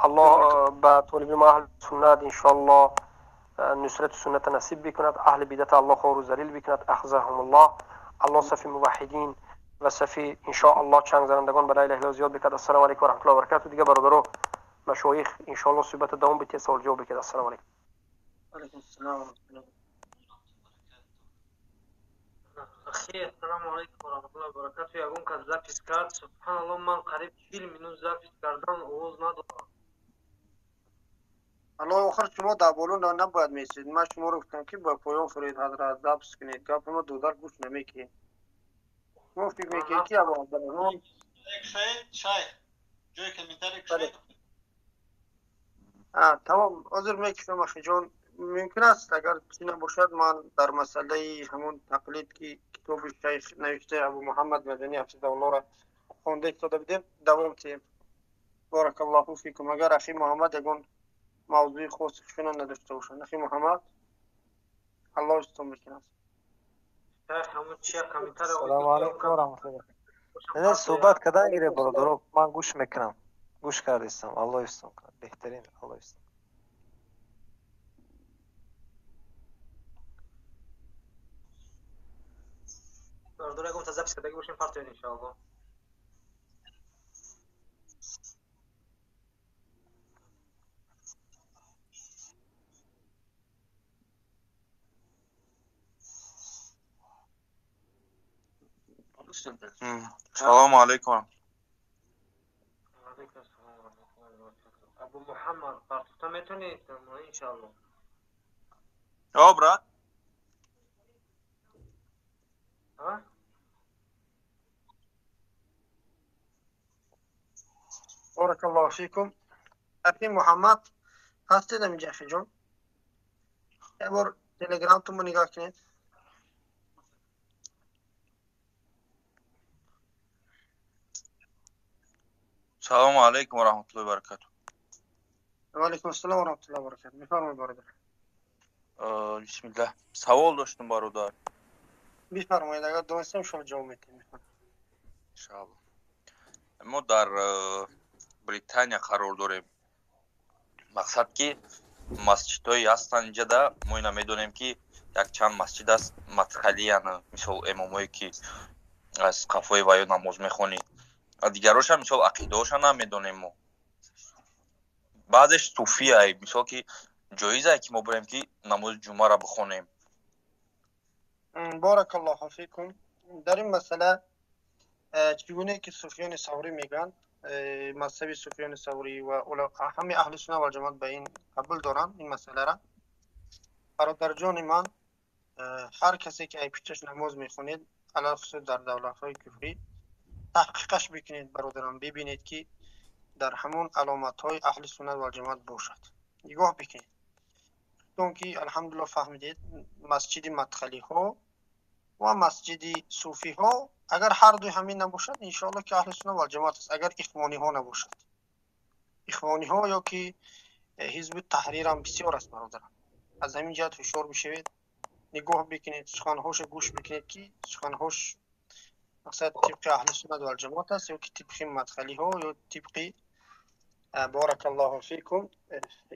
Аллоҳ ба толиби мо аҳли суннат иншоаллоҳ нусрати сунната насиб бикунад, аҳли бидата Аллоҳ хору залил бикунад, ахзаҳумуллоҳ. Аллоҳ сафи муваҳҳидин ва сафи иншоаллоҳ чангзанандагон ба ла илаҳа иллаллоҳ зиёд бикунад. Ассалому алайкум ва раҳматуллоҳи ва баракатуҳ. Дигар бародаро, машоих, иншоаллоҳ суҳбата давом битед, савол ҷавоб бикунед. Ассалому алайкум. Алайкум ассалом ва раҳматуллоҳ. Ахи, ассалому алайкум ва раҳматуллоҳи ва баракатуҳ. Ягон кас запись кард? Субҳаналлоҳ, ман қариб 40 минут запись кардам, овоз надорам. Аллоҳ, охир шумо дар боло набояд месид. Ман шуморо гуфтам ки ба поён фуред, ҳазрат, запись кунед. Гапи мо додар гӯш намекунед. Шумо фикр мекунед ки Абу Абдурраҳмон Шайх, ҷои комментарий кушоед. Тамом, ҳозир мекушам, ахиҷон. Мумкин аст, агар чӣ набошад, ман дар масъалаи ҳамон тақлид, ки китоби шайх навиштаи Абу Муҳаммад Маданӣ ҳафизаҳуллоҳро хонда истода будем, давом диҳем. Баракаллоҳу фикум. Агар ахи Муҳаммад ягон мавзӯи хоси хушона надошта бошанд, ахи Муҳаммад, Аллоҳ истон мекунад. Салому алайкум ва раҳматуллоҳ. Не, суҳбат кардан гире, бародаро, ман гӯш мекунам, гӯш кардистам. Аллоҳ истон кунад, беҳтарин, Аллоҳ истон. Бародаро, ягон запись кардаги бошем, партоед, иншоаллоҳ. Салому алайкум. Абу Муҳаммад, партофта метавонед, иншоаллоҳ? О, брат. А? Баракаллоҳу фикум. Ахи Муҳаммад, ҳастед ҳаминҷа, ахиҷон? Як бор телеграмтонро нигоҳ кунед. Салому алайкум ва раҳматуллоҳи ва баракатуҳ. Ва алайкум ассалом ва раҳматуллоҳи ва баракатуҳ. Бифармоед, бародар. Бисмиллаҳ, савол доштум, бародар. Бифармоед, агар донистем, шумо ҷавоб медиҳем. Иншоаллоҳ. Мо дар Британия қарор дорем. Мақсад ки масҷидҳое ҳастанд инҷада, мо ина медонем ки якчанд масҷид аст мадхалиян, мисол эмомое ки аз қафои ваё намоз мехонӣ, дигароша мисол ақидаоша намедонем мо. Баъзеш суфия, мисол ки ҷоизае ки мо бурем ки намози ҷумъаро бихонем? Баракаллоҳу фикум. Дар ин масъала чӣ гуне ки Суфёни Саврӣ мегӯянд, мазҳаби Суфёни Саврӣ ва ҳамаи аҳли сунна вал ҷамоат ба ин қабул доранд ин масъаларо. Бародарҷони ман, ҳар касе ки ай пишташ намоз мехонед, алалхусус дар давлатҳои куфрӣ, таҳқиқаш бикунед, бародарам, бибинед ки дар ҳамон аломатҳои аҳли суннат вал ҷамоат бошад. Нигоҳ бикунед, чун ки алҳамдулиллоҳ фаҳмидед, масҷиди мадхалиҳо ва масҷиди суфиҳо Агар ҳар дуи ҳамин набошад, иншоалло ки аҳли суннат вал ҷамоат аст, агар ихвониҳо набошад. Ихвониҳо ё ки ҳизби таҳрирам бисёр аст, бародарам. Аз ҳамин ҷиҳат ҳушёр бишавед, нигоҳ бикунед, суханҳошо гӯш бикунед, ки суханҳош мақсад тибқи аҳли суннат вал ҷамоат аст ё ки тибқи мадхалиҳо ё тибқи баракаллоҳу фикум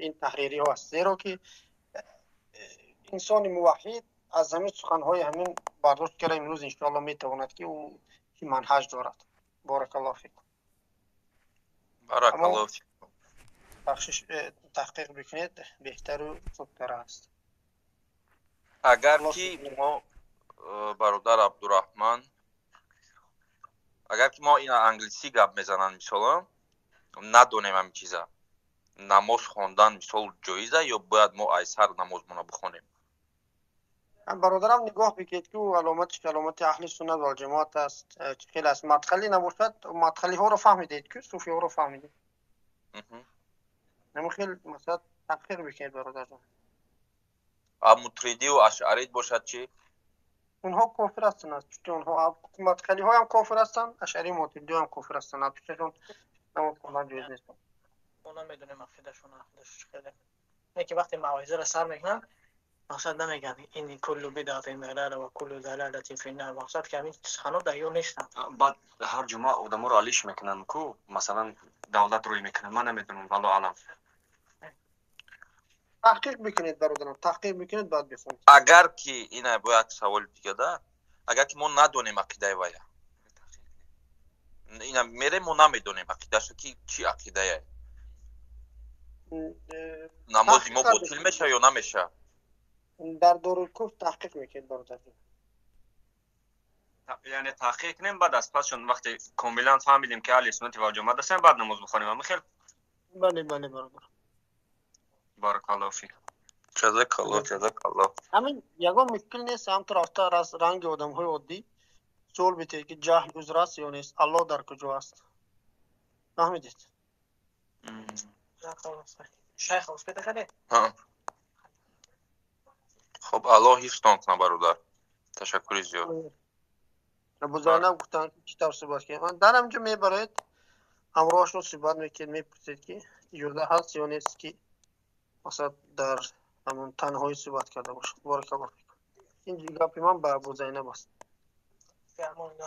ин таҳририҳо аст. Зеро ки инсони муваҳҳид аз ҳамин суханҳои ҳамин бардошт карда имрӯз иншоалло метавонад ки ӯ чӣ манҳаҷ дорад. Баракаллоҳу фикум. Баракаллоҳу фикум. Бахшиш, таҳқиқ бикунед, беҳтару хубтар аст. Агар ки мо, бародар Абдураҳман, агар ки мо ина англисӣ гап мезананд, мисол, надонем ҳамин чиза, намоз хондан мисол ҷоиза ё бояд мо айсар намозмона бихонем? Бародарам, нигоҳ бикунед, ки ӯ аломатиш аломати аҳли суннат вал ҷамоат аст, чӣ хел аст. Мадхалӣ набошад, мадхалиҳоро фаҳмидед ки суфиҳоро фаҳмидед. Ҳамин хел масалан таҳқиқ бикунед, бародарҷон. А мутридию ашъарид бошад чӣ? Онҳо кофир ҳастанд, аз пушти онҳо мадхалиҳоям кофир ҳастанд, ашъари мотуридиҳоям кофир ҳастанд. Аз пушташон намоз хондан ҷоиз нест. Мо намедонем ақидашон, ақидаш чӣ хеле. Не ки вақте мавъизаро сар мекунанд, мақсад намегӯянд ин куллу бидъатин далала ва куллу далалатин финнар. Мақсад ки ҳамин суханҳо дар ё нестанд. Баъд ҳар ҷумъа одаморо алиш мекунанд ку, масалан давлат рӯй мекунанд. Ман намедонам, валлоҳу аълам. Таҳқиқ бикунед, бародарам, таҳқиқ бикунед, баъд бихонед. Агар ки ина бо як саволи дига да, агар ки мо надонем ақидаи вая, ина мерем, мо намедонем ақидаша ки чӣ ақидае, намози мо ботил меша ё намеша? Дар Дорулкуфр таҳқиқ мекунед, бародар. Яъне таҳқиқ кунем, баъд аз пасшон вақте комилан фаҳмидем ки аҳли суннати вал ҷамоат ҳастем, баъд намоз бихонем. Ҳамин хел? Бале, бале, бародар. Баракаллоҳу фик. Ҷазакаллоҳ, ҷазакаллоҳ. Ҳамин ягон мушкил нест, ҳамтур рафта ранги одамҳои оддӣ суол битед, ки ҷаҳл узр аст ё нест, Аллоҳ дар куҷо аст. Фаҳмидед? Шайх, успета кардед? Хуб, Аллоҳ ҳифзтон кунад, бародар. Ташаккури зиёд. Абу Зайнаб гуфтанд, ки чӣ тавр суҳбат кунем. Дар ҳаминҷо мебароед, ҳамроҳашон суҳбат мекунед, мепурсед, ки иҷоза ҳаст ё нест, ки масалан дар ҳамон танҳоӣ суҳбат карда бошад. Баракаллоҳу фикум. Ин гапи ман ба Абу Зайнаб аст.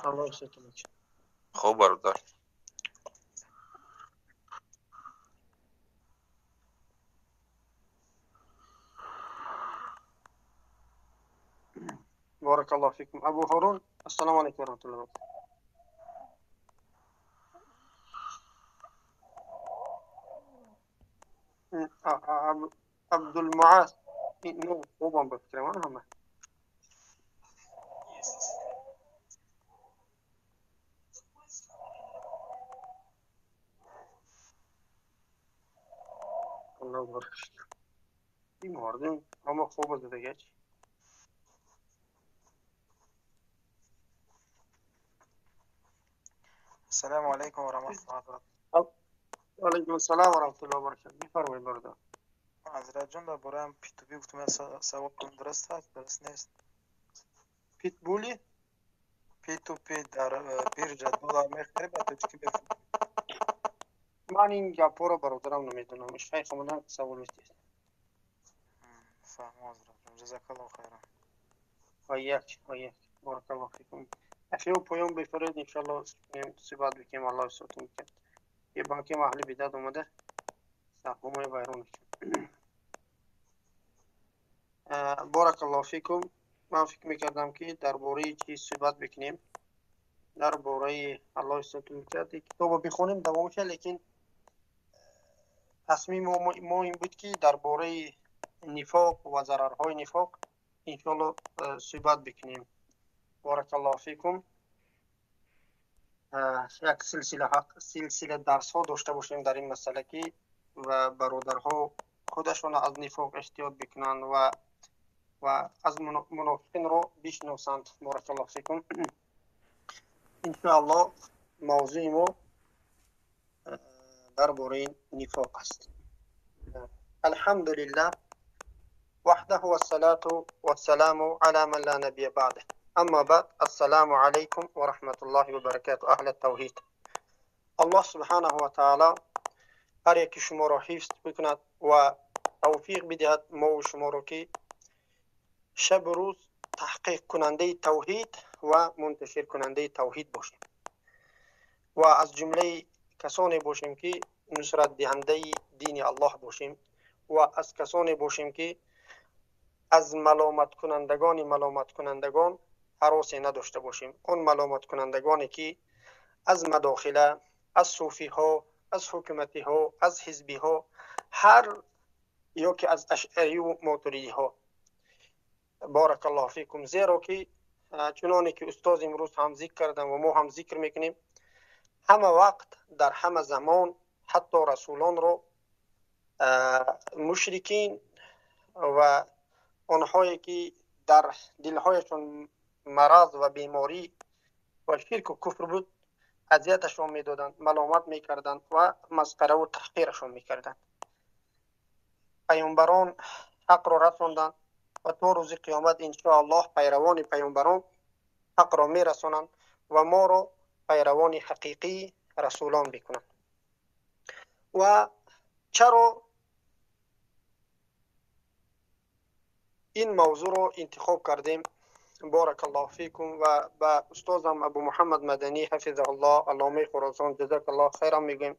Аллоҳ ҳифзатон кунад. Хуб, бародар. Баракаллоҳу фикум. Абу Ҳорун, ассалому алайкум ва раҳматуллоҳи ва баракатуҳ. Абдулмуаз, ну, хубам ба фикри ман ҳама. Аллоҳ баракат. Ин мардум ҳама хоб аст дигар. Ассалому алайкум ва раҳматуллоҳи ва баракатуҳ. Ва алайкум ассалом ва раҳматуллоҳи ва баракатуҳ. Бифармоед, бародар. Ҳазратҷон, дар бораи P2P гуфтем, савол кунам, дуруст аст, дуруст нест? Питбули? P2P дар биржа доллар мехарӣ, ба тоҷикӣ мефурӯшӣ. Ман ин гапҳоро, бародарам, намедонам. Шайх омадан савол метиҳад. Фаҳмо, ҳазратҷон, ҷазакаллоҳу хайран. Ва як, ва як. Баракаллоҳу фикум. Ахиё поён бифаред, иншоалло суҳбат бикунем, Аллоҳ ҳифзатон кунад. Е банки аҳли бидат омада саҳмҳои вайрон мекунад. Баракаллоҳу фикум. Ман фикр мекардам, ки дар бораи чӣ суҳбат бикунем, дар бораи Аллоҳ ҳифзатон кунад, китобо бихонем, давом шад, лекин тасмими мо ин буд, ки дар бораи нифоқ ва зарарҳои нифоқ иншоалло суҳбат бикунем. Баракаллоҳу фикум. Як силсила дарсҳо дошта бошем дар ин масъала, ки ва бародарҳо худашон аз нифоқ эҳтиёт бикунанд ва аз мунофиқинро бишносанд. Баракаллоҳу фикум. Иншоаллоҳ мавзӯи мо дар бораи нифоқ аст. Алҳамдулиллаҳ ваҳдаҳу вассалату вассаламу ала ман ла набия баъдаҳ. أما بعد، السلام عليكم ورحمة الله وبركاته. أهل التوحید، الله سبحانه وتعالی هر یکی شما را حفظ بکند و توفیق بدهد ما و شما را که شب و روز تحقیق کننده توحید و منتشر کننده توحید باشیم و از جمله کسانی باشیم که نصرت دهنده دین الله باشیم و از کسانی باشیم که از ملامت کنندگان ملامت کنندگان هراسی نداشته باشیم. آن ملامت کنندگانی که از مداخله، از صوفی ها، از حکومتی ها، از حزبی ها، هر یا که از اشعری و ماتریدی ها. بارک الله فیکم. زیرا که چنانی که استاد امروز هم ذکر کردن و ما هم ذکر میکنیم، همه وقت در همه زمان حتی رسولان رو مشرکین و آنهایی که در دلهایشان مرض و بیماری و شرک و کفر بود اذیتشان میدادند، ملامت میکردند و مسخره و تحقیرشان میکردند. پیامبران حق را رساندند و تا روز قیامت انشاءالله پیروان پیامبران حق را میرسانند و ما را پیروان حقیقی رسولان بکنند. و چرا این موضوع رو انتخاب کردیم؟ بارک الله فیکم. و به استادم ابو محمد مدنی حفظه الله، علامه خراسان، جزاک الله خیرا میگیم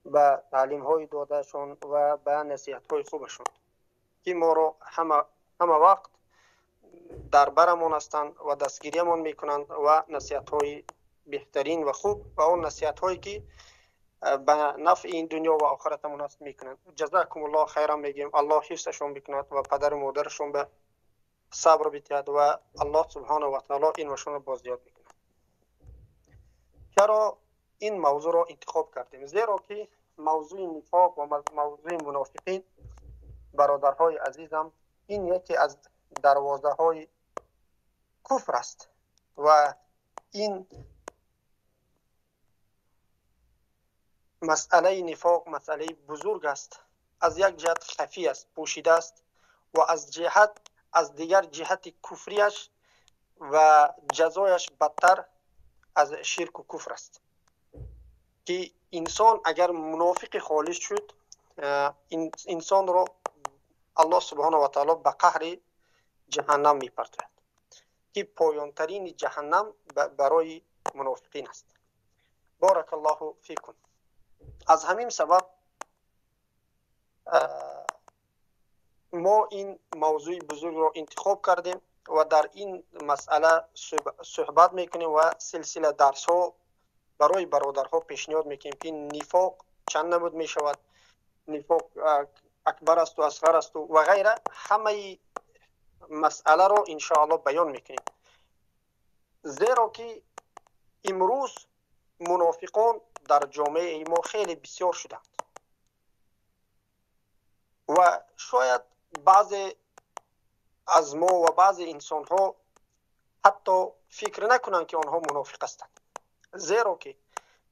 به تعلیم های دادهشون و به نصیحت های خوبشون که ما رو همه وقت در برمون هستند و دستگیریمون میکنند و نصیحت های بهترین و خوب و اون نصیحت هایی که به نفع این دنیا و آخرتمون است میکنند. جزاکم الله خیرا میگیم. الله حفظشون بکند و پدر و مادرشون به صبر بدهد و الله سبحانه و تعالی این وشون رو باز یاد بکند. چرا این موضوع رو انتخاب کردیم؟ زیرا که موضوع نفاق و موضوع منافقین، برادرهای عزیزم، این یکی از دروازه های کفر است و این مسئله نفاق مسئله بزرگ است. از یک جهت خفی است، پوشیده است و از دیگر جهت کفریش و جزایش بدتر از شرک و کفر است که انسان اگر منافق خالص شد، انسان را الله سبحانه و تعالی به قهر جهنم میپرتاید که پایانترین جهنم برای منافقین است. بارک الله فیکم. از همین سبب ما این موضوع بزرگ را انتخاب کردیم و در این مسئله صحبت میکنیم و سلسله درس ها برای برادرها پیشنهاد میکنیم که نفاق چند نمود میشود، نفاق اکبر است و اصغر است و غیره. همه مسئله را انشاءالله بیان میکنیم، زیرا که امروز منافقان در جامعه ما خیلی بسیار شدند و شاید بعضی از ما و بعضی انسان ها حتی فکر نکنند که آنها منافق هستند، زیرا که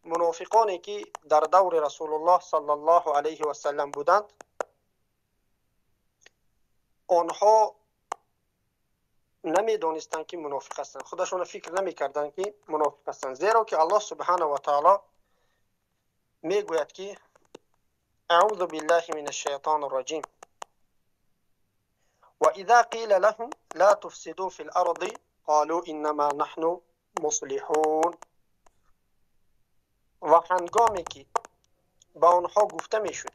منافقانی که در دور رسول الله صلی الله علیه و سلم بودند، آنها نمیدانستند که منافق هستند، خودشان فکر نمیکردند که منافق هستند، زیرا که الله سبحانه و تعالی میگوید که اعوذ بالله من الشیطان الرجیم وإذا قیل لهم لا تفسدوا في الأرض قالوا انما نحن مصلحون. و هنگامی که به آنها گفته میشد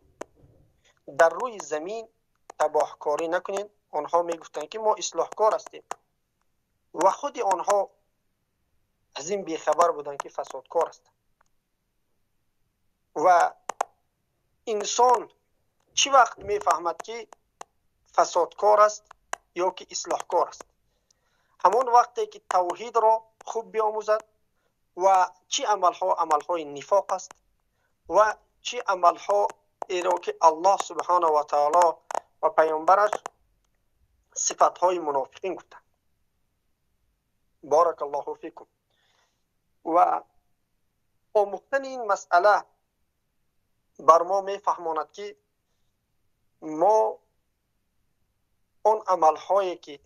در روی زمین تباهکاری نکنید، آنها میگفتند که ما اصلاحکار هستیم و خود آنها از این بیخبر بودند که فسادکار هستند. و انسان چی وقت میفهمد که فسادکار است یا که اصلاحکار است؟ همان وقتی که توحید را خوب بیاموزد و چی عملها عملهای نفاق است و چی عملها را که الله سبحانه و تعالی و پیامبرش صفتهای منافقین گفتند. بارک الله فیکم. و آموختن این مسئله بر ما میفهماند که ما آن عملهایی که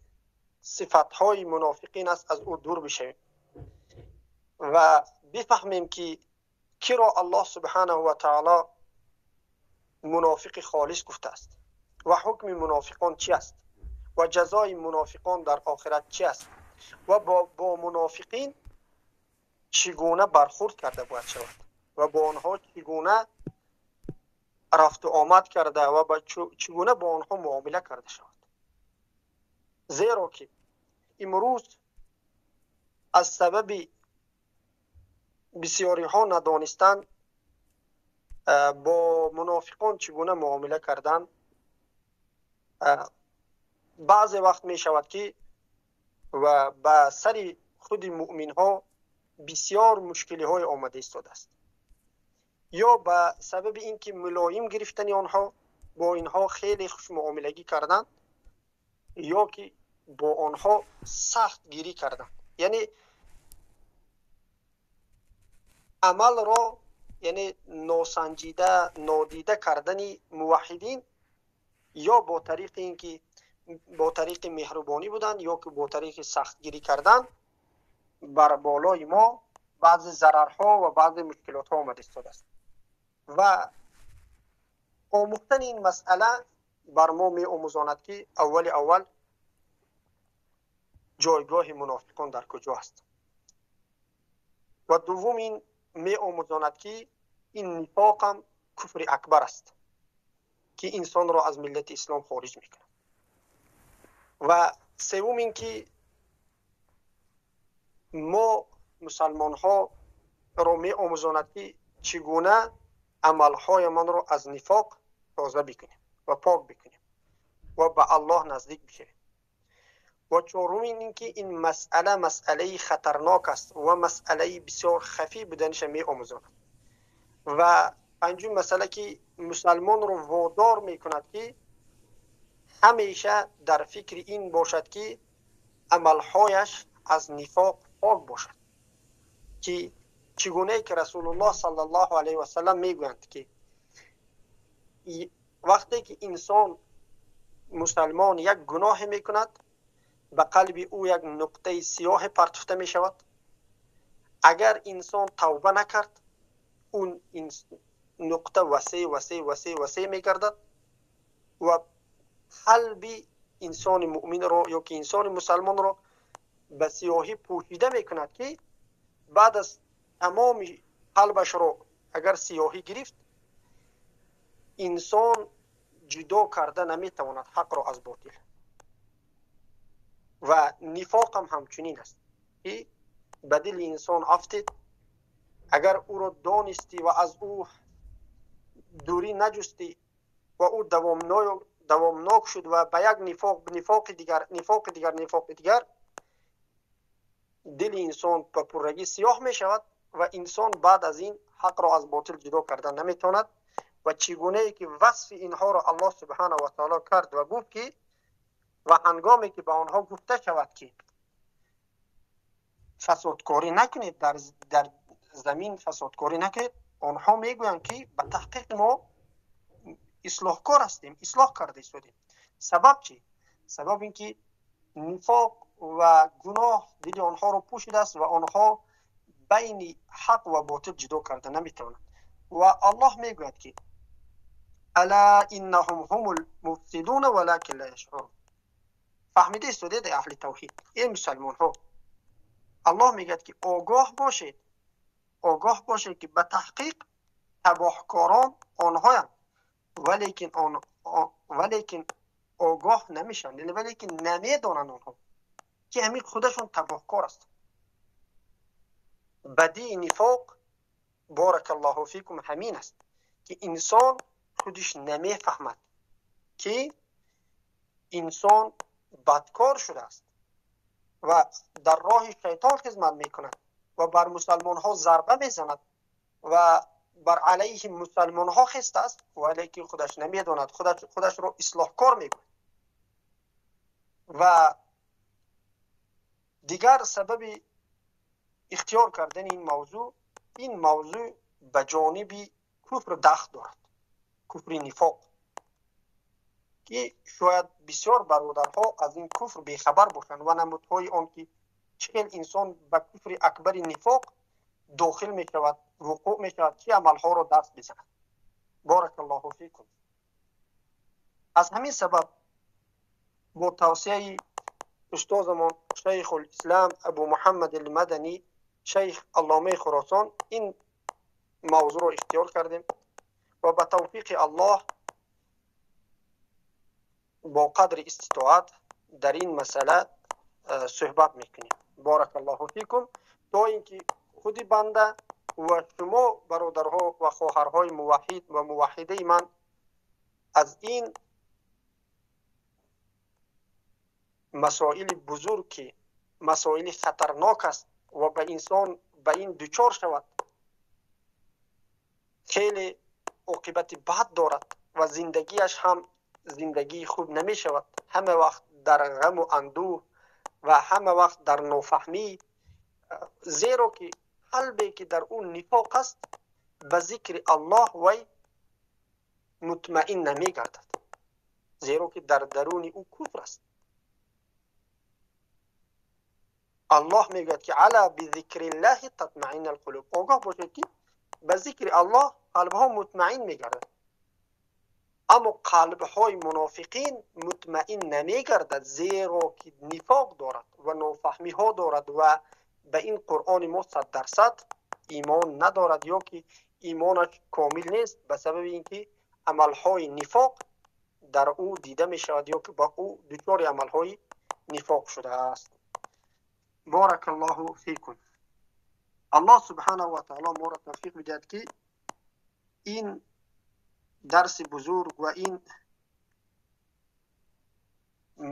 сифатҳои мунофиқин аст, аз ӯ дур бишавем ва бифаҳмем, ки киро Аллоҳ субҳанаҳу ва таоло мунофиқи холис гуфтааст ва ҳукми мунофиқон чи аст ва ҷазои мунофиқон дар охират чи аст ва бо мунофиқин чӣ гуна бархурд карда бояд шавад ва бо онҳо чӣ гуна рафту омад карда ва чӣ гуна бо онҳо муомила карда шавад. Зеро ки имрӯз аз сабаби бисёриҳо надонистан бо мунофиқон чӣ гуна муомила кардан, баъзе вақт мешавад, ки ва ба сари худи муъминҳо бисёр мушкилиҳое омада истодааст, ё ба сабаби ин ки мулоим гирифтани онҳо, бо инҳо хеле хушмуомилагӣ кардан, ё ки бо онҳо сахтгирӣ кардан, яъне амалро, яъне носанҷида, нодида кардани муваҳҳидин, ё бо тариқи ин ки бо тариқи меҳрубонӣ будан, ё ки бо тариқи сахтгирӣ кардан бар болои мо баъзе зарарҳо ва баъзе мушкилотҳо омада истодааст. Ва омӯхтани ин масъала бар мо меомӯзонад, ки аввали аввал ҷойгоҳи мунофиқон дар куҷо аст, ва дуввум ин меомӯзонад, ки ин нифоқам куфри акбар аст, ки инсонро аз миллати ислом хориҷ мекунад. Ва севум ин ки мо мусалмонҳоро меомӯзонад, ки чӣ гуна амалҳоямонро аз нифоқ тоза бикунем ва пок бикунем ва ба Аллоҳ наздик бишавем. Ва чорум ин ки ин масъала масъалаи хатарнок аст ва масъалаи бисёр хафӣ буданиша меомӯзонад. Ва панҷум масъала, ки мусалмонро водор мекунад, ки ҳамеша дар фикри ин бошад, ки амалҳояш аз нифоқ пок бошад, ки чӣ гунае ки Расулуллоҳ саллаллоҳу алайҳи васаллам мегӯянд, ки вақте ки инсон мусалмон як гуноҳе мекунад, ба қалби ӯ як нуқтаи сиёҳе партофта мешавад. Агар инсон тавба накард, он нуқта васеъ, васеъ, васеъ, васеъ мегардад ва қалби инсони муъминро ё ки инсони мусалмонро ба сиёҳӣ пӯшида мекунад, ки баъд аз тамоми қалбашро агар сиёҳӣ гирифт, инсон ҷудо карда наметавонад ҳақро аз ботил. Ва нифоқам ҳамчунин аст, ки ба дили инсон афтид, агар ӯро донистӣ ва аз ӯ дурӣ наҷустӣ ва ӯ давомнок шуд ва ба як нифоқ, нифоқи дигар, нифоқи дигар, нифоқи дигар, дили инсон ба пуррагӣ сиёҳ мешавад ва инсон баъд аз ин ҳақро аз ботил ҷудо кардан наметавонад. Ва чӣ гунае ки васфи инҳоро Аллоҳ субҳанаҳу ва таоло кард ва гуфт, ки ва ҳангоме ки ба онҳо гуфта шавад, ки фасодкорӣ накунед, дар замин фасодкорӣ накунед, онҳо мегӯянд, ки ба таҳқиқ мо ислоҳкор ҳастем, ислоҳ карда истодем. Сабаб чӣ? Сабаб ин ки нифоқ ва гуноҳ дили онҳоро пӯшидааст ва онҳо байни ҳақ ва ботил ҷудо карда наметавонанд. Ва Аллоҳ мегӯяд, ки ала иннаҳум ҳумул муфсидуна валакин ла яшъурун. Фаҳмида истодед, эй аҳли тавҳид, эй мусалмонҳо, Аллоҳ мегӯяд, ки огоҳ бошед, огоҳ бошед, ки ба таҳқиқ табоҳкорон онҳоянд, валекин огоҳ намешаванд, яъне валекин намедонанд онҳо, ки ҳамин худашон табоҳкор ҳастанд. Бадии нифоқ, боракаллоҳу фикум, ҳамин аст, ки инсон худиш намефаҳмад, ки инсон бадкор шудааст ва дар роҳи шайтон хизмат мекунад ва бар мусалмонҳо зарба мезанад ва бар алайҳи мусалмонҳо хестааст, валекин худаш намедонад, худашро ислоҳкор мегӯяд. Ва дигар сабаби ихтиёр кардани ин мавзӯъ, ин мавзӯъ ба ҷониби куфр дахл дорад, куфри нифоқ, ки шояд бисёр бародарҳо аз ин куфр бехабар бошанд ва намудҳои он ки чӣ хел инсон ба куфри акбари нифоқ дохил мешавад, вуқӯъ мешавад, чӣ амалҳоро даст бизанад. Баракаллоҳу фикум. Аз ҳамин сабаб бо тавсияи устозамон Шайхулислам Абу Муҳаммад Алмаданӣ, шайх Алломаи Хуросон, ин мавзӯъро ихтиёр кардем ва ба тавфиқи Аллоҳ бо қадри иститоат дар ин масъала суҳбат мекунем. Баракаллоҳу фикум. То ин ки худи банда ва шумо бародарҳо ва хоҳарҳои муваҳҳид ва муваҳҳидаи ман аз ин масоили бузург ки масоили хатарнок аст ва ба инсон ба ин дучор шавад хеле оқибати бад дорад ва зиндагиаш ҳам зиндагии хуб намешавад. Ҳама вақт дар ғаму андӯҳ ва ҳама вақт дар нофаҳмӣ, зеро ки қалбе ки дар ӯ нифоқ аст ба зикри Аллоҳ вай мутмаин намегардад, зеро ки дар даруни ӯ куфр аст. Аллоҳ мегӯяд ки ала бизикриллаҳи татмаиннал қулуб. Огоҳ бошед ки ба зикри Аллоҳ қалбҳо мутмаин мегардад, аммо қалбҳои мунофиқин мутмаин намегардад, зеро ки нифоқ дорад ва нофаҳмиҳо дорад ва ба ин Қуръони мо 100% имон надорад ё ки имонаш комил нест, ба сабаби ин ки амалҳои нифоқ дар ӯ дида мешавад ё ки ба ӯ дучори амалҳои нифоқ шудааст. Баракаллоҳу фикум. Аллоҳ субҳанаҳу ва таъоло моро тавфиқ бидиҳад ки ин дарси бузург ва ин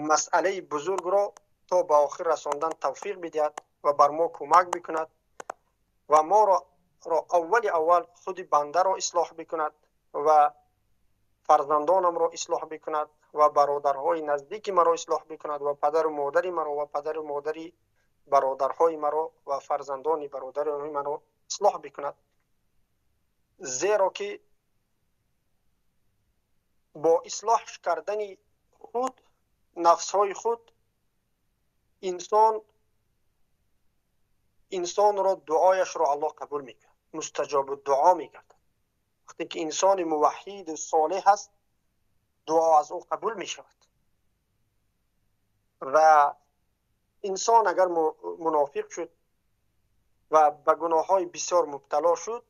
масъалаи бузургро то ба охир расондан тавфиқ бидиҳад ва бар мо кӯмак бикунад ва моро аввали аввал худи бандаро ислоҳ бикунад ва фарзандонамро ислоҳ бикунад ва бародарҳои наздики маро ислоҳ бикунад ва падару модари маро ва падару модари бародарҳои маро ва фарзандони бародарони маро ислоҳ бикунад, зеро ки бо ислоҳ кардани худ, нафсҳои худ, инсонро дуояшро Аллоҳ қабул мекунад, мустаҷобу дуо мегардад. Вақте ки инсони муваҳҳиду солеҳ аст, дуо аз ӯ қабул мешавад. Ва инсон агар мунофиқ шуд ва ба гуноҳҳои бисёр мубтало шуд,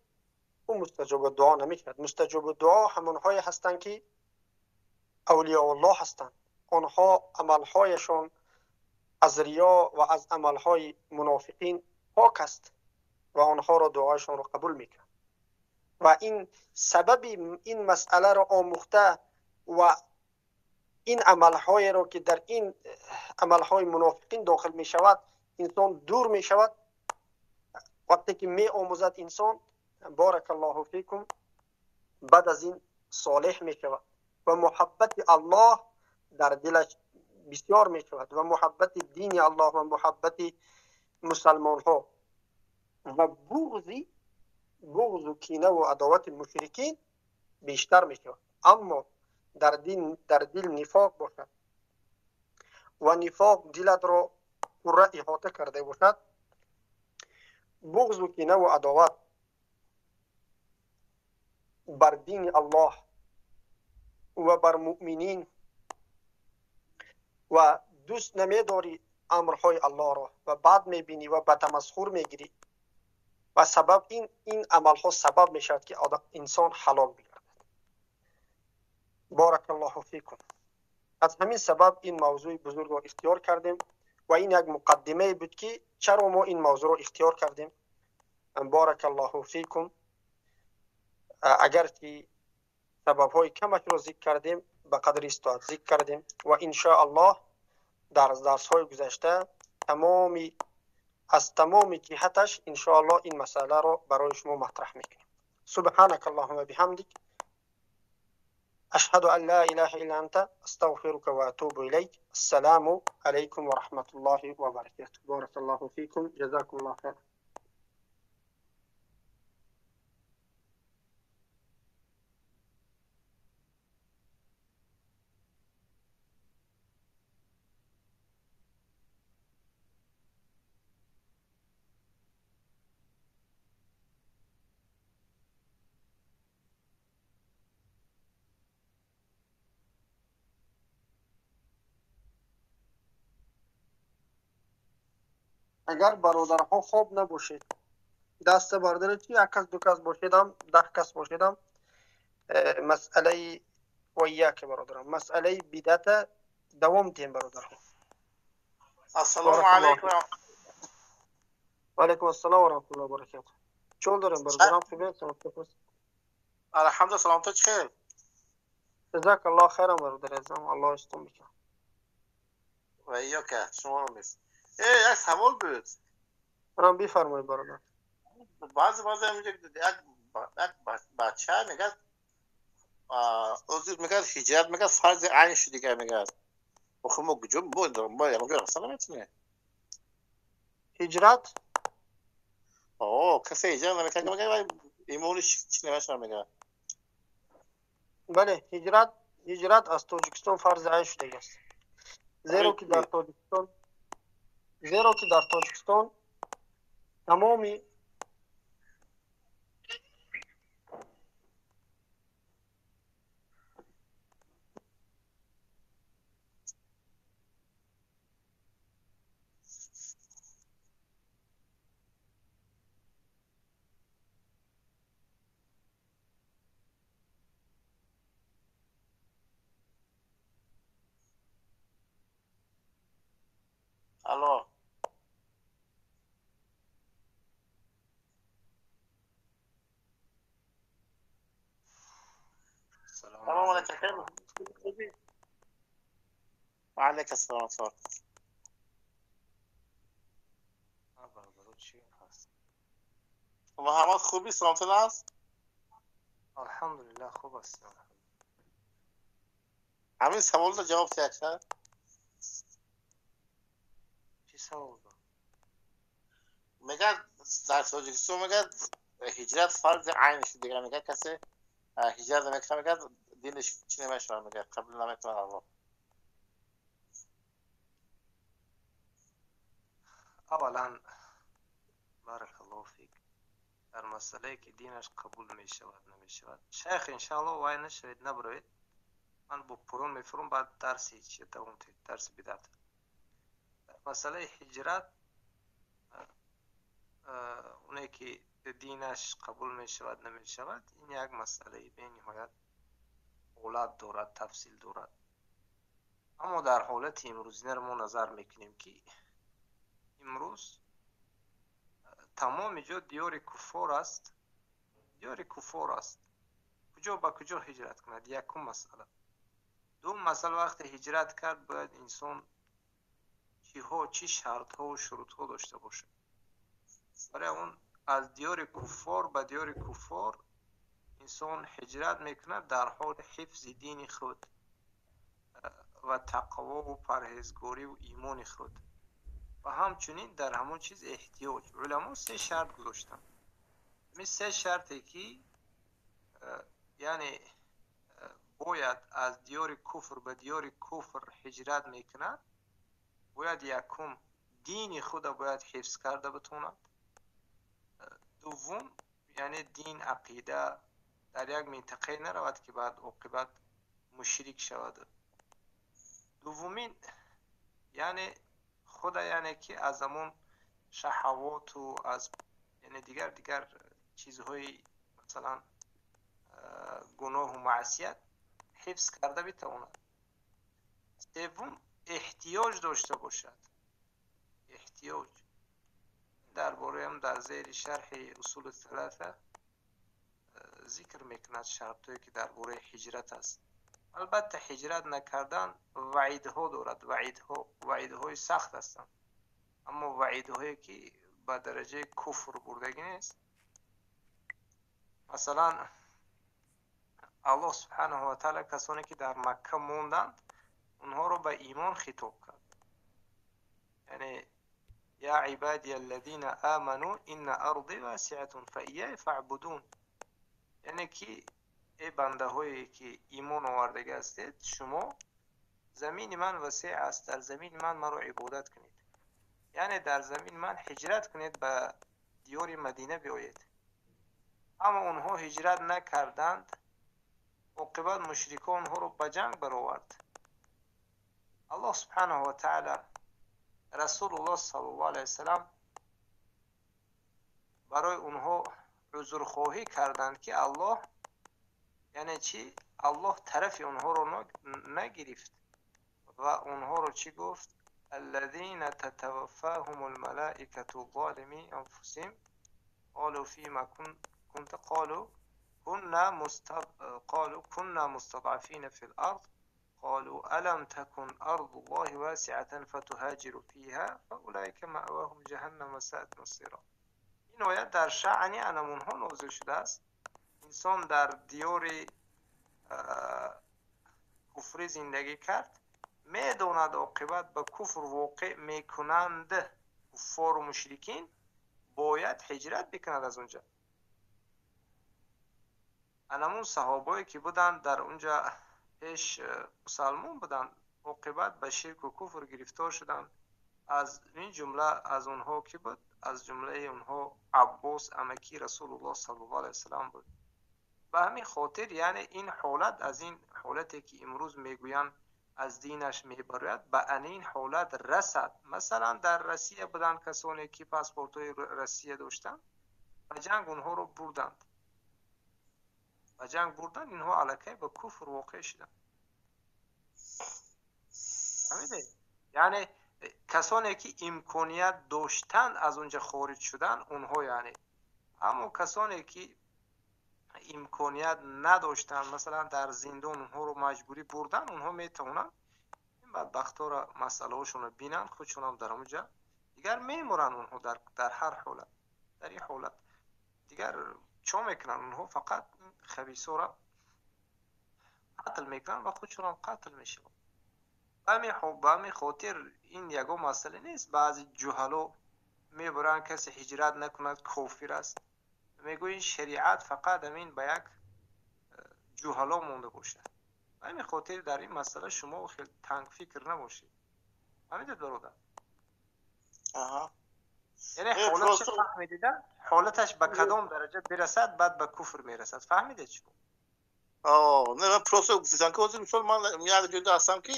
ӯ мустаҷобу дуо намешавад. Мустаҷобу дуо ҳамонҳое ҳастанд ки авлиёуллоҳ ҳастанд. Онҳо амалҳояшон аз риё ва аз амалҳои мунофиқин пок аст ва онҳоро дуояшонро қабул мекунад. Ва ин сабаби ин масъаларо омӯхта ва ин амалҳоеро ки дар ин амалҳои мунофиқин дохил мешавад, инсон дур мешавад. Вақте ки меомӯзад инсон, баракаллоҳу фикум, баъд аз ин солеҳ мешавад ва муҳаббати Аллоҳ дар дилаш бисёр мешавад ва муҳаббати дини Аллоҳ ва муҳаббати мусалмонҳо ва буғзу кинаву адовати мушрикин бештар мешавад. Аммо дар дил нифоқ бошад ва нифоқ дилатро пурра иҳота карда бошад, буғзу кинаву адоват бар дини Аллоҳ ва бар муъминин ва дӯст намедорӣ амрҳои Аллоҳро ва бад мебинӣ ва ба тамасхур мегирӣ ва сабаб ин амалҳо сабаб мешавад ки инсон ҳалок бигардад. Баракаллоҳу фикум. Аз ҳамин сабаб ин мавзӯи бузургро ихтиёр кардем ва ин як муқаддимае буд ки чаро мо ин мавзӯъро ихтиёр кардем. Баракаллоҳу фикум. Агар ки сабабҳои камашро зикр кардем, ба қадри истиоат зикр кардем ва иншоаллоҳ дар дарсҳои гузашта аз тамоми ҷиҳаташ иншоаллоҳ ин масъаларо барои шумо матраҳ мекунем. Субҳанакаллоҳумма биҳамдик, ашҳаду ан ла илаҳа илла анта, астағфирука ва атубу илайк. Ассаламу алайкум ва раҳматуллоҳи ва баракатуҳ. Баракаллоҳу фикум, ҷазакумуллоҳу хайр. Агар бародарҳо хоб набошед, даста бардоред, ки як кас, ду кас бошедам, 10 кас бошедам, масъалаи ваяке бародарам, масъалаи бидата давом диҳем, бародарҳо. Ассалому алайкум. Ва алайкум ассалом ва раҳматуллоҳи ва баракатуҳ. Чон дорем бародарам, хуб аст? Алҳамдулиллаҳ, саломат чӣ хел? Ҷазакаллоҳ хайран бародар азизам, Аллоҳ истон бикунад. Ва иёка, шумо нест. Як савол буд. Ман бифармоед бародар. Баъзе як бача мегӯяд, озир мегӯяд ҳиҷрат мегӯяд фарзи айн шуд дигар мегӯяд. Охир мо куҷо мо ягон рафта наметавонем. Ҳиҷрат? Касе ҳиҷрат намекард, мегӯяд имониш чӣ намешавад мегӯяд. Бале, ҳиҷрат аз Тоҷикистон фарзи айн шудагиаст. Зеро ки дар Тоҷикистон тамоми Алло. Салом алайкум. Ва алайкум ассалом. Муҳаммад хубӣ, саломатон аст? Алҳамдулиллаҳ, хуб ҳастам. Ҳамин саволро ҷавоб диҳед. Чӣ савол буд? Мегӯяд дар Тоҷикистон мегӯяд ҳиҷрат фарзи айн шуд дигар мегӯяд касе ҳиҷрат намекунад мегӯяд динаш чӣ намешавад мегӯяд қабул намекунад Аллоҳ. Аввалан баракаллоҳу фик, дар масъалае ки динаш қабул мешавад намешавад, шайх иншааллоҳ вай нашавед, набароед, ман бо пурон мефурам, баъд дарси чи давом диҳед, дарси бидат. Дар масъалаи ҳиҷрат оне ки динаш қабул мешавад намешавад, ин як масъалаи бениҳоят ҳолат дорад, тафсил дорад. Аммо дар ҳолати имрӯзинаро мо назар мекунем, ки имрӯз тамоми ҷо диёри куффор аст, диёри куффор аст. Куҷо ба куҷо ҳиҷрат кунад? Якум масъала. Дуюм масъала, вақте ҳиҷрат кард бояд инсон чиҳо, чӣ шартҳову шурутҳо дошта бошад. Барои он аз диёри куффор ба диёри куффор инсон ҳиҷрат мекунад дар ҳоли ҳифзи дини худ ва тақвову парҳезгориву имони худ ва ҳамчунин дар ҳамон чиз эҳтиёҷ. Уламо се шарт гузоштанд. Ҳамин се шарте ки яъне бояд аз диёри куфр ба диёри куфр ҳиҷрат мекунад, бояд якум дини худа бояд ҳифз карда битонад. Дуввум, яъне дин, ақида дар як минтақае наравад, ки баъд оқибат мушрик шавад. Дуввумин, яъне худа, яъне ки аз ҳамон шаҳавоту аз яъне дигар чизҳои масалан гуноҳу маъсият ҳифз карда битавонад. Севум, эҳтиёҷ дошта бошад. Эҳтиёҷ дар бораам дар зери шарҳи усули саласа зикр мекунад шартҳое ки дар бораи ҳиҷрат аст. Албатта ҳиҷрат накардан ваъидҳо дорад, ваъидҳои сахт ҳастанд, аммо ваъидҳое ки ба дараҷаи куфр бурдагӣ нест. Масалан, Аллоҳ субҳанаҳу ва таъала касоне ки дар Макка монданд, онҳоро ба имон хитоб кард. Яъне я ибадия аллазина аману инна арди васиатун фаияя фаъбудун, яъне ки эй бандаҳое ки имон овардагӣ ҳастед, шумо замини ман васеъ аст, дар замини ман маро ибодат кунед. Яъне дар замини ман ҳиҷрат кунед, ба диёри Мадина биёед. Аммо онҳо ҳиҷрат накарданд, оқибат мушрикон онҳоро ба ҷанг баровард. Аллоҳ субҳанаҳу ва таъала Расулуллоҳ саллаллоҳу алайҳи васаллам Барои онҳо узрхоҳӣ карданд, ки Аллоҳ, яъне чӣ, Аллоҳ тарафи онҳоро нагирифт ва онҳоро чӣ гуфт? الذين تتوفاهم الملائكة ظالمي أنفسهم قالوا فيما كنت قالوا كنا مستضعفين في الأرض قالوا ألم تكن أرض الله واسعة فتهاجروا فيها فأولئك مأواهم جهنم وساءت مصيرا. Ин оят дар шаъни анамунҳо нозил шудааст. Инсон дар диёри куфрӣ зиндагӣ кард, медонад, оқибат ба куфр воқеъ мекунанд куффору мушрикин, бояд ҳиҷрат бикунад аз унҷа. Анамун саҳобое ки буданд дар унҷа, пеш мусалмон буданд, оқибат ба ширку куфр гирифтор шуданд. Аз ин ҷумла аз онҳо ки буд? Аз ҷумлаи онҳо Аббос, амаки Расулуллоҳ саллаллоҳу алайҳи васаллам буд. Ба ҳамин хотир, яъне ин ҳолат аз ин ҳолате ки имрӯз мегӯянд аз динаш мебарояд, ба анин ҳолат расад. Масалан, дар Россия буданд касоне ки паспортҳои Россия доштанд, ба ҷанг онҳоро бурданд, ба ҷанг бурданд, инҳо аллакай ба куфр воқеъ шуданд. Фаҳмидед? Яъне касоне ки имконият доштанд аз онҷа хориҷ шудан, онҳо, яъне, аммо касоне ки имконият надоштанд, масалан, дар зиндон онҳоро маҷбурӣ бурданд, онҳо метавонанд ин бадбахтҳоро, масъалаҳошонро бинанд, худшонам дар онҷа дигар мемуранд. Онҳо дар ҳар ҳолат, дар ин ҳолат дигар чо мекунанд? Онҳо фақат хабисоро қатл мекунанд ва худшонам қатл мешаванд. Ба ҳамин хотир ин ягон масъала нест. Баъзе ҷуҳало мебаранд, касе ҳиҷрат накунад, кофир аст, мегӯянд. Шариат фақат ҳамин ба як ҷуҳало монда бошад. Ба ҳамин хотир дар ин масъала шумо хеле тангфикр набошед. Фаҳмидед, бародар? Яъне ҳолаташ, фаҳмидида, ҳолаташ ба кадом дараҷа бирасад, баъд ба куфр мерасад, фаҳмидед шумо? Не, ман просто гуфтам, ки ҳозир, мисол, ман як ҷойда ҳастам, ки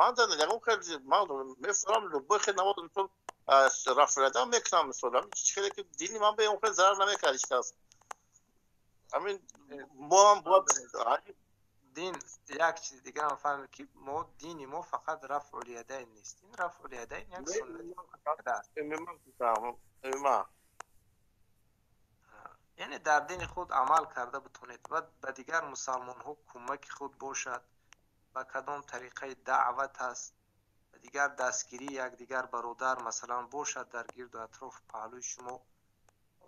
ман дар ягон хел ман мефаҳмам, любой хел намоз, мисол, рафъ мекунам, мисол, ҳамин хеле ки дини ман ба он хел зарар намекард ҳеҷ кас. Ҳамин мо ҳам бояд дин. Як чизи дигарам фаҳмед, ки мо дини мо фақат рафъулядайн нест. Ин рафъулядайн як суннат аст. Яъне дар дини худ амал карда битонед ва ба дигар мусалмонҳо кӯмаки худ бошад, ба кадом тариқаи даъват аст, ба дигар дастгирии якдигар бародар, масалан, бошад дар гирду атроф паҳлӯи шумо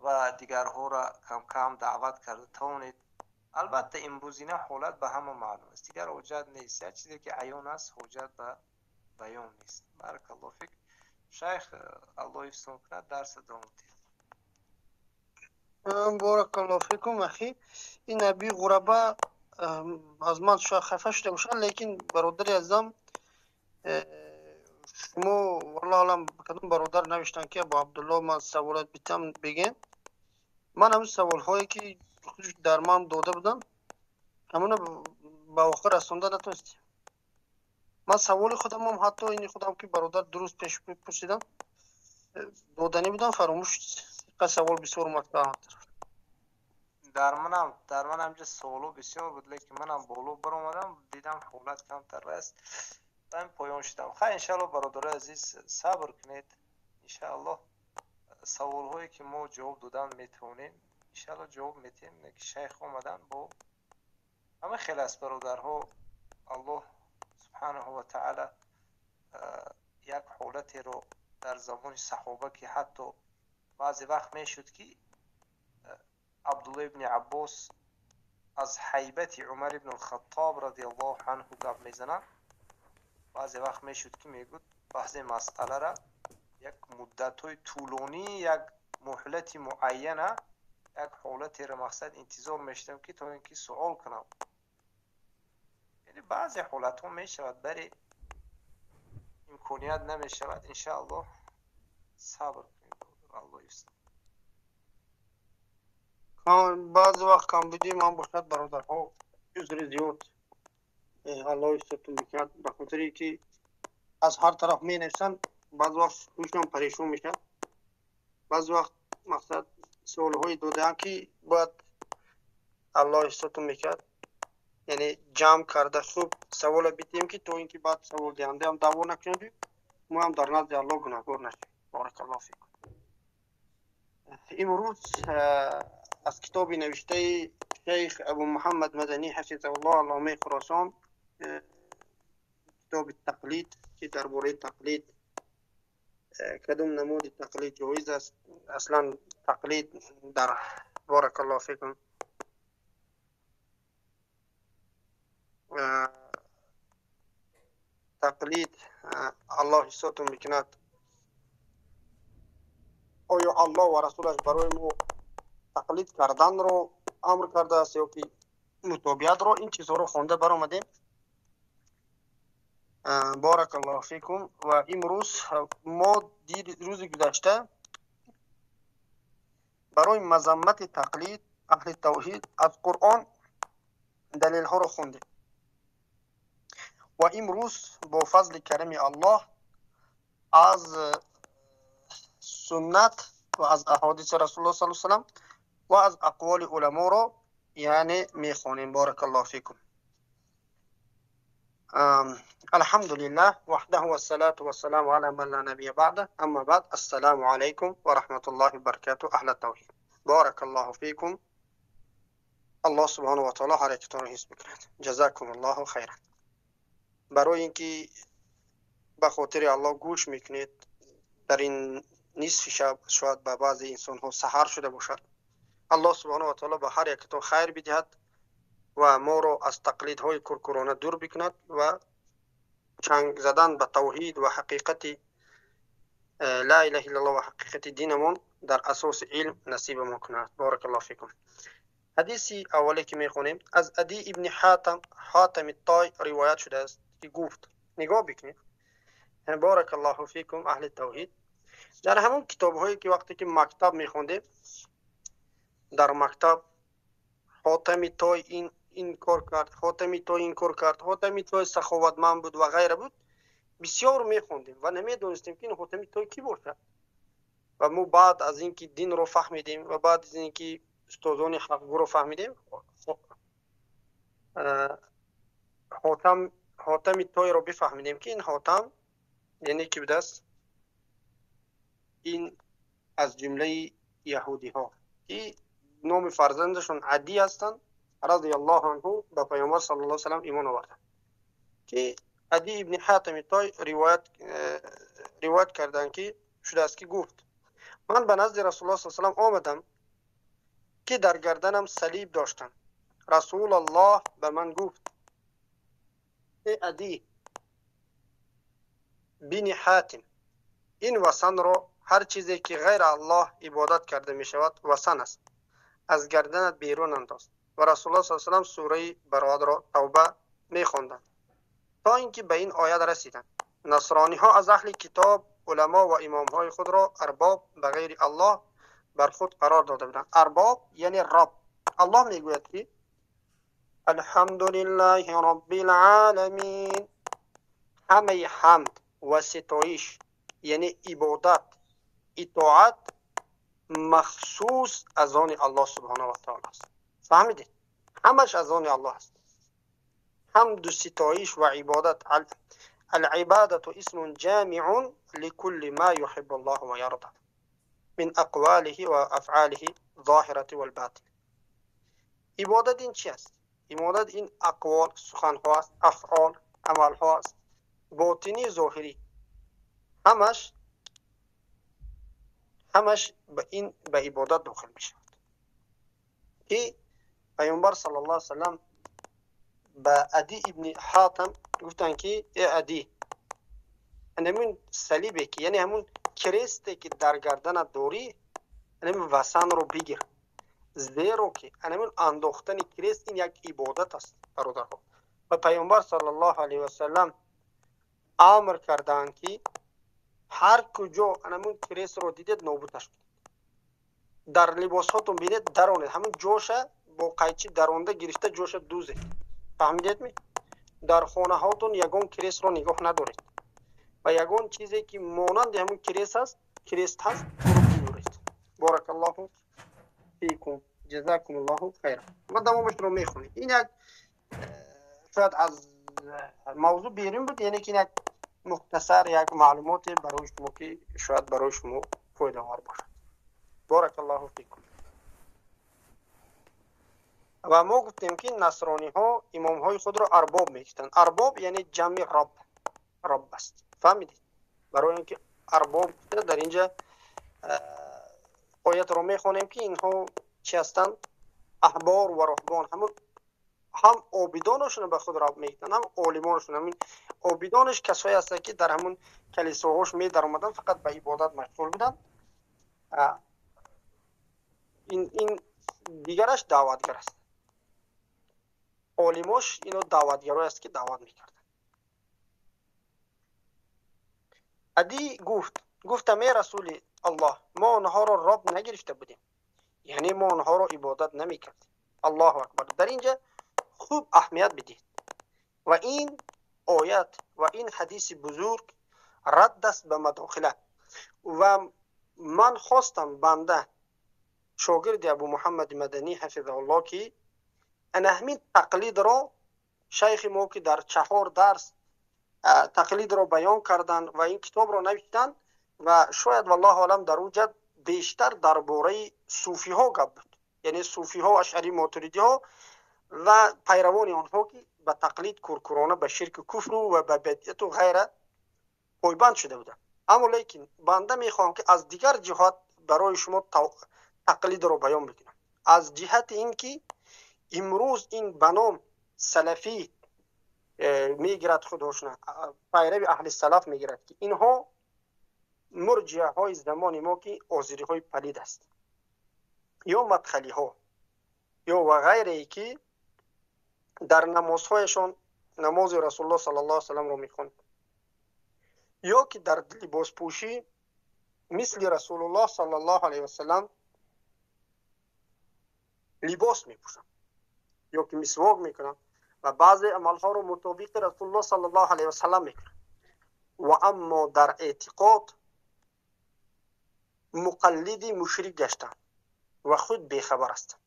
ва дигарҳоро камкам даъват карда тавонед. Албатта, имрӯзина ҳолат ба ҳама маълум аст, дигар ҳоҷат нест. Як чизе ки аён аст, ҳоҷат ба баён нест. Баракаллоҳ фик, шайх, Аллоҳ ҳифзтон кунад, дарс давом диҳед. Баракаллоҳ фикум, ахи. Ин Аби Ғураба аз ман шояд хафа шуда бошад, лекин, бародари азизам, шумо, валлоҳу алам, кадом бародар навиштанд, ки Абу Абдулло, ман саволат битам, бигем. Ман ҳамин саволҳое ки дар ман дода будам, ҳамона ба охир расонда натонистем. Ман саволи худамам, ҳатто ини худам ки бародар дуруст пеш пурсидам, доданӣ будам, фаромӯш. Савол бисёр омад. Дар манам ҷа саволо бисёр буд, лекин манам боло баромадам, дидам ҳолат камтар аст, баъд поён шудам. Хай, иншаалло, бародарои азиз, сабр кунед. Иншааллоҳ, саволҳое ки мо ҷавоб додан метавонем, иншаалло, ҷавоб медиҳем. Ки шайх омадан бо ҳама хел аст, бародарҳо. Аллоҳ субҳанаҳу ва таъала як ҳолатеро дар замони саҳоба, ки ҳатто баъзе вақт мешуд, ки Абдулло ибни Аббос аз ҳайбати Умар ибн Алхаттоб радиаллоҳу анҳу гап мезанад. Баъзе вақт мешуд, ки мегӯд, баъзе масъалара як муддатҳои тӯлонӣ, як муҳлати муайяна, як ҳолатеро, мақсад, интизор мешудам, ки то ин ки суол кунам. Яъне баъзе ҳолатҳо мешавад, бале, имконият намешавад. Иншааллоҳ, сабр кунед, Аллоҳ ҳифз. Баъзе вақт камбудии ман бошад, бародарҳо, узри зиёд, Аллоҳ ҳифзатон бикунад, ба хотире ки аз ҳар тараф менависанд, баъзе вақт ҳушам парешон мешавад, баъзе вақт, мақсад. Суолҳое додаам, ки бояд Аллоҳ ҳиссотон мекард, яъне ҷамъ карда хуб савола бидиҳем, ки то ин ки баъд саволдиҳандаам даъво накунад, мо ҳам дар назди Аллоҳ гунаҳгор нашавем. Баракаллоҳу фикум. Имрӯз аз китоби навиштаи шайх Абу Муҳаммад Маданӣ ҳафизаҳуллоҳ, алломаи Хуросон, китоби тақлид, ки дар бораи тақлид, кадом намуди тақлид ҷоиз аст, аслан тақлид дар, баракаллоҳу фикум, тақлид Аллоҳ ҳиссотон мекунад, оё Аллоҳ ва расулаш барои мо тақлид карданро амр кардааст ё ки мутобиатро, ин чизҳоро хонда баромадем. Баракаллоҳу фикум. Ва имрӯз мо рӯзи гузашта барои мазаммати тақлид аҳли тавҳид аз Қуръон далелҳоро хондем ва имрӯз бо фазли карами Аллоҳ аз суннат ва аз аҳодиси Расулуллоҳ саллаллоҳу алайҳи васаллам ва аз ақволи уламоро яъне мехонем. Баракаллоҳу фикум. Алҳамдулиллаҳ ваҳдаҳу вассалату вассаламу ала ман ла набийя баъдаҳ, амма баъд. Ассалому алайкум ва раҳматуллоҳи ва баракатуҳ, аҳла тавҳид. Баракаллоҳу фикум. Аллоҳ субҳонаҳу ва таъоло ҳар якатонро ҳифз бикунад. Ҷазакумуллоҳу хайран. Барои ин ки ба хотири Аллоҳ гӯш мекунед дар ин нисфи шаб, шояд ба баъзе инсонҳо саҳар шуда бошад. Аллоҳ субҳонаҳу ва таъоло ба ҳар якатон хайр бидиҳад ва моро аз тақлидҳои куркурона дур бикунад ва чанг задан ба тавҳид ва ҳақиқати ла илаҳа иллаллоҳ ва ҳақиқати динамон дар асоси илм насибамон кунад. Баракаллоҳу фикум. Ҳадиси аввале ки мехонем аз Ади ибни Ҳатам, Ҳатами Той ривоят шудааст, ки гуфт, нигоҳ бикунед, баракаллоҳу фикум, аҳли тавҳид, дар ҳамон китобҳое ки вақте ки мактаб мехондем, дар мактаб Ҳотами Той ин кор кард, Ҳотами Той ин кор кард, Ҳотами Той саховатманд буд ва ғайра буд, бисёр мехондем ва намедонистем, ки ин Ҳотами Той кӣ бошад. Ва мо баъд аз ин ки динро фаҳмидем ва баъд аз ин ки устозони ҳақгӯро фаҳмидем, Ҳотами Тойро бифаҳмидем, ки ин Ҳотам яъне ки будааст, ин аз ҷумлаи яҳудиҳо, ки номи фарзандашон Адӣ ҳастанд, радиаллоҳу анҳу, ба Паёмбар саллаллоҳу алайҳи васаллам имон оварданд, ки Адӣ ибни Ҳатами Той ривоят карданд, ки шудааст, ки гуфт: ман ба назди Расулуллоҳ саллаллоҳу алайҳи васаллам омадам, ки дар гарданам салиб доштам. Расулаллоҳ ба ман гуфт: эй Адӣ бини Ҳатим, ин васанро, ҳар чизе ки ғайр Аллоҳ ибодат карда мешавад васан аст, аз гарданат берун андоз. Ва Расулуллоҳ саллаллоҳу алайҳи васаллам сураи Бароатро, Тавба, мехонданд то ин ки ба ин оят расиданд: насрониҳо аз аҳли китоб уламо ва имомҳои худро арбоб ба ғайри Аллоҳ бар худ қарор дода буданд. Арбоб яъне Раб. Аллоҳ мегӯяд, ки алҳамдулиллаҳи роббил оламин, ҳамаи ҳамд ва ситоиш, яъне ибодат, итоат махсус аз они Аллоҳ субҳонаҳу ва таъоло аст. Фаҳмидед? Ҳамаш аз они Аллоҳ аст. Ҳамду ситоиш ва ибодат, العبادة اسم جامع لكل ما يحب الله ويرضى من أقواله وأفعاله ظاهرة والباطن. ибодат ин чи аст? Ибодат ин ақвол, суханҳо аст, афъол, амалҳо аст, ботинӣ, зоҳирӣ, ҳамаш ба ин ба ибодат дохил мешавад, ки Паёмбар саллаллоҳу алайҳи васаллам ба Адӣ ибни Ҳатам гуфтанд, ки э Адӣ, ҳамин салибе ки, яъне ҳамун кресте ки дар гарданат дорӣ, ҳамин васанро бигир, зеро ки ҳамин андохтани крест ин як ибодат аст, бародарҳо. Ва Паёмбар саллаллоҳу алайҳи васаллам амр кардаанд, ки ҳар куҷо ҳамун крестро дидед, нобудаш кунед, дар либосҳотон бинед, даронед, ҳамун ҷоша бо қайчи даронда гирифта ҷоша дузед. Фаҳмидед ми? Дар хонаҳотон ягон крестро нигоҳ надоред ва ягон чизе ки монанди ҳамун крест аст, крест ҳаст, ӯро бибуред. Баракаллоҳу. фикум ҷазакум Аллоҳу хайра. Ва давомашро мехонем. Ин як шояд аз мавзӯъ берун буд, яъне ки як мухтасар як маълумоте барои шумо ки шояд барои шумо фоидавар бошад. Баракаллоҳу фикум. Ва мо гуфтем ки насрониҳо имомҳои худро арбоб мегуфтанд. Арбоб яъне ҷамъи раб, раб аст. Фаҳмидед? Барои ин ки арбоб гуфта дар инҷа оятро мехонем ки инҳо чӣ ҳастанд? Аҳбор ва руҳбон. Ҳамон ҳам обидонашонро ба худ раб мегуфтанд, ҳам олимонашон. Ҳамин обидонаш касое ҳастанд ки дар ҳамон калисоҳош медаромаданд, фақат ба ибодат машғул буданд. Ин дигараш даъватгар аст. Олимош ино даъватгарое аст ки даъват мекарданд. Адӣ гуфт, гуфтам эй расули Аллоҳ, мо онҳоро роб нагирифта будем, яъне мо онҳоро ибодат намекардем. Аллоҳу акбар. Дар инҷа хуб аҳамият бидиҳед. Ва ин оят ва ин ҳадиси бузург радд аст ба мадохила. Ва ман хостам банда шогирди Абу Муҳаммади Маданӣ ҳафизаҳуллоҳ ки ана ҳамин тақлидро шайхи мо ки дар 4 дарс тақлидро баён карданд ва ин китобро навиштанд ва шояд валлоҳу алам дар он ҷа бештар дар бораи суфиҳо гап буд, яъне суфиҳо, ашъари мотуридиҳо ва пайравони онҳо ки ба тақлид куркурона ба ширку куфру ва ба бидъату ғайра пойбанд шуда буданд. Аммо лекин банда мехоҳам ки аз дигар ҷиҳат барои шумо тақлидро баён бикунам. Аз ҷиҳати ин ки имрӯз ин ба ном салафӣ мегирад худошона, пайрави аҳли салаф мегирад ки инҳо мурҷиаҳои замони мо ки озириҳои палид аст ё мадхалиҳо ё ва ғайрае ки дар намозҳояшон намози Расулуллоҳ саллаллоҳу алайҳи васалламро мехонанд ё ки дар либоспӯшӣ мисли Расулуллоҳ саллаллоҳу алайҳи васаллам либос мепӯшанд ё ки мисвок мекунанд ва баъзе амалҳоро мутобиқи Расулуллоҳ саллаллоҳу алайҳи васаллам мекунанд. Ва аммо дар эътиқод муқаллиди мушрик гаштанд ва худ бехабар ҳастанд.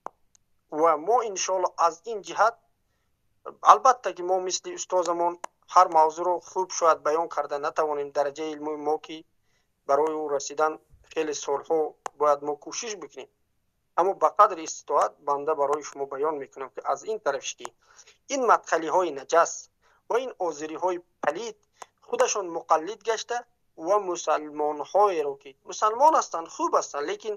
Ва мо иншоаллоҳ аз ин ҷиҳат албатта ки мо мисли устозамон ҳар мавзӯъро хуб шояд баён карда натавонем. Дараҷаи илмии мо ки барои ӯ расидан хеле солҳо бояд мо кӯшиш бикунем, аммо ба қадри иститоат банда барои шумо баён мекунам ки аз ин тарафш ки ин мадхалиҳои наҷас ва ин озириҳои палид худашон муқаллид гашта ва мусалмонҳоеро ки мусалмон ҳастанд, хуб ҳастанд, лекин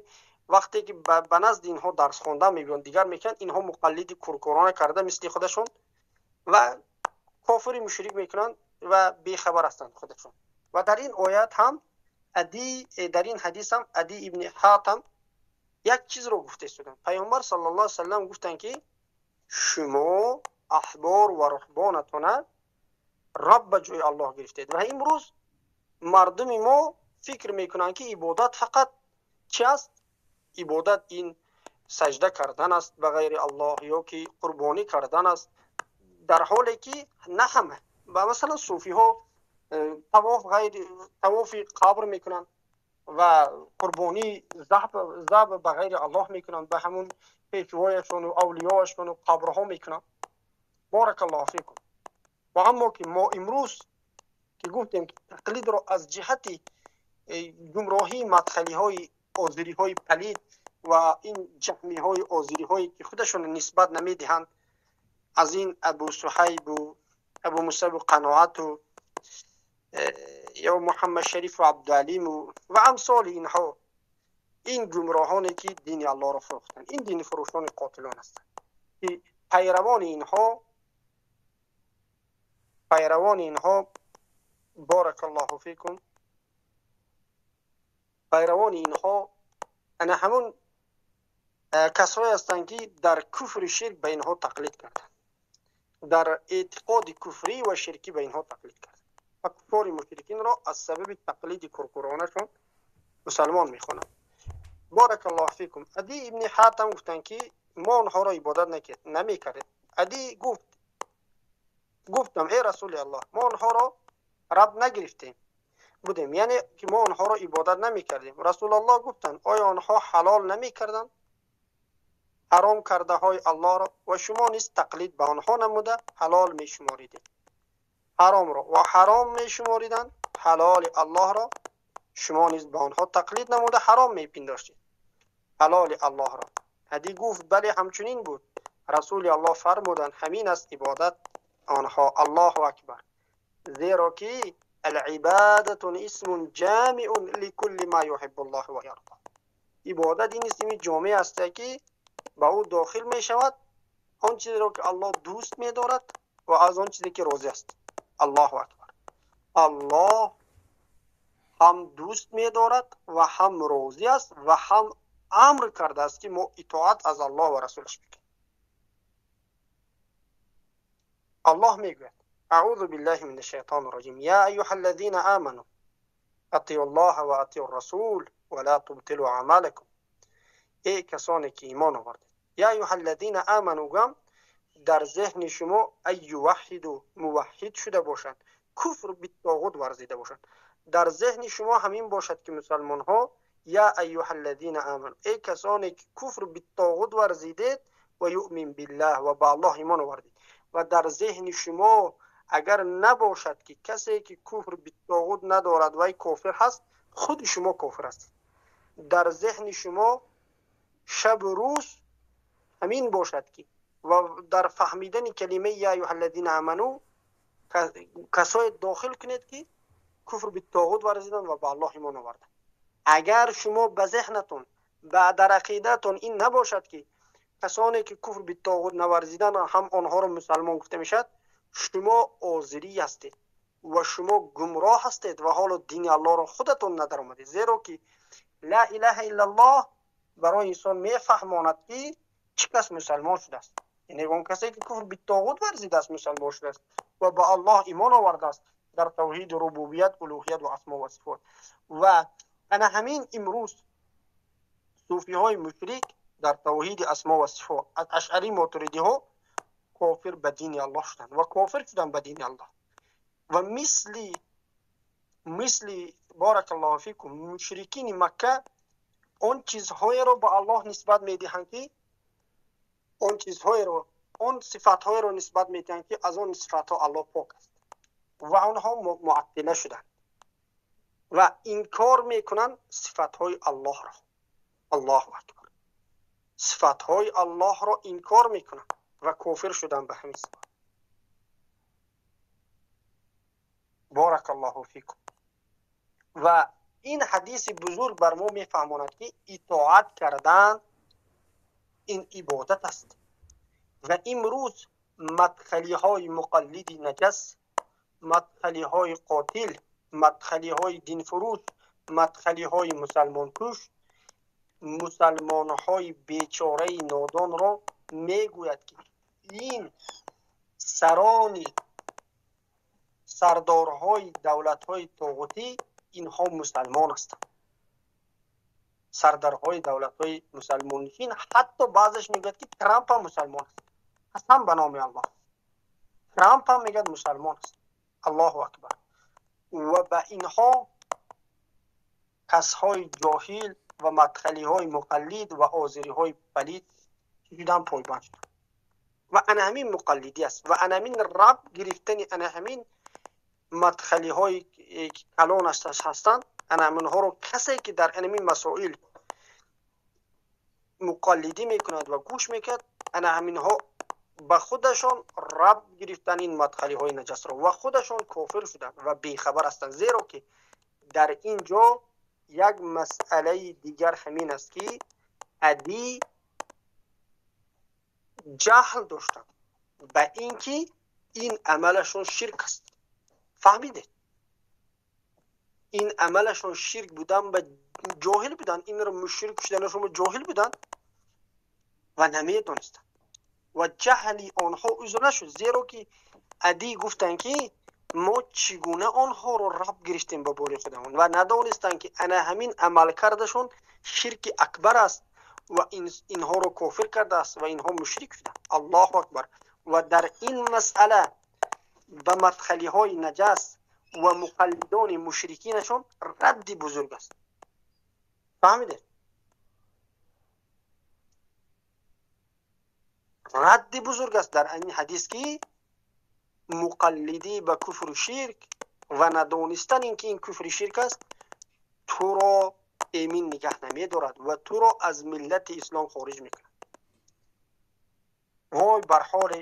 вақте ки ба назди инҳо дарс хонда мебиёнд, дигар мекунанд, инҳо муқаллиди куркурона карда мисли худашон ва кофири мушрик мекунанд ва бехабар ҳастанд худашон. Ва дар ин оят ҳам дар ин ҳадис ҳам Адӣ ибни Ҳотам як чизро гуфта истоданд. Пайғамбар саллаллоҳу алайҳи васаллам гуфтанд ки шумо аҳбор ва руҳбонатона раб ба ҷои Аллоҳ гирифтед. Ва имрӯз мардуми мо фикр мекунанд ки ибодат фақат чи аст? Ибодат ин саҷда кардан аст ба ғайри Аллоҳ ё ки қурбонӣ кардан аст, дар ҳоле ки на ҳама. Ва масалан суфиҳо тавофи қабр мекунанд ва қурбонӣ заб ба ғайри Аллоҳ мекунанд, ба ҳамун пешвояшону авлиёашону қабрҳо мекунанд. Баракаллоҳу фикум. Ва аммо ки мо имрӯз ки гуфтем ки тақлидро аз ҷиҳати гумроҳии мадхалиҳои озириҳои палид ва ин ҷаҳмиҳои озириҳое ки худашонро нисбат намедиҳанд, аз ин Абу Суҳайбу Абу Мусабу Қаноату ё Муҳаммад Шарифу Абдуалиму ва амсоли инҳо, ин гумроҳоне ки дини Аллоҳро фурӯхтанд, ин дини фурӯшони қотилон ҳастанд ки пайравони инҳо баракаллоҳу фикум, пайравони инҳо ана ҳамун касое ҳастанд ки дар куфри ширк ба инҳо тақлид карданд, дар эътиқоди куфрӣ ва ширкӣ ба инҳо тақлид карданд ва куффори мушрикинро аз сабаби тақлиди куркуронашон мусалмон мехонанд. Баракаллоҳу фикум. Адӣ ибни Ҳотам гуфтанд ки мо онҳоро ибодат намекардем. Адӣ гуфт, гуфтам эй расули Аллоҳ, мо онҳоро раб нагирифтем будем, яъне ки мо онҳоро ибодат намекардем. Расулаллоҳ гуфтанд оё онҳо ҳалол намекарданд? ҳаром кардаҳои Аллоҳро ва шумо низ тақлид ба онҳо намуда ҳалол мешуморидед. Ҳаромро ва ҳаром мешумориданд ҳалоли Аллоҳро, шумо низ ба онҳо тақлид намуда ҳаром мепиндоштед ҳалоли Аллоҳро. Ҳадӣ гуфт: бале, ҳамчунин буд. Расули Аллоҳ фармуданд: ҳамин аст ибодат онҳо. Аллоҳу акбар. Зеро ки алибадату исмун ҷамиун ликулли ма юҳиббу Аллоҳу ва ярда. Ибодат ин исми ҷомеъ аст ки ба ӯ дохил мешавад он чизеро ки Аллоҳ дӯст медорад ва аз он чизе ки розӣ аст. Аллоҳу акбар. Аллоҳ ҳам дӯст медорад ва ҳам розӣ аст ва ҳам амр кардааст ки мо итоат аз Аллоҳ ва расулаш бикунем. Аллоҳ мегӯяд: аъузу биллаҳи мина шайтони раҷим, я айюҳа аллазина аману атиу аллоҳа ва атиу расул ва ла тубтилу аъмалакум. Эй касоне ки имон овардед. Я айюҳа аллазина аману гам дар зеҳни шумо ай юваҳҳиду, муваҳҳид шуда бошанд, куфр биттоғут варзида бошанд. Дар зеҳни шумо ҳамин бошад ки мусалмонҳо я айюҳа аллазина аману, эй касоне ки куфр биттоғут варзидед, ва юъмин биллаҳ, ва ба Аллоҳ имон овардед. Ва дар зеҳни шумо агар набошад ки касе ки куфр биттоғут надорад вай кофир ҳаст, худи шумо кофир ҳастед. Дар зеҳни шумо шабу рӯз ҳамин бошад ки ва дар фаҳмидани калимаи я айюҳа аллазина аману касое дохил кунед ки куфр биттоғут варзиданд ва ба Аллоҳ имон оварданд. Агар шумо ба зеҳнатон, ба дар ақидатон ин набошад ки касоне ки куфр биттоғут наварзиданд ҳам онҳоро мусалмон гуфта мешавад, шумо озирӣ ҳастед ва шумо гумроҳ ҳастед ва ҳоло дини Аллоҳро худатон надаромадед. Зеро ки ла илаҳа иллаллоҳ барои инсон мефаҳмонад ки чӣ кас мусалмон шудааст. Яъне он касе ки куфр биттоғут варзидааст мусалмон шудааст ва ба Аллоҳ имон овардааст дар тавҳиди рубубият, улуҳият ва асмо ва сифот. Ва ана ҳамин имрӯз суфиҳои мушрик дар тавҳиди асмо ва сифот аз ашъарӣ мотуридиҳо кофир ба дини Аллоҳ шуданд ва кофир шуданд ба дини Аллоҳ. Ва мисли баракаллоҳу фикум мушрикини Макка он чизҳоеро ба Аллоҳ нисбат медиҳанд ки он чизҳоеро, он сифатҳоеро нисбат медиҳанд ки аз он сифатҳо Аллоҳ пок аст ва онҳо муаттила шуданд ва инкор мекунанд сифатҳои Аллоҳро. Аллоҳу акбар. Сифатҳои Аллоҳро инкор мекунанд ва кофир шуданд ба ҳамин сабаб. Баракаллоҳу фикум. Ва ин ҳадиси бузург бар мо мефаҳмонад ки итоат кардан ин ибодат аст. Ва имрӯз мадхалиҳои муқаллиди наҷас, мадхалиҳои қотил, мадхалиҳои динфурӯш, мадхалиҳои мусалмонкуш, мусалмонҳои бечораи нодонро мегӯяд ки ин сарони сардорҳои давлатҳои тоғутӣ инҳо мусалмон ҳастанд. Сардарҳои давлатҳои мусалмоннишин, ҳатто баъзеш мегӯяд ки Трамп ҳам мусалмон аст. Қасам ба номи Аллоҳ, Трамп ҳам мегӯяд мусалмон аст. Аллоҳу акбар. Ва ба инҳо касҳои ҷоҳил ва мадхалиҳои муқаллид ва озириҳои палид шудан пойбанд шуданд. Ва ана ҳамин муқаллидӣ аст ва ана ҳамин раб гирифтани ана ҳамин мадхалиҳои калон ҳастанд, ана ҳаминҳоро касе ки дар ҳамин масоил муқаллидӣ мекунад ва гӯш мекунад, ана ҳаминҳо ба худашон раб гирифтан ин мадхалиҳои наҷасро ва худашон кофир шуданд ва бехабар ҳастанд. Зеро ки дар ин ҷо як масъалаи дигар ҳамин аст ки адӣ ҷаҳл доштанд ба ин ки ин амалашон ширк аст. Фаҳмидед? Ин амалашон ширк будан ба ҷоҳил буданд, инро мушрик шуданашон ҷоҳил буданд ва намедонистанд ва ҷаҳли онҳо узр нашуд. Зеро ки адӣ гуфтанд ки мо чӣ гуна онҳоро раб гирифтем ба бори худамон ва надонистанд ки ана ҳамин амалкардашон ширки акбар аст ва инҳоро кофир кардааст ва инҳо мушрик шуданд. Аллоҳу акбар. Ва дар ин масъала ба мадхалиҳои наҷас ва муқаллидони мушрикинашон радди бузург аст. Фаҳмидед? Радди бузург аст дар ин ҳадис, ки муқаллидӣ ба куфру ширк ва надонистан ин ки ин куфри ширк аст, туро эмин нигаҳ намедорад ва туро аз миллати ислом хориҷ мекунад. Вой бар ҳоли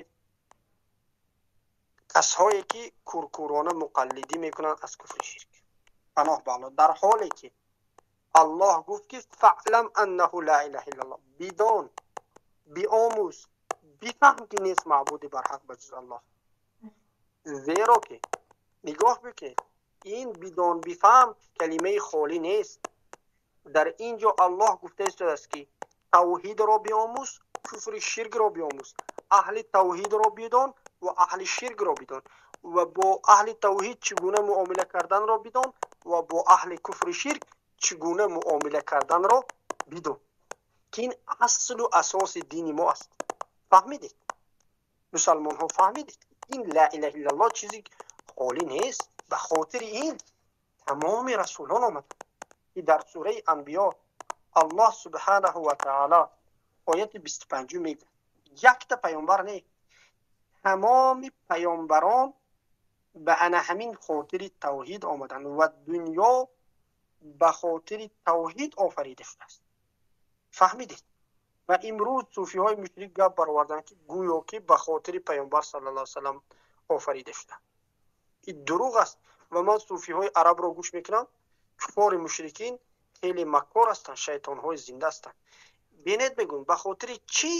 касҳое ки куркурона муқаллидӣ мекунанд аз куфри ширк. Паноҳ ба Аллоҳ. Дар ҳоле ки Аллоҳ гуфт ки фаълам аннаҳу ла илаҳа иллаллоҳ, бидон, биомӯз, бифаҳм ки нест маъбуди барҳақ ба ҷуз Аллоҳ. Зеро ки нигоҳ бикунед, ин бидон бифаҳм калимаи холӣ нест. Дар ин ҷо Аллоҳ гуфта истодааст ки тавҳидро биомӯз, куфри ширкро биомӯз, аҳли тавҳидро бидон ва аҳли ширкро бидон ва бо аҳли тавҳид чӣ гуна муомила карданро бидон ва бо аҳли куфри ширк чӣ гуна муомила карданро бидон, ки ин аслу асоси дини мо аст. Фаҳмидед? Мусалмонҳо фаҳмидед? Ин ла илаҳа иллаллоҳ чизи холӣ нест. Ба хотири ин тамоми расулон омаданд ки дар сураи Анбиё Аллоҳ субҳанаҳу ва таъоло ояти 25 мегӯяд: якта паёмбар не, тамоми паёмбарон ба ана ҳамин хотири тавҳид омаданд ва дунё ба хотири тавҳид офарида шудааст. Фаҳмидед? Ва имрӯз сӯфиҳои мушрик гап бароварданд ки гӯё ки ба хотири паёмбар саллаллоҳу алайҳи васаллам офарида шуда. Ин дурӯғ аст. Ва ман сӯфиҳои арабро гӯш мекунам, куффори мушрикин хеле маккор ҳастанд, шайтонҳои зинда ҳастанд. Бинед, мегӯям, ба хотири чӣ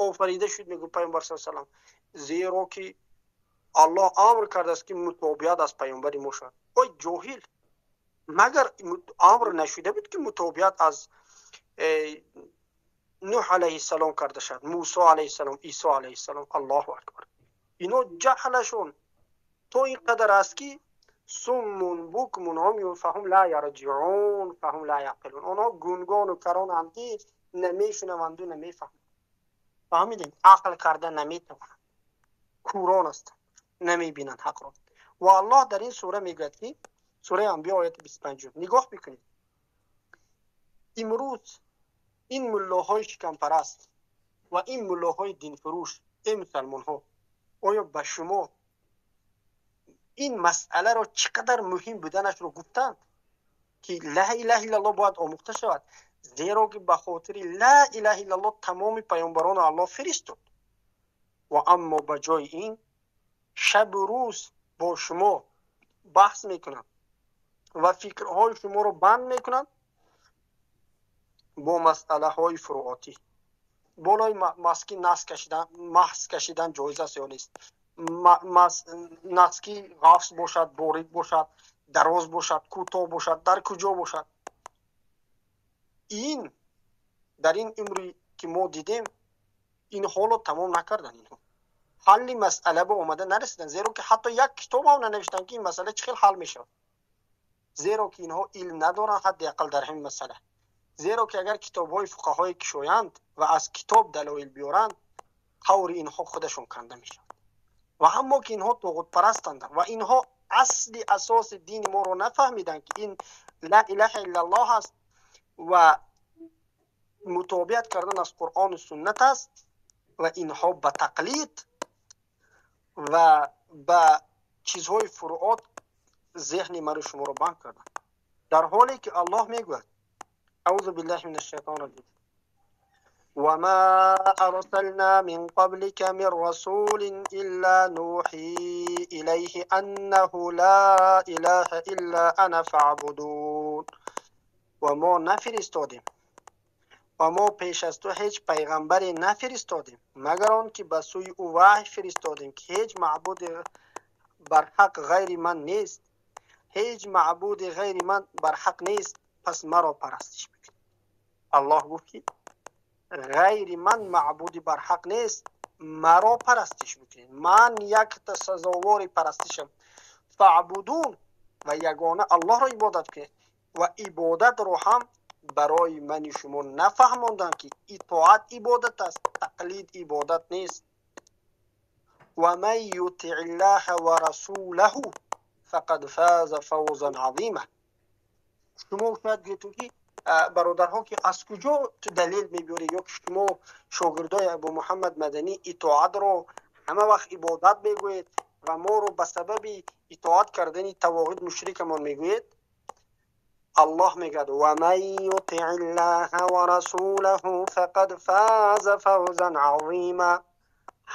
офарида шуд, мегӯ паёмбар саллаллоҳу алайҳи васаллам? Зеро ки Аллоҳ амр кардааст ки мутобиат аз паёмбари мо шавад. Ой ҷоҳил, магар амр нашуда буд ки мутобиат аз Нуҳ алайҳиссалом карда шавад, Мусо алайҳиссалом, Исо алайҳиссалом? Аллоҳу акбар. Ино ҷаҳлашон то ин қадар аст ки суммун букмун умюн фаҳум ла ярҷиун фаҳум ла яқилун. Онҳо гунгону каронанд ки намешунаванду намефаҳманд. Фаҳмидед? Ақл карда наметавонанд, курон ҳастанд, намебинанд ҳақро. Ва Аллоҳ дар ин сура мегӯяд ки сураи Анбиё ояти 25, нигоҳ бикунед. Имрӯз ин муллоҳои шикампараст ва ин муллоҳои динфурӯш, эй мусалмонҳо, оё ба шумо ин масъаларо чӣ қадар муҳим буданашро гуфтанд ки ла илаҳа иллаллоҳ бояд омӯхта шавад? Зеро ки ба хотири ла илаҳа иллаллоҳ тамоми паёмбарону Аллоҳ фиристод. Ва аммо ба ҷои ин шабу рӯз бо шумо баҳс мекунанд ва фикрҳои шуморо банд мекунанд бо масъалаҳои фуруотӣ. Болои маски нас кашидан, маҳз кашидан ҷоиз аст ё нест, наски ғафс бошад, борик бошад, дароз бошад, кӯтоҳ бошад, дар куҷо бошад. Ин дар ин умре ки мо дидем, ин ҳоло тамом накарданд. Инҳо ҳалли масъала ба омада нарасиданд, зеро ки ҳатто як китоб ҳам нанавиштанд ки ин масъала чӣ хел ҳал мешавад. Зеро ки инҳо илм надоранд ҳадди ақал дар ҳамин масъала. Зеро ки агар китобҳои фуқаҳое кушоянд ва аз китоб далоил биёранд, қаври инҳо худашон канда мешавад. Ва аммо ки инҳо тоғутпарастанд ва инҳо асли асоси дини моро нафаҳмиданд ки ин ла илаҳа иллаллоҳ аст ва мутобиат кардан аз Қуръону суннат аст, ва инҳо ба тақлид ва ба чизҳои фуруот зеҳни маро шуморо банд карданд. Дар ҳоле ки Аллоҳ мегӯяд: аузу биллаҳи минаш шайтони раҷим, ва ма арсална мин қаблика мин расулин илла нухи илайҳи аннаҳу ла илаҳа илла ана фаъбудун. Ва мо нафиристодем ва мо пеш аз ту ҳеҷ пайғамбаре нафиристодем, магар он ки ба сӯи ӯ ваҳй фиристодем ки ҳеҷ маъбуди барҳақ ғайри ман нест, ҳеҷ маъбуди ғайри ман барҳақ нест, пас маро парастиш бикунед. Аллоҳ гуфт ки ғайри ман маъбуди барҳақ нест, маро парастиш бикунед, ман якта сазовори парастишам. Фаъбудун, ва ягона Аллоҳро ибодат кунед. Ва ибодатро ҳам барои мани шумо нафаҳмонданд ки итоат ибодат аст, тақлид ибодат нест. Ва ман ютиъ иллаҳа ва расулаҳу фақад фаза фавзан азима. Шумо шояд гӯетон ки Бародарҳо, ки аз куҷо ту далел мебиёрӣ, ё ки шумо шогирдои Абу Муҳаммад Маданӣ итоатро ҳама вақт ибодат мегӯед ва моро ба сабаби итоат кардани тавоғид мушрикамон мегӯед? Аллоҳ мегӯяд: ва ман ютиъ иллаҳа ва расулаҳу фақад фаза фавзан азима.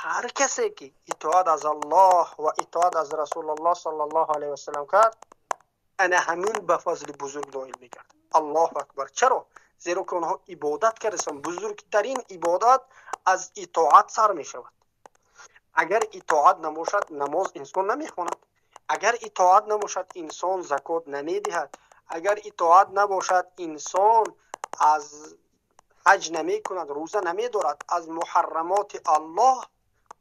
Ҳар касе ки итоат аз Аллоҳ ва итоат аз Расулуллоҳ саллаллоҳу алайҳи васаллам кард, ана ҳамин ба фазли бузург ноил мегардад. Аллоҳу акбар. Чаро? Зеро ки онҳо ибодат кардастанд. Бузургтарин ибодат аз итоат сар мешавад. Агар итоат набошад, намоз инсон намехонад. Агар итоат набошад, инсон закот намедиҳад. Агар итоат набошад, инсон аз ҳаҷ намекунад, рӯза намедорад, аз муҳаррамоти Аллоҳ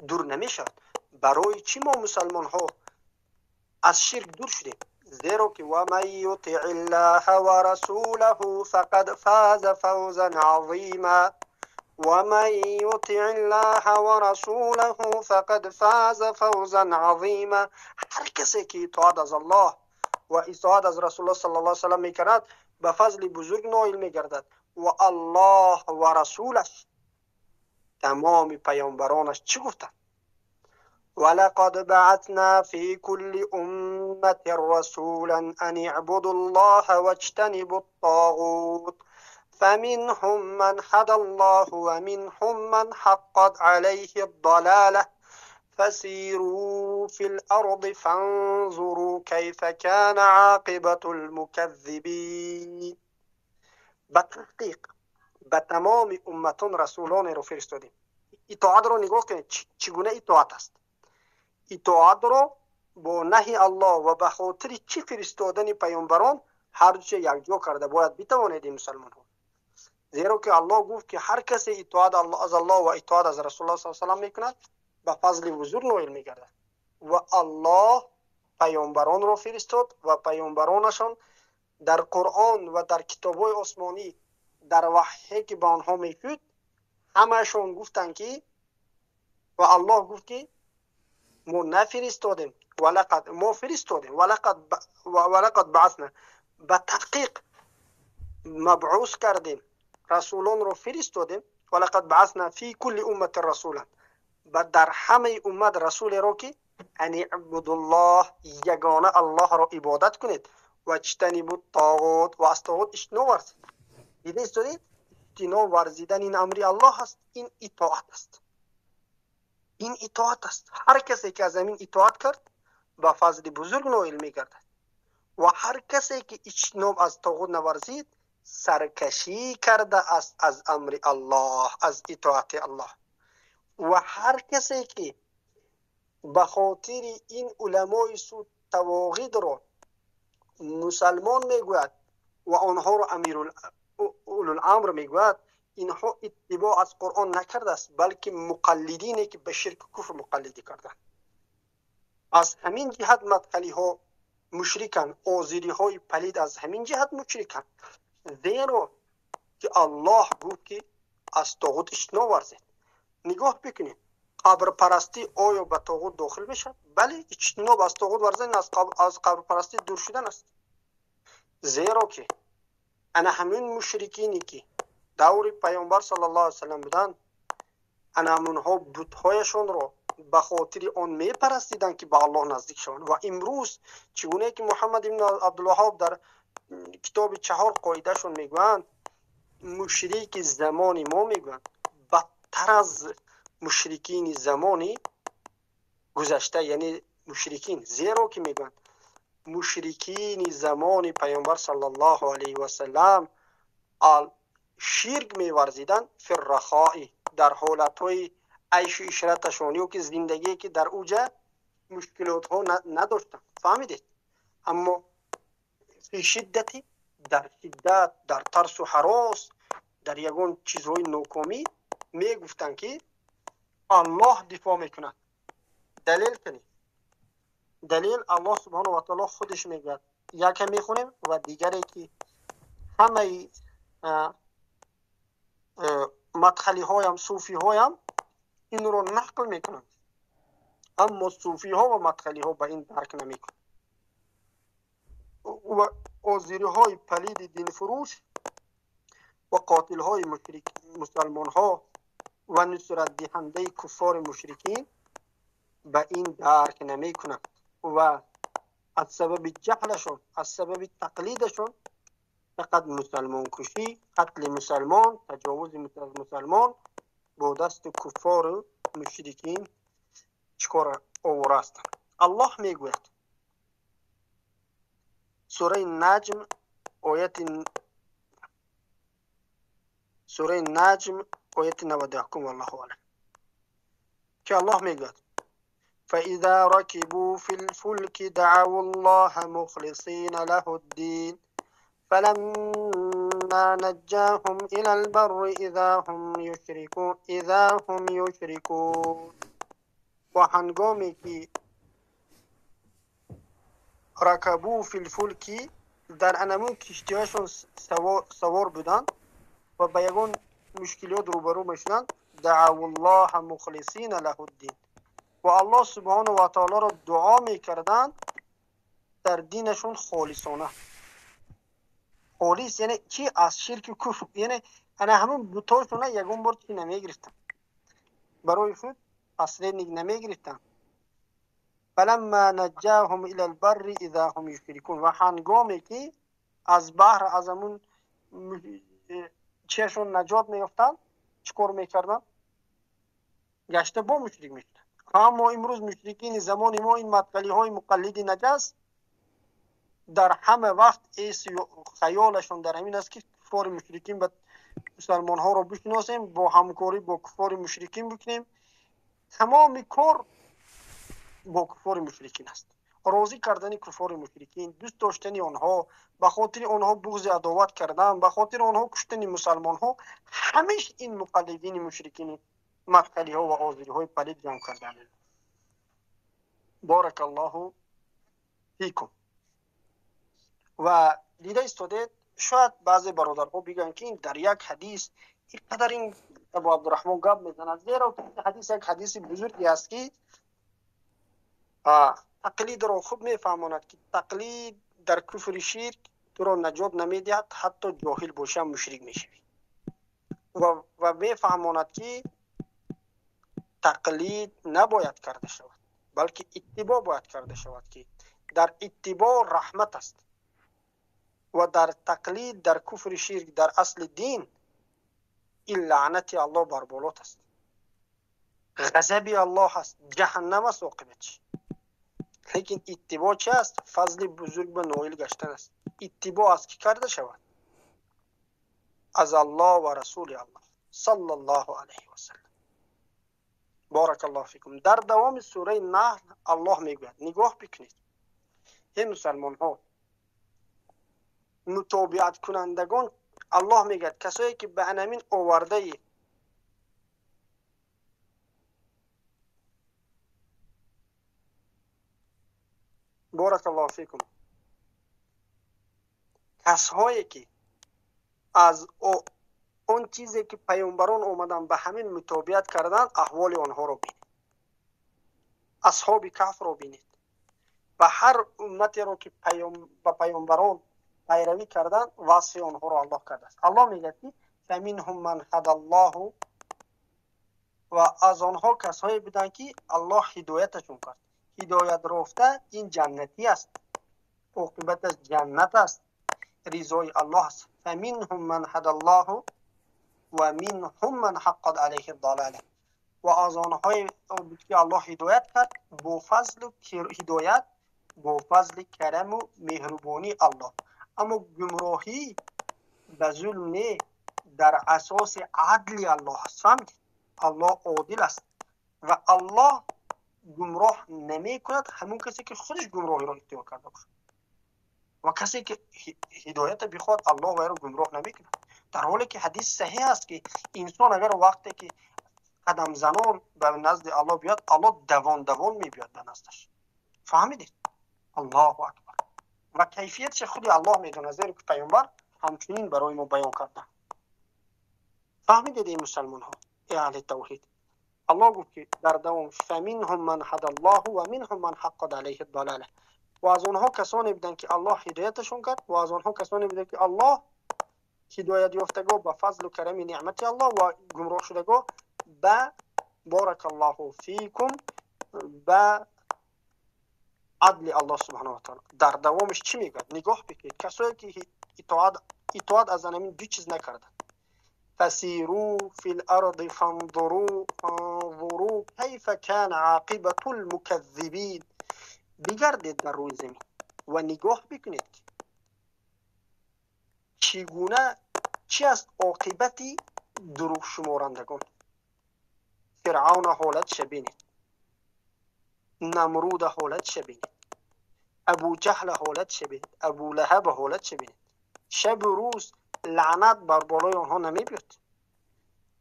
дур намешавад. Барои чӣ мо мусалмонҳо аз ширк дур шудем? Зеро ки ва ман ютиъ иллаҳа ва расулаҳу фақад фаза фавзан азима. Ва ман ютиъ иллаҳа ва расулаҳу фақад фаза фавзан азима. Ҳар касе ки итоат аз Аллоҳ ва итоат аз Расулуллоҳ саллаллоҳу алайҳи васаллам мекунад, ба фазли бузург ноил мегардад. Ва Аллоҳ ва расулаш, тамоми паёмбаронаш чӣ гуфтанд? ولقد بعثنا في كل أمة رسولا أن اعبدوا الله واجتنبوا الطاغوت فمنهم من هدى الله ومنهم من حقت عليه الضلالة فسيروا في الأرض فانظروا كيف كان عاقبة المكذبين. به تحقیق به تمام امتان رسولان رو فرستادیم. итоат ро нигоҳ кунед, чӣ гуна итоат аст. Итоат ро бо наҳи Аллоҳ ва ба хотири чӣ фиристодани паёмбарон ҳар душе якҷо карда бояд битавонед ин мусалмонҳо. Зеро ки Аллоҳ гуфт ки ҳар касе итоат аз Аллоҳ ва итоат аз Расулуллоҳ саллаллоҳу алайҳи васаллам мекунад, ба фазли бузург ноил мегардад. Ва Аллоҳ паёмбаронро фиристод ва паёмбаронашон дар Қуръон ва дар китобҳои осмонӣ, дар ваҳйе ки ба онҳо мешуд, ҳамаашон гуфтанд ки, ва Аллоҳ гуфт ки мо нафиристодем, валақад мо фиристодем, валақад баъасна, ба таҳқиқ мабъус кардем, расулонро фиристодем. Валақад баъасна фи кулли умматин расулан, ба дар ҳамаи уммат расулеро ки ан ибудуллоҳ, ягона Аллоҳро ибодат кунед, ваҷтанибу тоғут, ва аз тоғут иҷтиноб варзед. Дида истодед? Иҷтиноб варзидан ин амри Аллоҳ аст, ин итоат аст. Ин итоат аст. Ҳар касе ки аз ҳамин итоат кард, ба фазли бузург ноил мегардад. Ва ҳар касе ки иҷтиноб аз тоғут наварзид, саркашӣ карда аст аз амри Аллоҳ, аз итоати Аллоҳ. Ва ҳар касе ки ба хотири ин уламои суд тавоғидро мусалмон мегӯяд ва онҳоро амирул улуламр мегӯяд, инҳо иттибоъ аз Қуръон накардааст, балки муқаллидине ки ба ширку куфр муқаллидӣ карданд. Аз ҳамин ҷиҳат мадхалиҳо мушриканд, озириҳои палид аз ҳамин ҷиҳат мушриканд, зеро ки Аллоҳ гуфт ки аз тоғут иҷтиноб варзед. Нигоҳ бикунед, қабрпарастӣ оё ба тоғут дохил мешавад? Бале, иҷтиноб аз тоғут варзидан аз қабрпарастӣ дур шудан аст. Зеро ки ана ҳамин мушрикине ки даври паёмбар саллаллоҳу алайҳи васаллам буданд, ана ҳамонҳо бутҳояшонро ба хотири он мепарастиданд ки ба Аллоҳ наздик шаванд. Ва имрӯз чӣ гуне ки Муҳаммад ибн Абдулваҳҳоб дар китоби чаҳор қоидашон мегӯянд, мушрики замони мо, мегӯянд, бадтар аз мушрикини замони гузашта, яъне мушрикин. Зеро ки мегӯянд, мушрикини замони паёмбар саллаллоҳу алайҳи васаллам ширк меварзиданд фиррахои, дар ҳолатҳои айшу ишраташон ё ки зиндагие ки дар уҷа мушкилотҳо надоштанд. Фаҳмидед? Аммо фи шиддати, дар шиддат, дар тарсу ҳарос, дар ягон чизҳои нокомӣ мегуфтанд ки Аллоҳ дифоъ мекунад. Далел кунед. Далел Аллоҳ субҳонаҳу ва таъоло худаш мегӯяд. Яке мехонем ва дигаре ки ҳамаи мадхалиҳоям, суфиҳоям инро нақл мекунанд, аммо суфиҳо ва мадхалиҳо ба ин дарк намекунанд. Ва озириҳои палиди динфурӯш ва қотилҳои мусалмонҳо ва нусратдиҳандаи куффори мушрикин ба ин дарк намекунанд ва аз сабаби ҷаҳлашон, аз сабаби тақлидашон фақат мусалмонкушӣ, қатли мусалмон, таҷовузи мусалмон бо дасти куффору мушрикин чикор овора ҳастанд. Аллоҳ мегӯяд сураи Наҷм ояти сураи Наҷм ояти 91, валлоҳу аълам, ки Аллоҳ мегӯяд: فإذا ركبوا في الفلك دعوا الله مخلصين له الدين فلما نجاهم إلى البر إذا هم يشركون. و هنگامی که رکبو فی الفلک در انمون کشتیهاشون سوار بودند و به یگان مشکلات روبرو میشدند، دعوا الله مخلصین له الدین، و الله سبحانه و تعالی را دعا میکردند در دینشون خالصانه. خالص یعنی چی؟ از شرک و کفر، یعنی انا همون بتاشون یگان بار چی نمیگرفتن، برای خود اصلی نمیگرفتن. فلما نجاهم الى البر اذا هم یشرکون، و هنگامی که از بحر از همون چهشون نجات میافتند چیکار میکردن؟ گشته با مشرک میشدن. اما امروز مشرکین زمان ما، این مدخلی های مقلد نجس، در همه وقت ایس خیالشون در همین است که کفار مشرکین به مسلمان ها رو بشناسیم، با همکاری با کفار مشرکین بکنیم. تمام کار با کفار مشرکین است. راضی کردن کفار مشرکین، دوست داشتن آنها، به خاطر آنها بغض عداوت کردن، به خاطر آنها کشتن مسلمان ها، همیش این مقلدین مشرکین مدخلی ها و آذری های پلید جمع کردن. بارک الله فیکم. و دیده استادید شاید بعضی برادرها بگن که این در یک حدیث اینقدر این ابو عبدالرحمن گپ میزند، زیرا که حدیث یک حدیث بزرگی است که تقلید را خوب میفهماند که تقلید در کفر شرک تو را نجات نمیدهد، حتی جاهل باشه مشرک میشوی، و میفهماند که تقلید نباید کرده شود بلکه اتباع باید کرده شود که در اتباع رحمت است و در تقلید در کفر شرک در اصل دین این لعنت الله بر بالات است، غضب الله است، جهنم است عاقبتش. لیکن اتباع چه است؟ فضل بزرگ به نائل گشتن است. اتباع از کی کرده شود؟ از الله و رسول الله صلی الله علیه و سلم. بارک الله فیکم. در دوام سوره نحل الله میگوید نگاه بکنید ای مسلمان ها، متابعت کنندگان، الله میگوید کسایی که به انمین آورده بارک الله فیکم، کسایی که از اون چیزی که پیامبران اومدن به همین مطابقت کردن، احوال آنها رو بینید، اصحاب کهف رو بینید و هر امتی رو که به پیامبران پیروی کردن وصف آنها رو الله کرده است. الله میگه که فمنهم من هدى الله، و از آنها کسایی بودن که الله هدایتشون کرد. هدایت رفته این جنتی است، عاقبتش جنت است، رضای الله است. فمنهم من هدى الله و منهم من حقت علیه الضلاله، و از آنهایی بود که الله هدایت کرد با فضل هدایت، با فضل کرم و مهربانی الله. اما گمراهی به ظلم نه، در اساس عدل الله است. فهمید؟ الله عادل است و الله گمراه نمی کند همون کسی که خودش گمراهی را اختیار کرده باشد، و کسی که هدایت بخواد الله وی را گمراه نمی کند. در حالی که حدیث صحیح است که انسان اگر وقتی که قدم زنان به نزد الله بیاد، الله دوان دوان می بیاد به نزدش. فهمیدید؟ الله اکبر. و کیفیتش خود الله میدونه، زیرا که پیامبر همچنین برای ما بیان کرده. فهمیدید ای مسلمان ها، ای اهل توحید؟ الله گفت که در دوام فمنهم من هدى الله و منهم من حقت علیه الضلاله، و از آنها کسانی بودند که الله هدایتشون کرد و از آنها کسانی بودند که الله Ҳидоят ёфтаго ба фазлу карами неъмати Аллоҳ ва гумроҳ шудаго ба баракаллоҳу фикум, ба адли Аллоҳ субҳанаҳу ва таъала. Дар давомаш чӣ мегӯяд? Нигоҳ бикунед, касое ки итоат аз ҳамин ду чиз накарданд. فسيروا في الأرض فانظروا كيف كان عاقبة المكذبين. بگردید در روی زمین و نگاه بکنید چگونه چی است عاقبت دروغ شمارندگان. فرعون حالت ببینید، نمرود حالت ببینید، ابو جهل حالت ببینید، ابو لهب حالت ببینید. شب و روز لعنت بر بالای آنها نمی‌بیاد.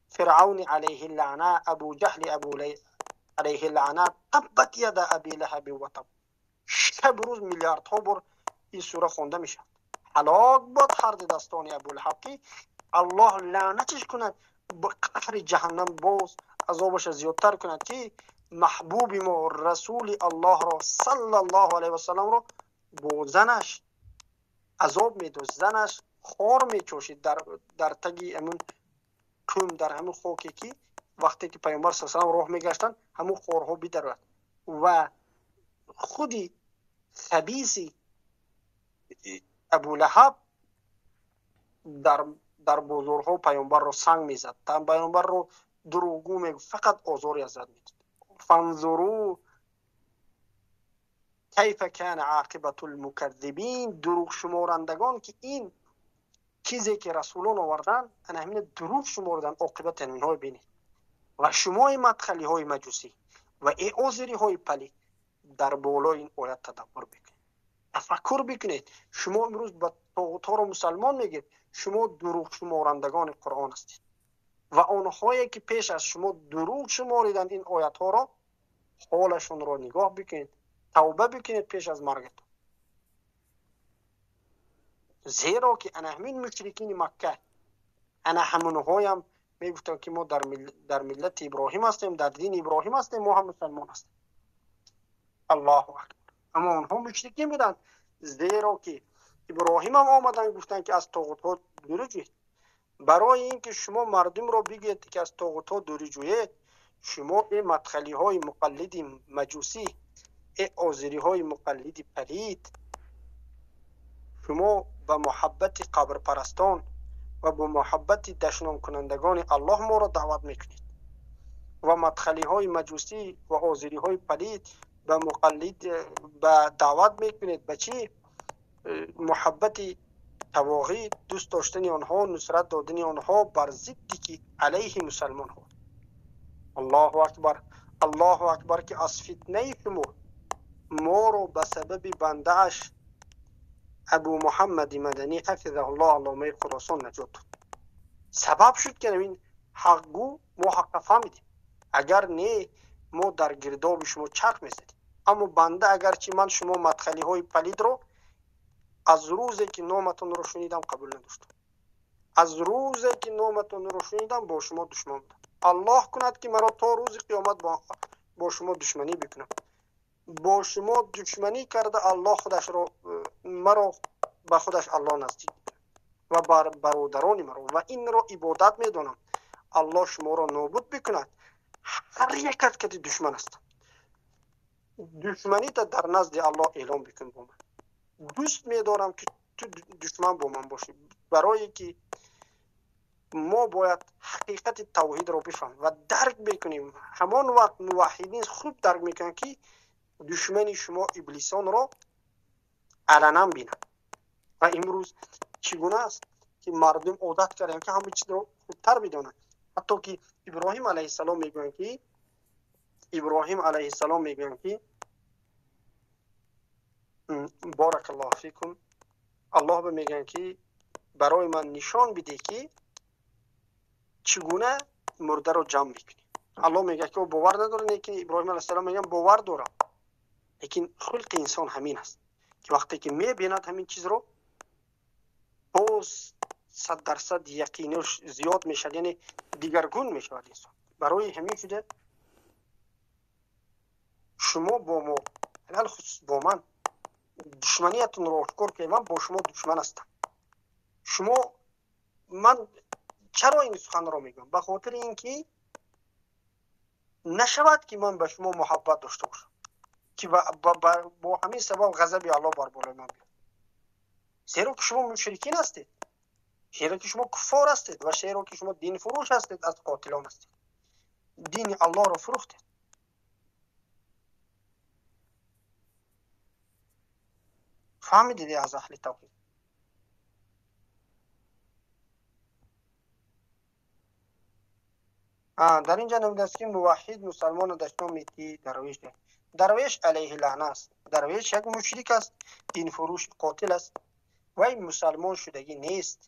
فرعون علیه اللعنه، ابو جهل علیه اللعنه، تبت ید ابی لهب و تب. شب روز میلیاردها بار این سوره خوانده میشود. هلاک باد هر دستان ابو لهب که الله لعنتش کند، با قهر جهنم باز عذابش زیادتر کند که محبوب ما رسول الله را صلی الله علیه و سلم را با زنش عذاب میداد. زنش خار میچوشید در تگی همون کوم، در همون خاکی که وقتی که پیامبر صلی الله علیه و سلم راه میگشتند همون خارها بیدرد. و خودی خبیثی ابو لهب در بازارها پیامبر را سنگ میزد، پیامبر را دروغگو میگفت، فقط آزار ازت میداد. فانظروا کیف کان عاقبت المکذبین. دروغ شمارندگان که این چیزی که رسولان آوردن انا همین دروغ شماردن، عاقبت اینها بینید. و شما مدخلی های مجوسی و ای آذری های پلید در بالای این آیت تدبر بکنید، تفکر بکنید. شما امروز به طاغوت‌ها را مسلمان میگید، شما دروغ شمارندگان قرآن هستید و آنهایی که پیش از شما دروغ شماریدند این آیت ها را، حالشون را نگاه بکنید، توبه بکنید پیش از مرگتون. زیرا که انا همین مشرکین مکه، انا همونهایم میگفتند که ما در ملت ابراهیم هستیم، در دین ابراهیم هستیم، ما هم مسلمان هستیم. الله اکبر. اما آنها مشرکین بودند، زیرا که ابراهیم هم آمدن گفتند که از طاغوت ها دوری جویید. برای اینکه شما مردم را بگید که از طاغوت ها دوری جویید، شما ای مدخلی های مقلد مجوسی، ای آذری های مقلد پلید، شما به محبت قبر پرستان و به محبت دشنام کنندگان الله ما را دعوت میکنید و مدخلی های مجوسی و آذری های پلید به مقلد به دعوت میکنید به چی؟ محبت تواغی، دوست داشتن آنها، نصرت دادن آنها بر ضدی که علیه مسلمان ها. الله اکبر، الله اکبر که از فتنه شما ما رو به سبب بنده اش ابو محمد مدنی حفظه الله علامه خراسان نجات داد. سبب شد که این حقگو ما حق فهمیدیم، اگر نه ما در گرداب شما چرخ میزدیم. اما بنده اگرچه من شما مدخلی های پلید رو از روزی که نامتون رو شنیدم قبول نداشتم، از روزی که نامتون رو شنیدم با شما دشمن بودم. الله کند که مرا تا روز قیامت با شما دشمنی بکنم. با شما دشمنی کرده الله خودش رو مرا به خودش الله نزدیک و بر برادران مرا و این را عبادت میدانم. الله شما را نابود بکند. هر یک از که دشمن است، دشمنی تا در نزد الله اعلام بکن با من. دوست میدارم که تو دشمن با من باشی، برای که ما باید حقیقت توحید را بفهمیم و درک بکنیم. همان وقت موحدین خوب درک میکنن که دشمن شما ابلیسان را علنا بینند. و امروز چگونه است که مردم عادت کردن که همه چیز را خوبتر بدانند. حتی که ابراهیم علیه السلام میگویند که ابراهیم علیه السلام میگویند که بارک الله فیکم، الله به میگن که برای من نشان بده که چگونه مرده رو جمع میکنی. الله میگه که باور نداره، لیکن ابراهیم علیه السلام میگن باور دارم. لیکن خلق انسان همین است که وقتی که میبیند همین چیز رو، باز 100% یقینش زیاد میشد، یعنی دیگرگون میشود انسان. برای همین شده شما با ما، خصوص با من، دشمنیتون رو آشکار که من با شما دشمن هستم. شما Ман чаро ин суханро мегӯям? Ба хотири ин ки нашавад ки ман ба шумо муҳаббат дошта бошам, ки бо ҳамин сабаб ғазаби Аллоҳ бар болои ман биёд. Зеро ки шумо мушрикин ҳастед, зеро ки шумо куффор ҳастед ва зеро ки шумо динфурӯш ҳастед, аз қотилон ҳастед, дини Аллоҳро фурӯхтед. Фаҳмидед аз аҳли тавҳид? Дар инҷа намудааст ки муваҳҳид мусалмонро дашном медиҳӣ, дарвеш дарвеш алайҳи лаъна аст. Дарвеш як мушрик аст, динфурӯш, қотил аст. Вай мусалмон шудагӣ нест,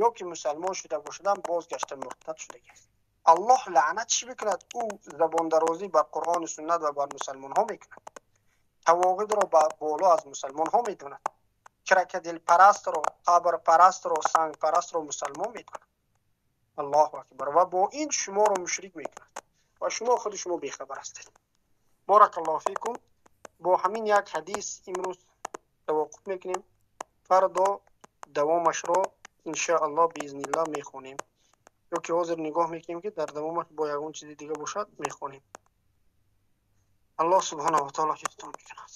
ё ки мусалмон шуда бошадам бозгашта муртад шудагӣ аст. Аллоҳ лаънатш бикунад, ӯ забондарозӣ бар Қуръону суннат ва бар мусалмонҳо мекунад, тавоғидро боло аз мусалмонҳо медонад, крокодилпарастро, қабрпарастро, сангпарастро мусалмон медонад. Аллоҳу акбар! Ва бо ин шуморо мушрик мекунад ва шумо худи шумо бехабар ҳастед. Боракаллоҳу фикум. Бо ҳамин як ҳадис имрӯз таваққуф мекунем. Фардо давомашро иншоаллоҳ биизниллаҳ мехонем, ё ки ҳозир нигоҳ мекунем ки дар давомаш бо ягон чизи дига бошад мехонем. Аллоҳ субҳонаҳу ва таоло ҳифзтон мекунад.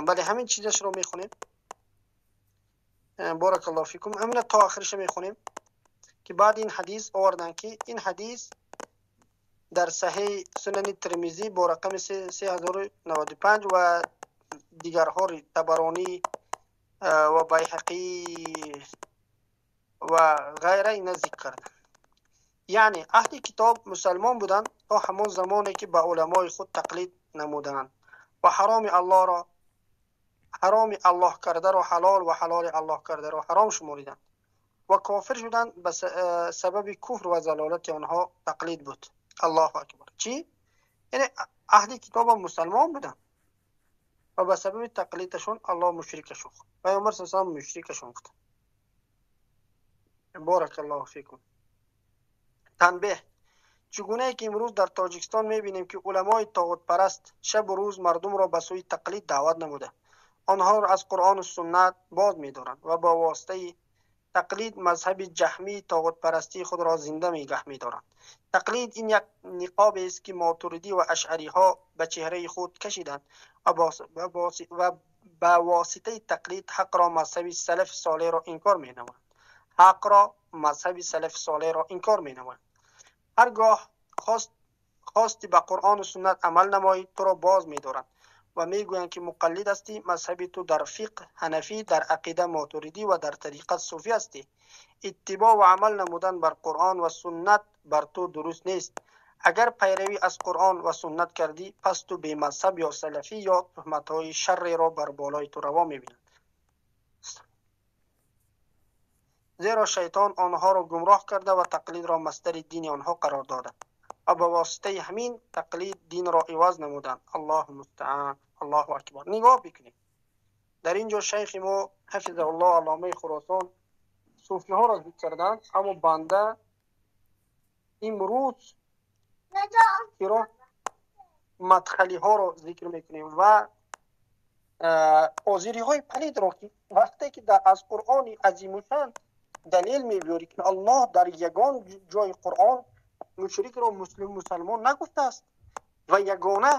Бале, ҳамин чизашро мехонем. Боракаллоҳу фикум. Ҳамина то охириша мехонем ки баъд ин ҳадис оварданд ки ин ҳадис дар саҳеҳи сунани Термизӣ бо рақами 3095 ва дигарҳо, Табаронӣ ва Байҳақӣ ва ғайра ина зикр карданд. Яъне аҳли китоб мусалмон буданд то ҳамон замоне ки ба уламои худ тақлид намуданд ва ҳароми Аллоҳро ҳароми Аллоҳ кардаро ҳалол ва ҳалоли Аллоҳ кардаро ҳаром шумориданд ва кофир шуданд. Ба сабаби куфр ва залолати онҳо тақлид буд. Аллоҳу акбар! Чӣ? Яъне аҳли китобам мусалмон буданд ва ба сабаби тақлидашон Аллоҳ мушрикашон, Пайғамбар саллаллоҳу алайҳи васаллам мушрикашон гуфт. Боракаллоҳу фикум. Танбеҳ: чугунае ки имрӯз дар Тоҷикистон мебинем ки уламои тоғутпараст шабу рӯз мардумро ба сӯи тақлид даъват намуда, онҳоро аз Қуръону суннат боз медоранд ва бо воситаи тақлид мазҳаби ҷаҳмии тоғутпарастии худро зинда нигаҳ медоранд. Тақлид ин як ниқобест ки мотуридӣ ва ашъариҳо ба чеҳраи худ кашиданд ва ба воситаи тақлид ҳақро, мазҳаби салафи солеҳро инкор менамоянд. Ҳақро, мазҳаби салафи солеҳро инкор менамоянд. Ҳар гоҳ хости ба Қуръону суннат амал намоӣ, туро боз медоранд ва мегӯянд ки муқаллид ҳастӣ, мазҳаби ту дар фиқҳ ҳанафӣ, дар ақида мотуридӣ ва дар тариқат суфӣ ҳастӣ. Иттибоъ ва амал намудан бар Қуръон ва суннат бар ту дуруст нест. Агар пайравӣ аз Қуръон ва суннат кардӣ, пас ту бемазҳаб ё салафӣ ё туҳматҳои шарреро бар болои ту раво мебинанд, зеро шайтон онҳоро гумроҳ карда ва тақлидро масдари дини онҳо қарор дода ва ба воситаи ҳамин тақлид динро иваз намуданд. Аллоҳу мустаан. Аллоҳу акбар. Нигоҳ бикунед, дар ин ҷо шайхи мо ҳафизаҳуллоҳ алломаи Хуросон суфиҳоро зикр карданд, аммо банда имрӯз киро мадхалиҳоро зикр мекунем ва озириҳои палидро, ки вақте ки аз Қуръони азимушан далел мебиёрӣ ки Аллоҳ дар ягон ҷои Қуръон мушрикро муслим мусалмон нагуфтааст ва ягона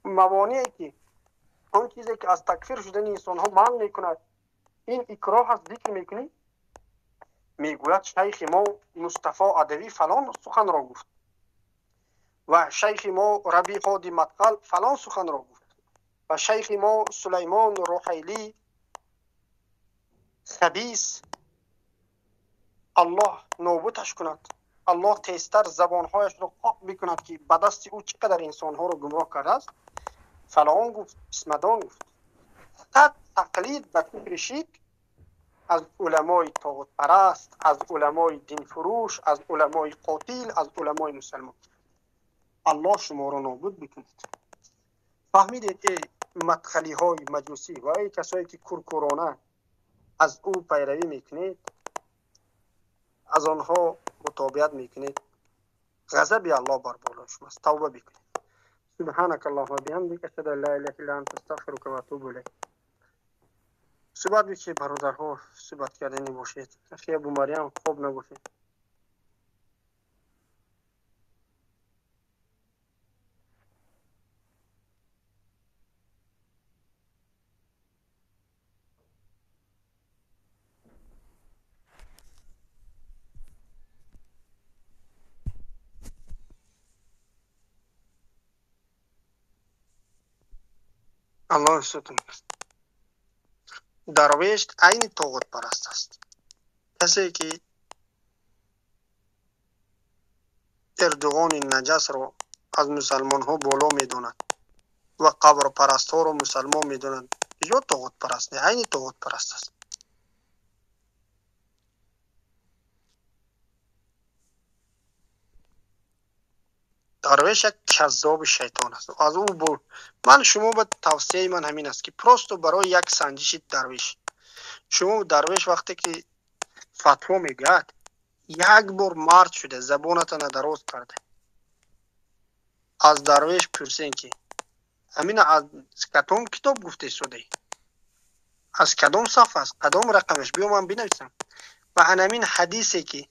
мавоние ки он чизе ки аз такфир шудани инсонҳо манъ мекунад ин икроҳ аст зикр мекунӣ, мегӯяд шайхи мо Мустафо Адавӣ фалон суханро гуфт ва шайхи мо Раби Ҳоди Мадхал фалон суханро гуфт ва шайхи мо Сулаймон Рухайлӣ хабис, Аллоҳ нобудаш кунад, Аллоҳ тезтар забонҳояшро қоқ бикунад ки ба дасти ӯ чӣ қадар инсонҳоро гумроҳ кардааст, фалон гуфт, исмадон гуфт. Фақат тақлид ба фикри ширк аз уламои тоғутпараст, аз уламои динфурӯш, аз уламои қотил, аз уламои мусалмон. Аллоҳ шуморо нобуд бикунад. Фаҳмидед, эй мадхалиҳои маҷусӣ ва эй касое ки куркурона аз ӯ пайравӣ мекунед, аз онҳо мутобиат мекунед, ғазаби Аллоҳ бар болои шумост. Тавба бикунед. سبحانك اللهم وبحمدك اشهد ان لا اله الا انت استغفرك واتوب اليك. صحبت بشه برادرها، صحبت کردنی باشید. اخی ابو مریم خوب نباشید. الله ستون. درویش عین طاغوت پرست است. کسی که اردوغان نجس را از مسلمان ها بالا میداند و قبر پرست ها را مسلمان میداند، یا طاغوت پرست نه، عین طاغوت پرست است. درویش یک کذاب شیطان است. از او من شما به توصیه من همین است که پروستو برای یک سنجش درویش، شما درویش وقتی که فتوا میگوید یک بار مرد شده زبانتان دراز کرده، از درویش پرسین که همین از کدام کتاب گفته شده، از کدام صفحه است، کدام رقمش، بیا من بنویسم. و همین حدیثی که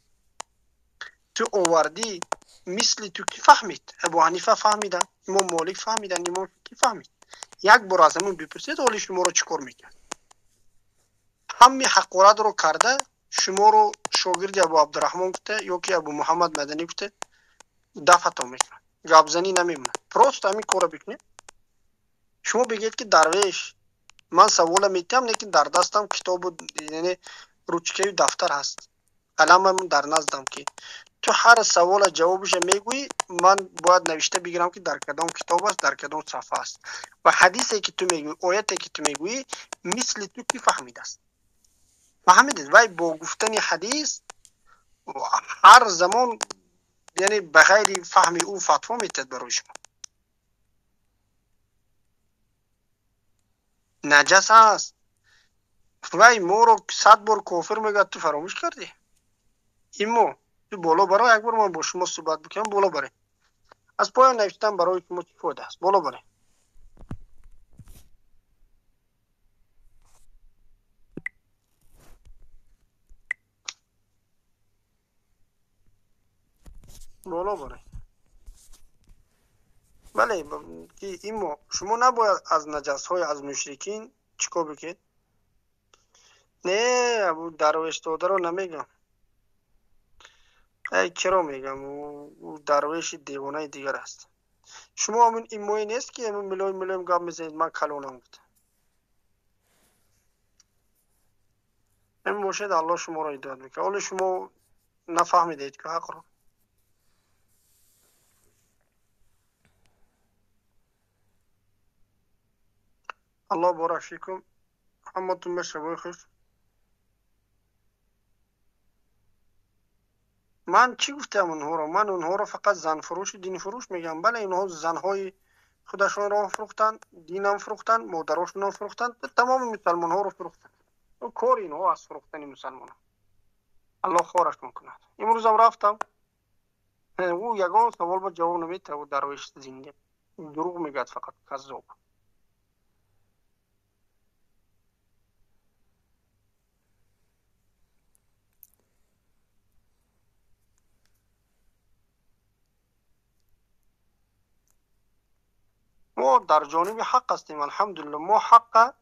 تو آوردی مثل تو کی فهمید؟ ابو حنیفه فهمیدن، امام مالک فهمیدن، امام کی فهمید؟ یک بار از همون بپرسید حالی شما رو چیکار میکرد؟ همه حقارت رو کرده، شما رو شاگرد ابو عبدالرحمن گفته یا که ابو محمد مدنی گفته، دفعه میکنه، گپ زنی نمیمونه. پروست همین کارو بکنید. شما بگید که درویش من سوال میتم، لیکن در دستم کتاب، یعنی روچکه و دفتر هست، قلمم در نزدم که تو هر سوال جوابش میگویی من باید نوشته بگیرم که در کدام کتاب است، در کدام صفحه است. و حدیثی که تو میگویی، آیتی که تو میگویی، مثل تو کی فهمیده است؟ فهمیدید؟ وای با گفتن حدیث هر زمان، یعنی بغیر فهم او فتوا میتد برای شما. نجس است. وای ما رو 100 بار کافر میگه، تو فراموش کردی؟ ایمو تو بالا برای یک بار من با شما صحبت بکنم، بالا برای از پایان نوشتم برای شما چی فایده است؟ بالا برای بالا برای بله که ایمو شما نباید از نجس های از مشرکین چیکار بکنید؟ نه ابو درویش داده رو نمیگم، ای کرا میگم، او درویش دیوانه دیگر است. شما همون ایموی نیست که همون ملویم ملویم گام میزنید، من کلونم گفت. این باشد الله شما را هدایت میکنه. حالا شما نفهمیدید که حق رو. الله بارک فیکم. همتون بشبای خوش. من چی گفتم اونها رو؟ من اونها رو فقط زن فروش و دین فروش میگم. بله اینها زنهای خودشون رو فروختن، دینم فروختن، مادراشون رو فروختن، تمام مسلمان ها رو فروختن. و کار اینها از فروختن مسلمان ها. الله خارشون کند. امروز هم رفتم، او یگان سوال با جواب نمیده، او درویش زنده دروغ میگه، فقط کذاب. ما در جانب حق هستیم الحمدلله. ما حق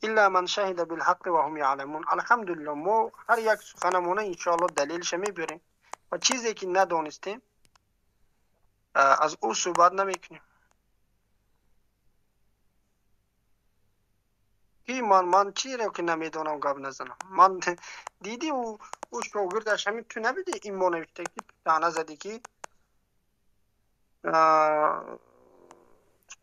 الا من شهد بالحق و هم یعلمون. الحمدلله ما هر یک سخنمونه انشاءالله دلیلش میبریم و چیزی که ندانستیم از او صحبت نمیکنیم. کی من چی رو که نمیدونم گپ نزنم. من دیدی او شاگردش همین تو نبیدی این ما نوشته که طعنه زدی که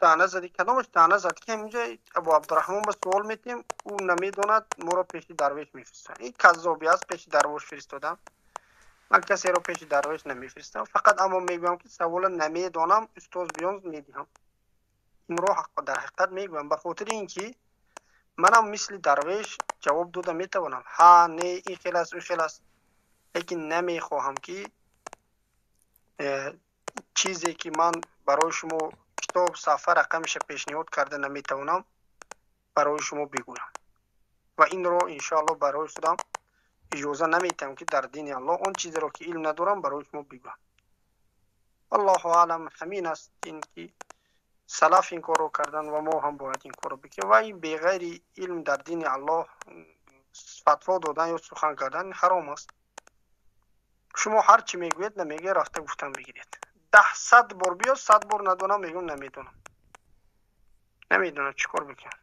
طعنه زدی، کدامش طعنه زد که اینجا ابو عبدالرحمن به سوال میتیم او نمیدوند، ما رو پیش درویش میفرستن. این کذابی است، پیش درویش فرستادم. من کسی رو پیش درویش نمیفرستم، فقط اما میگم که سوال نمیدانم استاد بیان میدهم. این رو حق در حقیقت میگم، به خاطر اینکه منم مثل درویش جواب داده میتوانم. ها نه این خیلی است اون خیلی است. Лекин намехоҳам, ки чизе ки ман барои шумо китоб, саҳфа, рақамиша пешниҳод карда наметавонам, барои шумо бигӯям. Ва инро, иншоалло, барои худам иҷоза наметиҳам, ки дар дини Аллоҳ он чизеро, ки илм надорам, барои шумо бигӯям. Аллоҳу аълам. Ҳамин аст ин ки салаф ин корро кардан ва мо ҳам бояд ин корро бикунем. Ва ин беғайри илм дар дини Аллоҳ фатво додан ё сухан кардан ҳаром аст. Шумо ҳар чӣ мегӯед, намегӯед, рафта гуфтан бигиред. 10, 100 бор биё, 100 бор надонам мегӯям, намедонам. Намедонам, чӣ кор бикунам.